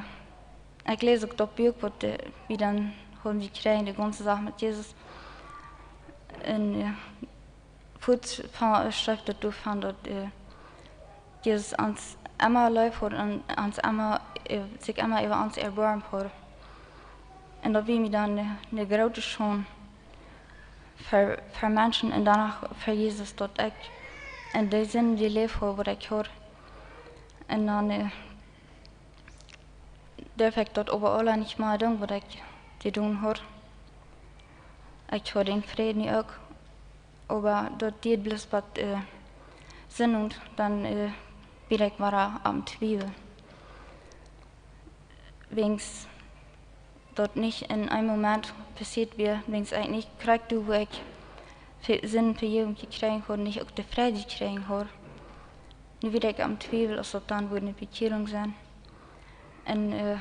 ekj läs uk daut Buak, waut, äh, wie dan hauden jekjräajen, de gaunze Sach met Jesus. Un, äh, fuaz fa-, schreef daut doavon, daut, äh, Jesus ons emma leef haud un ons emma, äh, sikj emma äwa ons erboarmt haud. Un daut wia mie dan eene, eene groote Schaund fa, fa Menschen un dan uk fa Jesus, daut ekj en dee Sind jeläft haud, waut ekj haud. Un dan, äh, durf ekj daut äwaraul nich mea doonen, waut ekj jedonen haud. Ekj haud dän Fräd nu uk, oba daut deed bloos waut, äh, Sind un dan, äh, wia ekj wada aum Twieweln. Wiels daut nich en een Moment passieet wia, wiels ekj nich krakjt doa, wua ekj Ve-, Sind vejäft jekjräajen haud, nich uk de Fräd jekjräajen haud. Nu wia ekj aum Twieweln, aus daut dan wudd eene Bekjierunk sennen. Un, äh,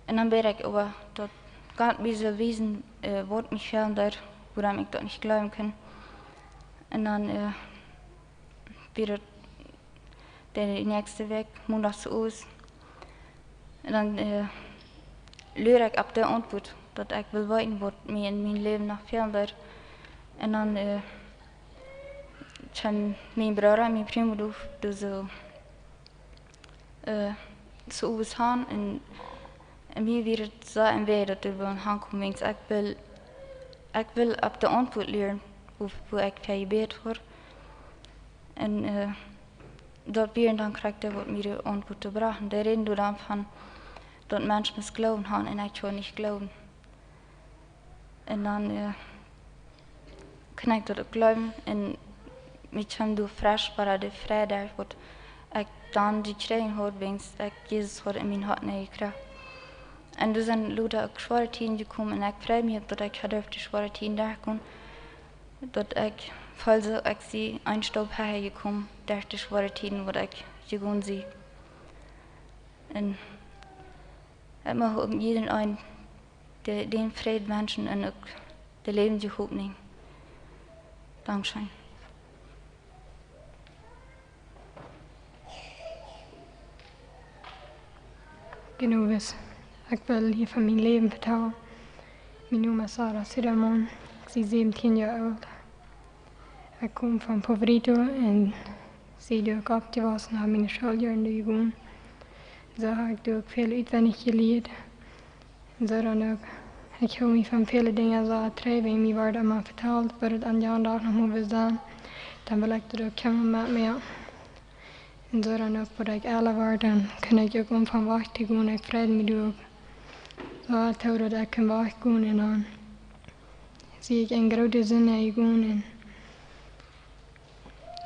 un dan bäd ekj äwa, daut Gott mie sull wiesen, äh, waut mie fälen deed, wuarom ekj daut nich jleewen kunn. Un dan, äh, wia daut de näakjste Wäakj, Mondach soo ut. Un dan, äh, luad ekj opp de Auntwuat, daut ekj wull weeten, waut mie en mien Läwen noch fälen deed. Un dan, äh, kjeem mien Brooda, mien primo, doa, doa soo, äh, soo ut han un, un mie wia daut soo een Wee, daut doa wellen hankomen, wiels ekj wull, ekj wull opp de Auntwuat luaren, wua, wua ekj fa jebät haud. Un, äh, daut wia dan krakjt daut, waut mie de Auntwuat brocht. Un dee räden doa dan von, daut Menschen must Gloowen han un ekj haud nich Gloowen. Un dan, äh, kunn ekj daut uk jleewen. Un mie kjeem doa fresch wada de Fräd, waut ekj dan jekjräajen haud, wiels ekj Jesus haud en mien Hoat nenjekjräajen. Un doa sent lota uk schwoare Tieden jekomen. Un ekj frei mie uk, daut ekj ha durft de schwoare Tieden derchgonen. Daut ekj feeld soo, ekj sie een Staup hecha jekomen derch de schwoare Tieden, waut ekj jegonen sie. Un ekj mucht uk jieda een de, dän Fräd wenschen un uk de läwendje Hopninj. Dankscheen. Genau, ekj well hia von mien Läwen vetalen. Mien Nomen es Sarah Sidermann. Ekj sie säwentieen Joa oolt. Ekj kom von Pueblito un sie doa uk oppjewossen, ha miene Schooljoaren doa jegonen. Soo ha ekj doa uk väl utwendich jelieet. Un soo dan uk, ekj hilt mie von väle Dinja soo trigj, wiels mie wort emma vetalt, waut et aun jan Dach noch mott sennen. Dan wull ekj daut uk kjennen met mie. Un soo dan uk, waut ekj elra wort, dan kunn ekj uk aunfangen wajch to gonen. Ekj freid mie doa uk soo too, daut ekj kunn wajch gonen. Un dan sie ekj en groote Sind jegonen.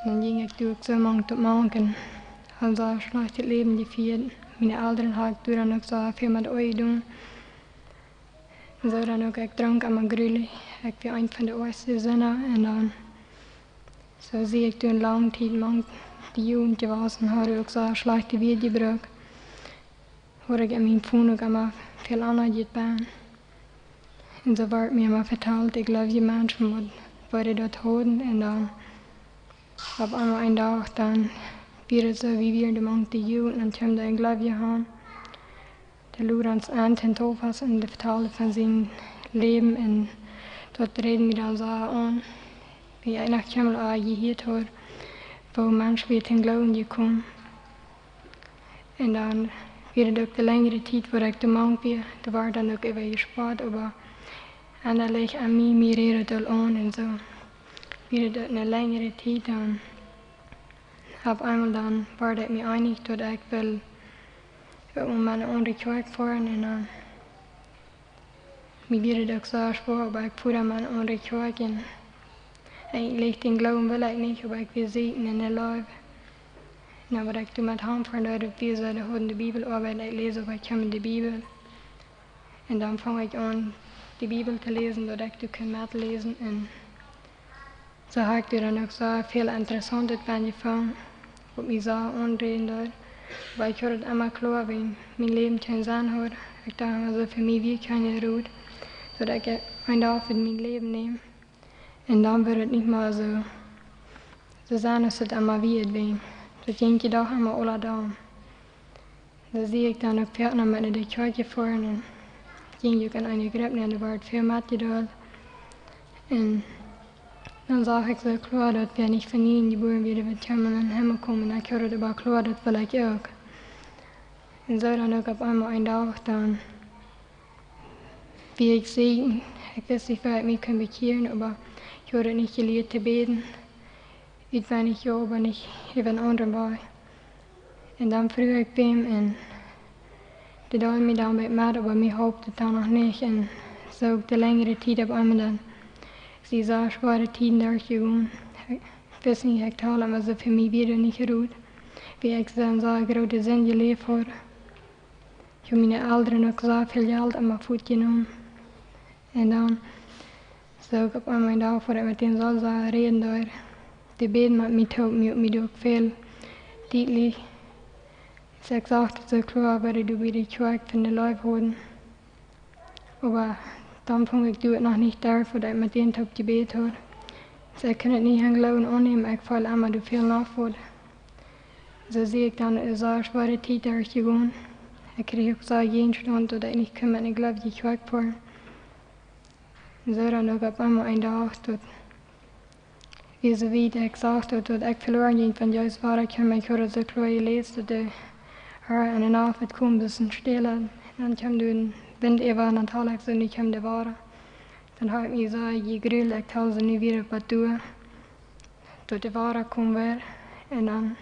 Un dan jinkj ekj doa uk soo mank daut mank un ha soo schlajchtet Läwen jefieet. Miene Elren ha ekj doa dan uk soo väl met oajedonen. Un soo dan uk, ekj drunk emma grulich. Ekj wia eent von de oajchste Sinda. Un dan, soo sie ekj doa lange Tiet mank de Jugend jewossen, ha uk soo schlajchte Wieed jebrukt. Wort ekj en mien Phone uk emma väl aunjeschräwen. Un soo wort mie emma vetalt, ekj jleew, dee Menschen, waut, waut daut hauden. Un dan opp eemol een Dach, dan wia et soo, wie wieren doa mank de Jugend, un dan kjeem doa een Jleewja aun. De Lorenz Anton Tofas, un dee vetald von sien Läwen, un daut räd mie dan soo aun, wiels ekj noch kjeenmol aun jehieet haud, woo een Mensch wia toom Gloowen jekomen. Un dan wia et uk de lenjre Tiet, wua ekj doa mank wia, doa wort dan uk äwa jespott, oba ennalich aun mie, mie räd et aul aun un soo. Wia et uk ne lenjre Tiet, dan opp eemol dan wort ekj mie eenich, daut ekj wull uk mau no ne aundre Kjoakj foaren, un dan mie wia et uk soo schwoa, oba ekj foa dan mau no ne aundre Kjoakj, un eejentlich dän Gloowen wull ekj nich, oba ekj wia sieekjen en de Leew. Un waut ekj doamet aunfangen deed, wia soo, dee hauden de Bibel oppe, ekj läs opp, ekj kjeem en de Bibel. Un dan funk ekj aun, de Bibel to läsen, daut ekj doa kunn metläsen. Un soo ha ekj doa dan uk soo väl Interessauntet aunjefungen, waut mie soo aunräden deed. Oba ekj haud et emma kloa, wiels mien Läwen kjeen Senn haud. Ekj docht emma soo, fa mie wia kjeene Rot, daut ekj een Dach fa mien Läwen näm. Un dan wudd et nich mea soo, soo sennen aus et emma wia, wiels daut jinkj je doch emma aula dan. Dan sie ekj dan uk foaken met no de Kjoakj jefoaren un jinkj uk en eene Grupp nenn, doa wort väl metjedeelt. Un dan sach ekj soo kloa, daut wäa nich von nieem jebuaren woat, dee woat kjennen en dän Himmel komen. Ekj haud et oba kloa, daut wull ekj uk. Un soo dan uk opp eemol een Dach, dan wia ekj sieekjen. Ekj wist nich, woo ekj mie kunn bekjieren, oba ekj haud nich jelieet to bäden. Utwendich jo, oba nich äwa een aundren Wajch. Un dan fruach ekj biem, un dee deed mie dan bät met, oba mie holp et dan noch nich. Un soo uk de lenjre Tiet opp eemol dan, ekj sie soo schwoare Tieden derchjegonen. Ekj wist nich, ekj tald emma soo, fa mie wia et nich Rot, wiels ekj soo ne soo groote Sind jeläft haud. Ekj haud miene Elren uk soo väl Jelt emma fuatjenomen. Un dan sach ekj opp eemol een Dach, wua ekj met dän Saul soo räden deed. Dee bäden met mie toop, mie, mie deed uk väl dietlich. Soo ekj sach daut soo kloa, woo dee doa bie de Kjoakj von de Leew hauden. Oba dan funk ekj doa noch nich derch, wua ekj met dän toop jebät haud. See kunnen daut nich aun Gloowen aunnämen, ekj feeld emma, doa fält noch waut. Soo sie ekj dan eene sea schwoare Tiet derchjegonen. Ekj kjrieech uk sea Jäajenstaunt, daut ekj nich kunn met eene jleewje Kjoakj foaren. Soo dan uk opp eemol een Dach, daut wia soo wiet, ekj sach daut, daut ekj veloaren jinkj, wan Jesus wada kjeem. Ekj haud daut soo kloa jeläst, daut de Herr enne Nacht wudd komen, soo aus een Stäla. Dan kjeem doa een Wint äwa, dan tald ekj soo, nu kjemt dee wada. Dan haud ekj mie soo jegruelt, ekj tald soo, nu wia et waut doa, daut dee wada komen wudd. Un dan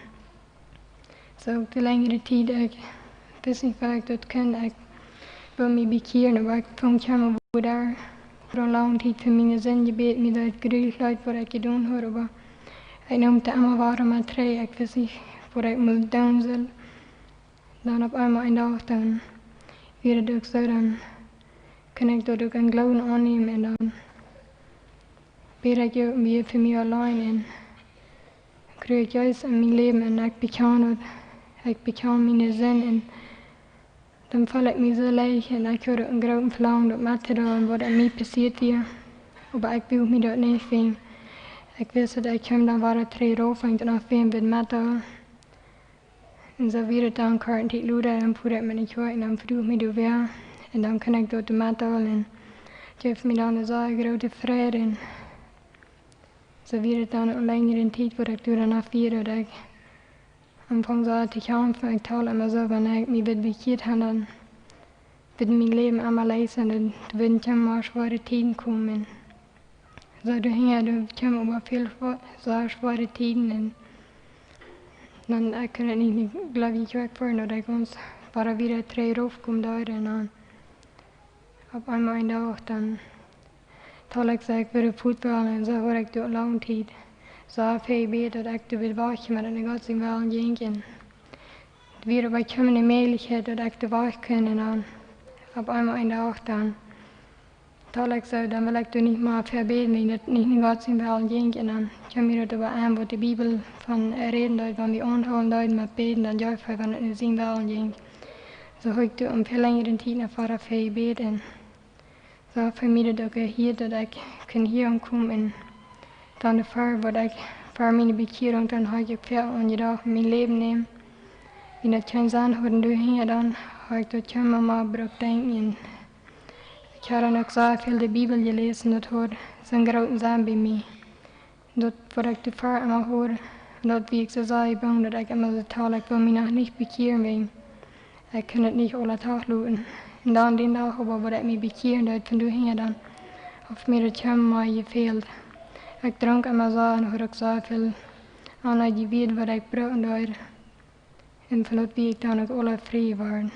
soo uk de lenjre Tiet, ekj wist nich, woo ekj daut kunn. Ekj wull mie bekjieren, oba ekj funk kjeene Wieed. Fa eene lange Tiet fa miene Sind jebät, mie daut jrulich leet, waut ekj jedonen haud, oba ekj neem daut emma wada met trigj. Ekj wist nich, waut ekj must doonen sull. Dan opp eemol een Dach, dan wia et uk soo, dan kunn ekj daut uk aun Gloowen aunnämen un dan bäd ekj uk mea fa mie auleen un kjrieech Jesus en mien Läwen un ekj bekjan daut, ekj bekjan miene Sind un dan feeld ekj mie soo leicht un ekj haud een grootet Velangen, daut met to deelen, waut aun mie passieet wia. Oba ekj wull mie daut nich, wiels ekj wist, daut ekj kjeem dan wada trigj rauf, un dan noch wäa wudd met deelen. Un soo wia et dan korte Tiet lota, dan fua ekj met de Kjoakj un dan fruach mie doa wäa. Un dan kunn ekj daut met deelen. Un daut jeef mie dan eene sea groote Freid. Un soo wia et dan eene lenjre Tiet, waut ekj doa dan noch wia, daut ekj aunfunk soo to kjamfen. Ekj tald emma soo, wan ekj mie wudd bekjieet haben, dan wudd mien Läwen emma leicht sennen, dan wudden kjeene schwoare Tieden komen. Soo, doa hinja, doa kjeemen oba väl schwo-, sea schwoare Tieden un dan, ekj kunn daut nich, nich jleewen, ekj foa noch, daut ekj ons wada wada trigj rauf kjeem doa un dan opp eemol een Dach, dan tald ekj soo, ekj wull fuat wellen un soo haud ekj doa lange Tiet soo väl jebät, daut ekj doa wada wajch met en Gott sien Wellen jinkj un wia oba kjeene Mäajlichkjeit, daut ekj doa wajch kunn un dan opp eemol een Dach, dan tald ekj soo, dan well ekj doa nich mea fa bäden, wan daut nich no Gott sien Wellen jinkj. Un dan kjeem mie daut oba aun, waut de Bibel von räden deed, wan wie aunhoolen deeden met bäden, dan jeef hee, wan et no sien Wellen jinkj. Soo haud ekj doa eene väl lenjre Tiet noch wada fa jebät un soo fa mie daut uk hia, daut ekj kunn hia aunkomen un dan doafäa, waut ekj fa miene Bekjierunk, dan haud ekj väl aun jedocht, mien Läwen nämen. Wan daut kjeenen Senn haud, un doa hinja dan haud ekj daut kjeenmol mea brukt denkjen. Un ekj haud dan uk soo väl de Bibel jeläsen, daut haud soon grooten Senn bie mie. Daut, waut ekj doafäa emma haud, daut wia ekj soo sea bang, daut ekj emma soo tald, ekj wull mie noch nich bekjieren, wiels ekj kunn et nich aule Dach loten. Un dan dän Dach oba, waut ekj mie bekjieren deed, von doa hinja dan, haud mie daut kjeenmol mea jefält. Ekj drunk emma soo un haud uk soo väl aun daut Jewied, waut ekj brucken deed. Un von daut wia ekj dan uk aula frie jeworden.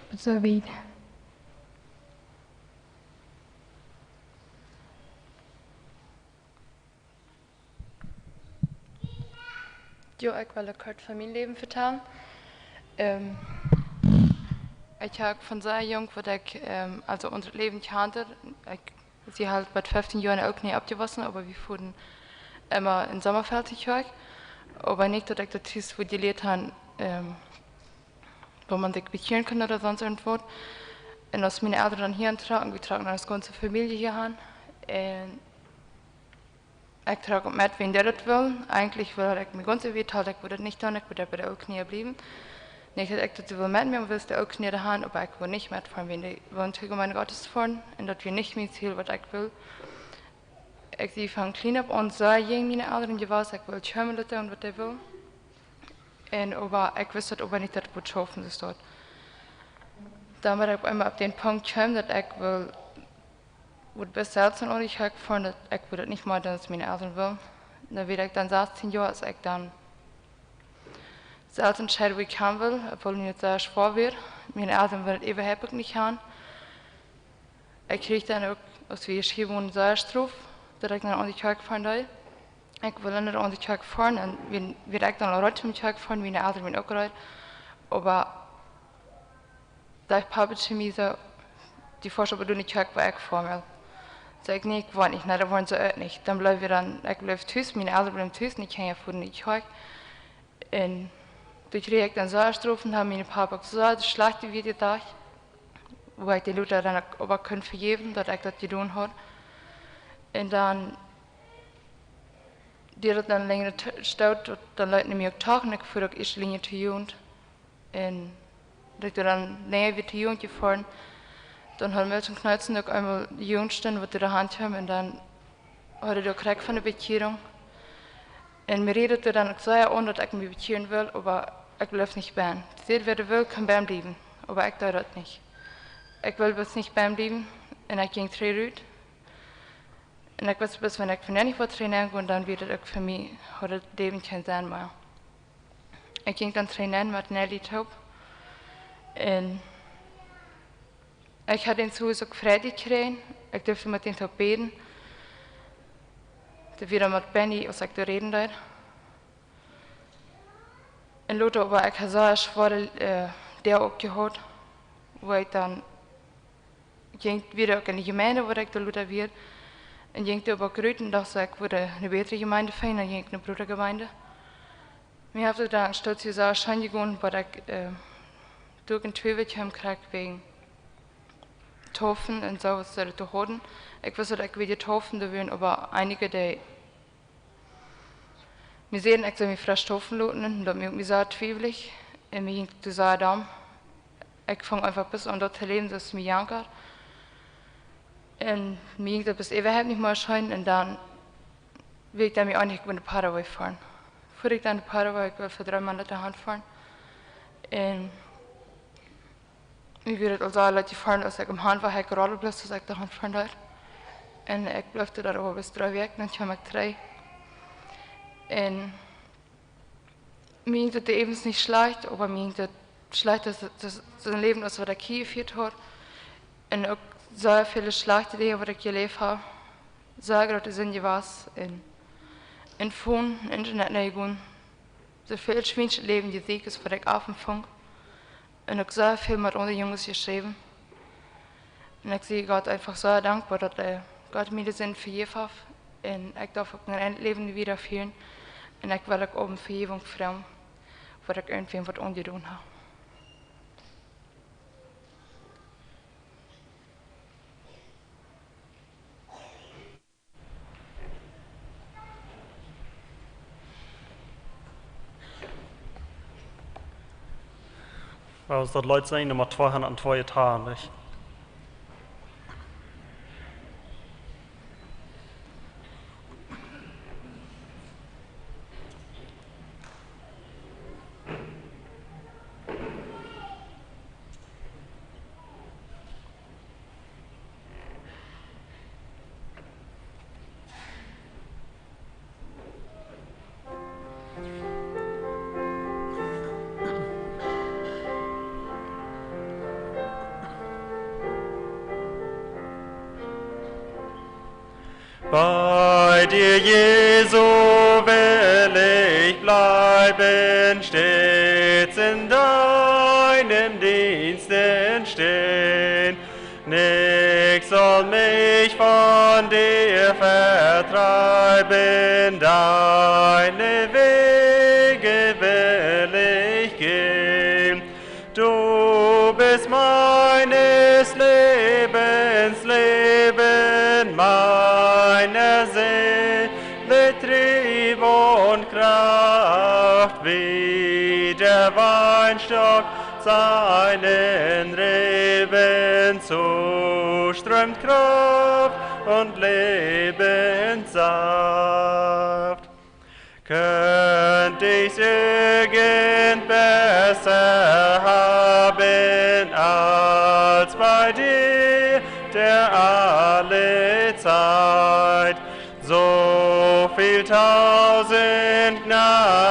Bat soo wiet. Jo, ekj well kort von mien Läwen vetalen. Ähm, ekj hab von sea junk, waut ekj, ähm, aulsoo ons Läwen kjand. Ekj, see es bat feftieen Joa uk nich oppjewossen, oba wie fuaren emma em Somma no de Kjoakj. Oba nich, daut ekj daut tus wua jelieet hab, ähm, wua maun sikj bekjieren kunn ooda sonst irjentwaut. Un aus miene Elren dan hia trocken, wie trocken dan aus gaunze Famielje hia han. Un ekj trock uk met, wan dee daut wull. Eejentlich wull ekj mie gaunz äwa talen, ekj wull daut nich doonen, ekj wull bie de Ooltkolonia bliewen. Nich, daut ekj daut wull met, mie wull de Ooltkolonia han, oba ekj wull nich met, von wan dee wullen no Jemeent Gottes foaren. Un daut wia nich mien Ziel, waut ekj wull. Ekj sie von kjlien opp aun sea jäajen miene Elren jewast, ekj wull kjeenmol daut doonen, waut dee wullen. Un oba ekj wist daut oba nich, daut daut wudd schaufen, soo daut. Dan wia ekj opp eemol opp dän Punkt jekomen, daut ekj wull, wudd best selfst aun de Kjoakj foaren, daut ekj wudd daut nich mea doonen, aus miene Elren wullen. Dan wia ekj dan sastieen Joa, aus ekj dan selfst entscheed, wua ekj han wull, obwohl mie daut sea schwoa wia. Miene Elren wullen daut äwahaupt uk nich han. Ekj kjrieech dan uk, aus wie hia woonen, sea Strof, daut ekj dan aun de Kjoakj foaren deed. Ekj wull nich aun de Kjoakj foaren un wan, wan ekj dan aul reed toom Kjoakj foaren, miene Elren wieren uk reed. Oba daut Papa to mie soo, dee foascht oba doa nich Kjoakj, wua ekj foaren wull. Saj ekj: "Nä, ekj woa nich, nä, daut woaren see uk nich." Dan bleew wie dan, ekj bleew tus, miene Elren bleewen tus, un ekj jinkj dan no de Kjoakj. Un doa kjrieech ekj dan sea Strof un haud mienen Papa uk sea schlajchte Wieed jesajcht, wua ekj dän lota dan uk oba kunn vejäwen, daut ekj daut jedonen haud. Un dan dee daut dan lenja stoot, dan leet hee mie uk toch, un ekj fua uk ieescht Linie to Jugend. Un daut ekj dan lenja wia to Jugend jefoaren, dan haud Milton Knudsen uk eemol Jugendstund, waut doa de Haunt kjeem, un dan haud hee doa krakjt von de Bekjierunk. Un mie rieed daut dan uk sea aun, daut ekj mie bekjieren wull, oba ekj bleef nich bie. Dee säd, wäa wull, kaun bie bliewen, oba ekj deed daut nich. Ekj wull bloos nich bie bliewen, un ekj jinkj trigj rut. Un ekj wist bloos, wan ekj vondoag nich wudd trigj nenn gonen, dan wia daut uk fa mie, haud daut Läwen kjeen Senn mea. Ekj jinkj dan trigj nenn met Nelly toop. Un ekj haud dän Sus uk frie jekjräajen. Ekj durf met dän toop bäden. Daut wia dan met Benny, aus ekj doa räden deed. Un lota, oba ekj haud soo schwoare, äh, Doag uk jehaut, wua ekj dan jinkj wada uk enne Jemeent, wua ekj doa lota wia. Un jinkj doa oba uk rut un docht, ekj wudd eene bätre Jemeent finjen, dan jinkj ekj no Brotajemeent. Mie haft daut dan stoot soo scheen jegonen, waut ekj, äh, doa uk en Twiewel kjeem, krakjt wäajen Taufen un soo, waut see doa hauden. Ekj wist, daut ekj wia taufen, doa wieren oba eenje, dee mie säden, ekj sull mie fresch taufen loten, un daut muak mie sea twiewlich. Un mie jinkj daut sea domm. Ekj funk eefach bloos aun, daut to läwen, soo aus mie jankad. Un mie jinkj daut bloos äwahaupt nich mea scheen. Un dan wia ekj dan mie eenich, ekj wull no Paraguay foaren. Fua ekj dan no Paraguay, ekj wull fa dree Moonat doa han foaren. Un mie wia daut aul soo leet jefoaren, aus ekj em Haunt wia, ekj rode bloos, aus ekj doa han foaren deed. Un ekj bleef doa dan oba bloos dree Wäakj, dan kjeem ekj trigj. Un mie jinkj daut äwens nich schlajcht, oba mie jinkj daut schlajcht, daut, daut, daut Läwen, aus waut ekj hia jefieet haud. Un uk sea väle schlajchte Dinja, waut ekj jeläft haud. Sea groote Sind jewast. Un, un Phone, Internet nenjegonen. Soo väl schwienschet Läwen jesieekjt, aus waut ekj aufenfunk. Un uk sea väl met aundre Junges jeschräwen. Un ekj sie Gott eefach sea dankboa, daut, äh, Gott mie de Sind vejäft haft. Un ekj darf uk een Läwen wieda fieren. Un ekj well uk om Vejäwunk froagen, waut ekj irjentwäm waut aunjedonen hab. Well, es daut Leet sinjen, Numma tweehundat tweeuntausend. Bei dir, Jesu, will ich bleiben, stets in deinem Dienst stehen. Nichts soll mich von dir vertreiben, deine Wege will ich gehen. Du bist meines Lebens Leben, meiner Seele Trieb und Kraft, wie der Weinstock seinen Reben zuströmt Kraft und Lebenssaft. Könnt ich's irgend besser haben als bei dir, der alle Zeit so viel tausend Gnadengaben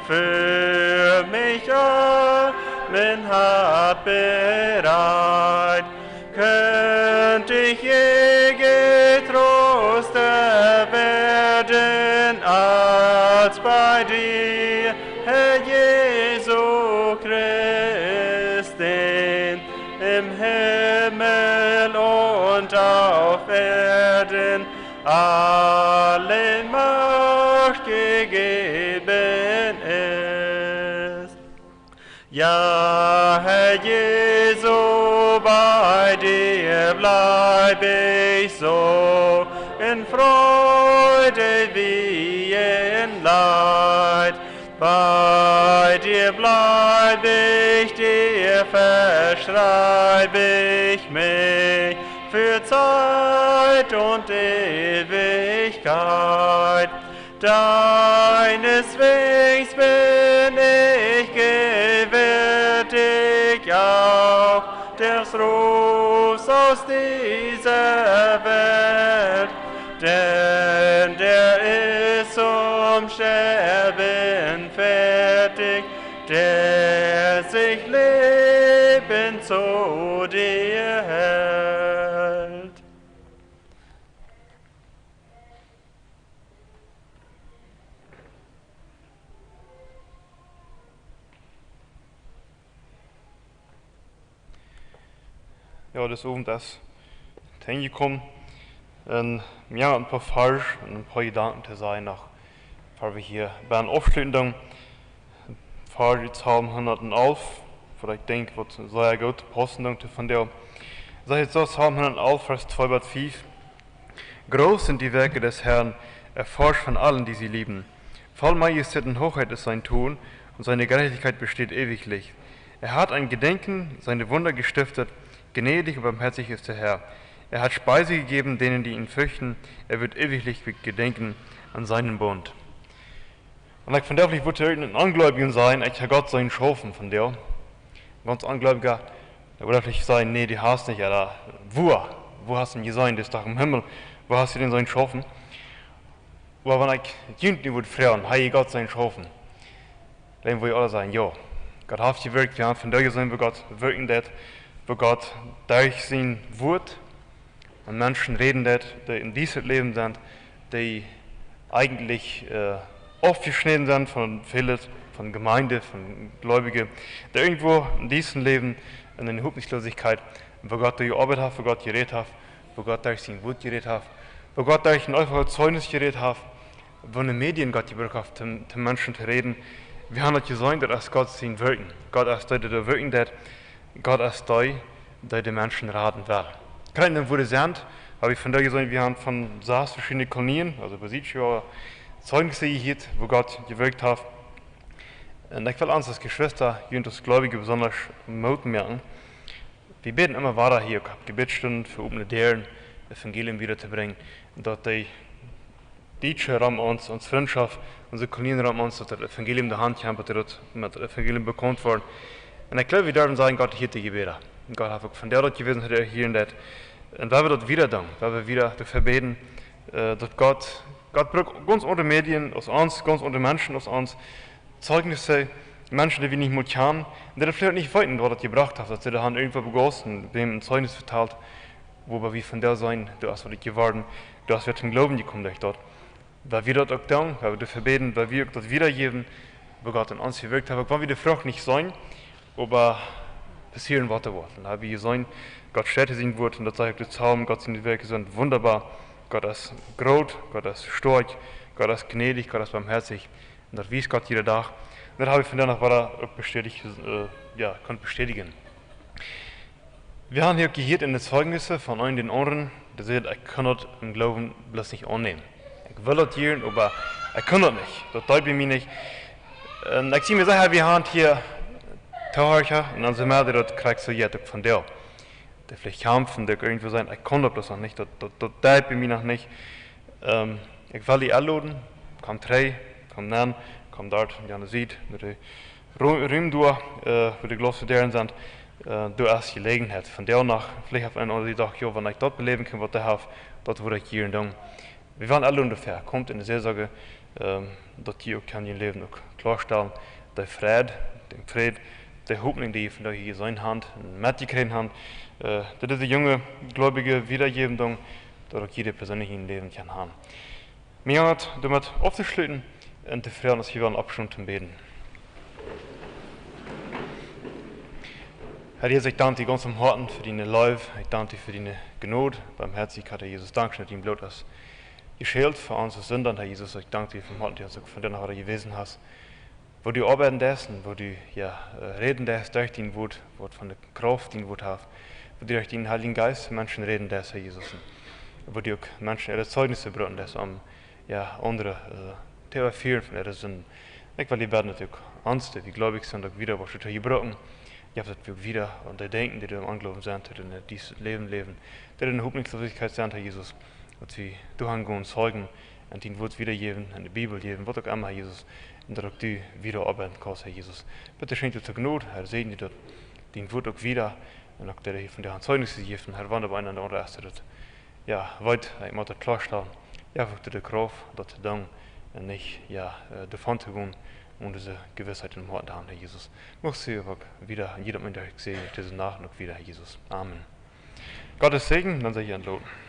für mich allen hat bereit. Könnt ich je getroster werden als bei dir, Herr Jesu Christ, denn im Himmel und auf Erden alle Macht gegeben ist. Ja, Herr Jesu, bei dir bleib ich so In Freude wie in Leid, bei dir bleib ich, dir verschreib ich mich für Zeit und Ewigkeit. Deineswegs bin ich gewärtig auch des Rufs aus dieser Welt, denn der ist zum Sterben fertig, der sich lebend zu dir hält. Jo, dis Owent es to Enj jekomen. Un mie een poa Varsch un een poa Jedanken to sajen noch, ea wie hia bie aufschluten doonen. Varsch ut Psalm hundat elf, waut ekj denkj waut sea goot paussen deit to vondoag. Sajcht soo, Psalm hundat elf, Varsch twee bat fief: Groß sind die Werke des Herrn, erforscht von allen, die sie lieben. Voll Majestät und Hoheit ist sein Tun, und seine Gerechtigkeit besteht ewiglich. Er hat ein Gedenken seiner Wunder gestiftet, gnädig und barmherzig ist der Herr. Er hat Speise gegeben denen, die ihn fürchten, er wird ewiglich gedenken an seinen Bund. Un ekj vondoag wudd irjent een Onjleewja sajen, ekj hab Gott seenen schaufen vondoag. Gaunz Onjleewja, dee wudd veleicht sajen: Nä, dee hast nich, ooda: Wua? Wua hast du am jeseenen? Dee es doch em Himmel. Wua hast du dän seenen schaufen? Oba wan ekj junt nu wudd froagen: Hab jie Gott seenen schaufen? Dan wudd jie aula sajen: Jo. Gott haft jewirkjt. Wie haben vondoag jeseenen, woo Gott wirkjen deed, woo Gott derch sien Wuat aun Menschen räden deed, dee en dit Läwen sent, dee eejentlich, äh, aufjeschnäden sent von väle, von Jemeent, von Gleubje, dee irjentwua en dit Läwen en eene Hopninjsloosichkjeit, woo Gott doa jeoabeit haft, woo Gott jerät haft, woo Gott derch sien Wuat jerät haft, woo Gott derch een eefachet Zeugnis jerät haft, woo de Medien Gott jebrukt haft, om, om Menschen to räden. Wie haben daut jeseenen, daut es Gott sien Wirkjen. Gott es dee, dee doa wirkjen deed. Gott es dee, dee de Menschen raden well. Kjeen Wuat sent, hab ekj vondoag jeseenen, wie haben von sas veschiedne Kolonien, aulsoo bie sikj Zeignisse jehieet, woo Gott jewirkjt haft. Un ekj well ons aus Jeschwista, junt aus Gleubje besonda Moot moaken. Wie bäden emma wada hia uk opp Jebädsstund fa opne Däaren, Evangelium wieda to brinjen, daut de Dietsche rom ons, onse Frintschoft, onse Kolonien rom ons, daut daut Evangelium doa han kjemt, daut dee daut met daut Evangelium bekaunt woaren. Un ekj jleew, wie derwen sajen, Gott hieet de Jebäda. Gott haft uk vondoag daut jewäsen, daut hee hieren deed. Un wie wellen daut wieda doonen, wie wellen wieda doafäa bäden, äh, daut Gott, Gott brukt gaunz aundre Medien aus ons, gaunz aundre Menschen aus ons, Zeignisse, Menschen, dee wie nich mol kjanen, un dee veleicht nich weeten, waut daut jebrocht haft, daut see doa han irjentwua begossen, wäm een Zeugnis vetalt, wua wie vondoag sajen, du hast waut jeworden, du hast wieda toom Gloowen jekomen derch daut. Wie wellen daut uk doonen, wie wellen doafäa bäden, wie wellen uk daut wiedajäwen, woo Gott en ons jewirkjt haft, uk wan wie de Frucht nich seenen, oba passieren waut doa woat. Un dan hab wie jeseenen, Gott steit en sien Wuat, un daut sajcht uk de Psalm, Gott siene Werke sent wunderbar, Gott es groot, Gott es stoakj, Gott es jnädich, Gott es boamhoatich. Un daut wiest Gott jieda Dach. Un daut hab ekj vondoag noch wada uk bestädicht, äh, jo, kunt bestädijen. Wie haben hia uk jehieet en de Zeignisse von eenen dän aundren, dee säd: Ekj kaun daut em Gloowen bloos nich aunnämen. Ekj well daut hieren, oba ekj kaun daut nich. Daut deit bie mie nich. Un ekj sie mie secha, wie haben hia Tohorcha, un dan sent wie daut krakjt soo jeit uk vondoag. Dee veleicht kjamfen, dee irjentwua sajen: Ekj kaun daut bloos noch nich, daut, daut, daut deit bie mie noch nich. Ähm, ekj well die enloden, komm trigj, komm nenn, komm doa, aun de Sied, no de Ru-, Rum doa, äh, wua de Glausdäaren sent, äh, doa es Jeläajenheit. Vondoag noch, veleicht haft eena aul jedocht: Jo, wan ekj daut beläwen kaun, waut hee haft, daut wudd ekj jieren doonen. Wie wellen aule doafäa, komt en de Seelsorge, ähm, daut jie uk kjennen jun Läwen uk kloastalen, de Fräd, dän Fräd, de Hopninj, dee jie vondoag hia jeseenen haben un metjekjräajen haben, äh, daut dise junge Gleubje wiedajäwen doonen, daut uk jieda perseenlich en Läwen kaun haben. Mie haft doamet auftoschluten un to froagen, aus wie wellen oppstonen toom bäden. Herr Jesus, ekj dank die gaunz von Hoaten fa diene Leew. Ekj dank die fa diene Jnod, Boamhoatichkjeit, Herr Jesus. Dankscheen, daut dien Bloot es jeschält fa ons aus Sinda. Herr Jesus, ekj dank die von Hoaten, daut du ons uk vondoag noch wada jewäsen hast, woo du oabeiden deist un woo du, jo, äh, räden deist derch dien Wuat, waut von de Krauft dien Wuat haft, woo du derch dienen Heiljen Jeist Menschen räden deist, Herr Jesus. woo du uk Menschen äare Zeignisse brucken deist, om, jo, aundre, äh, to erfieren von äare Sinden. Ekj well die bäden, daut du uk ons, dee wie gleewich sent, uk wieda woascht to jebrucken. Jo, daut wie uk wieda aun dee denkjen, dee em Ongloowen sent, dee en dise Läwen läwen, dee en Hopninjslosigkjeit sent, Herr Jesus. Daut wie doahan gonen, Zeijen en dien Wort wiedajäwen, en de Bibel jäwen, waut uk emma, Herr Jesus. Un daut uk du wieda oabeiden kaust, Herr Jesus. Bitte schenkj ons Jnod, Herr, säajen die daut, dien Wort uk wieda. Un uk daut hee von de Zeignisse jeft, Herr, wan doa eena aun de aundre es, daut, jo, weet, ekj mott daut kloastalen. Jo, uk de Krauft, daut to doonen. Un nich, jo, äh, doavon to gonen, onen dise Jewissheit em Hoat to haben, Herr Jesus. Muchst du uk wieda en jieda Mensch säajnen, dise Nacht uk wieda, Herr Jesus. Amen. Gottes Säajen, dan saj ekj aun Lot.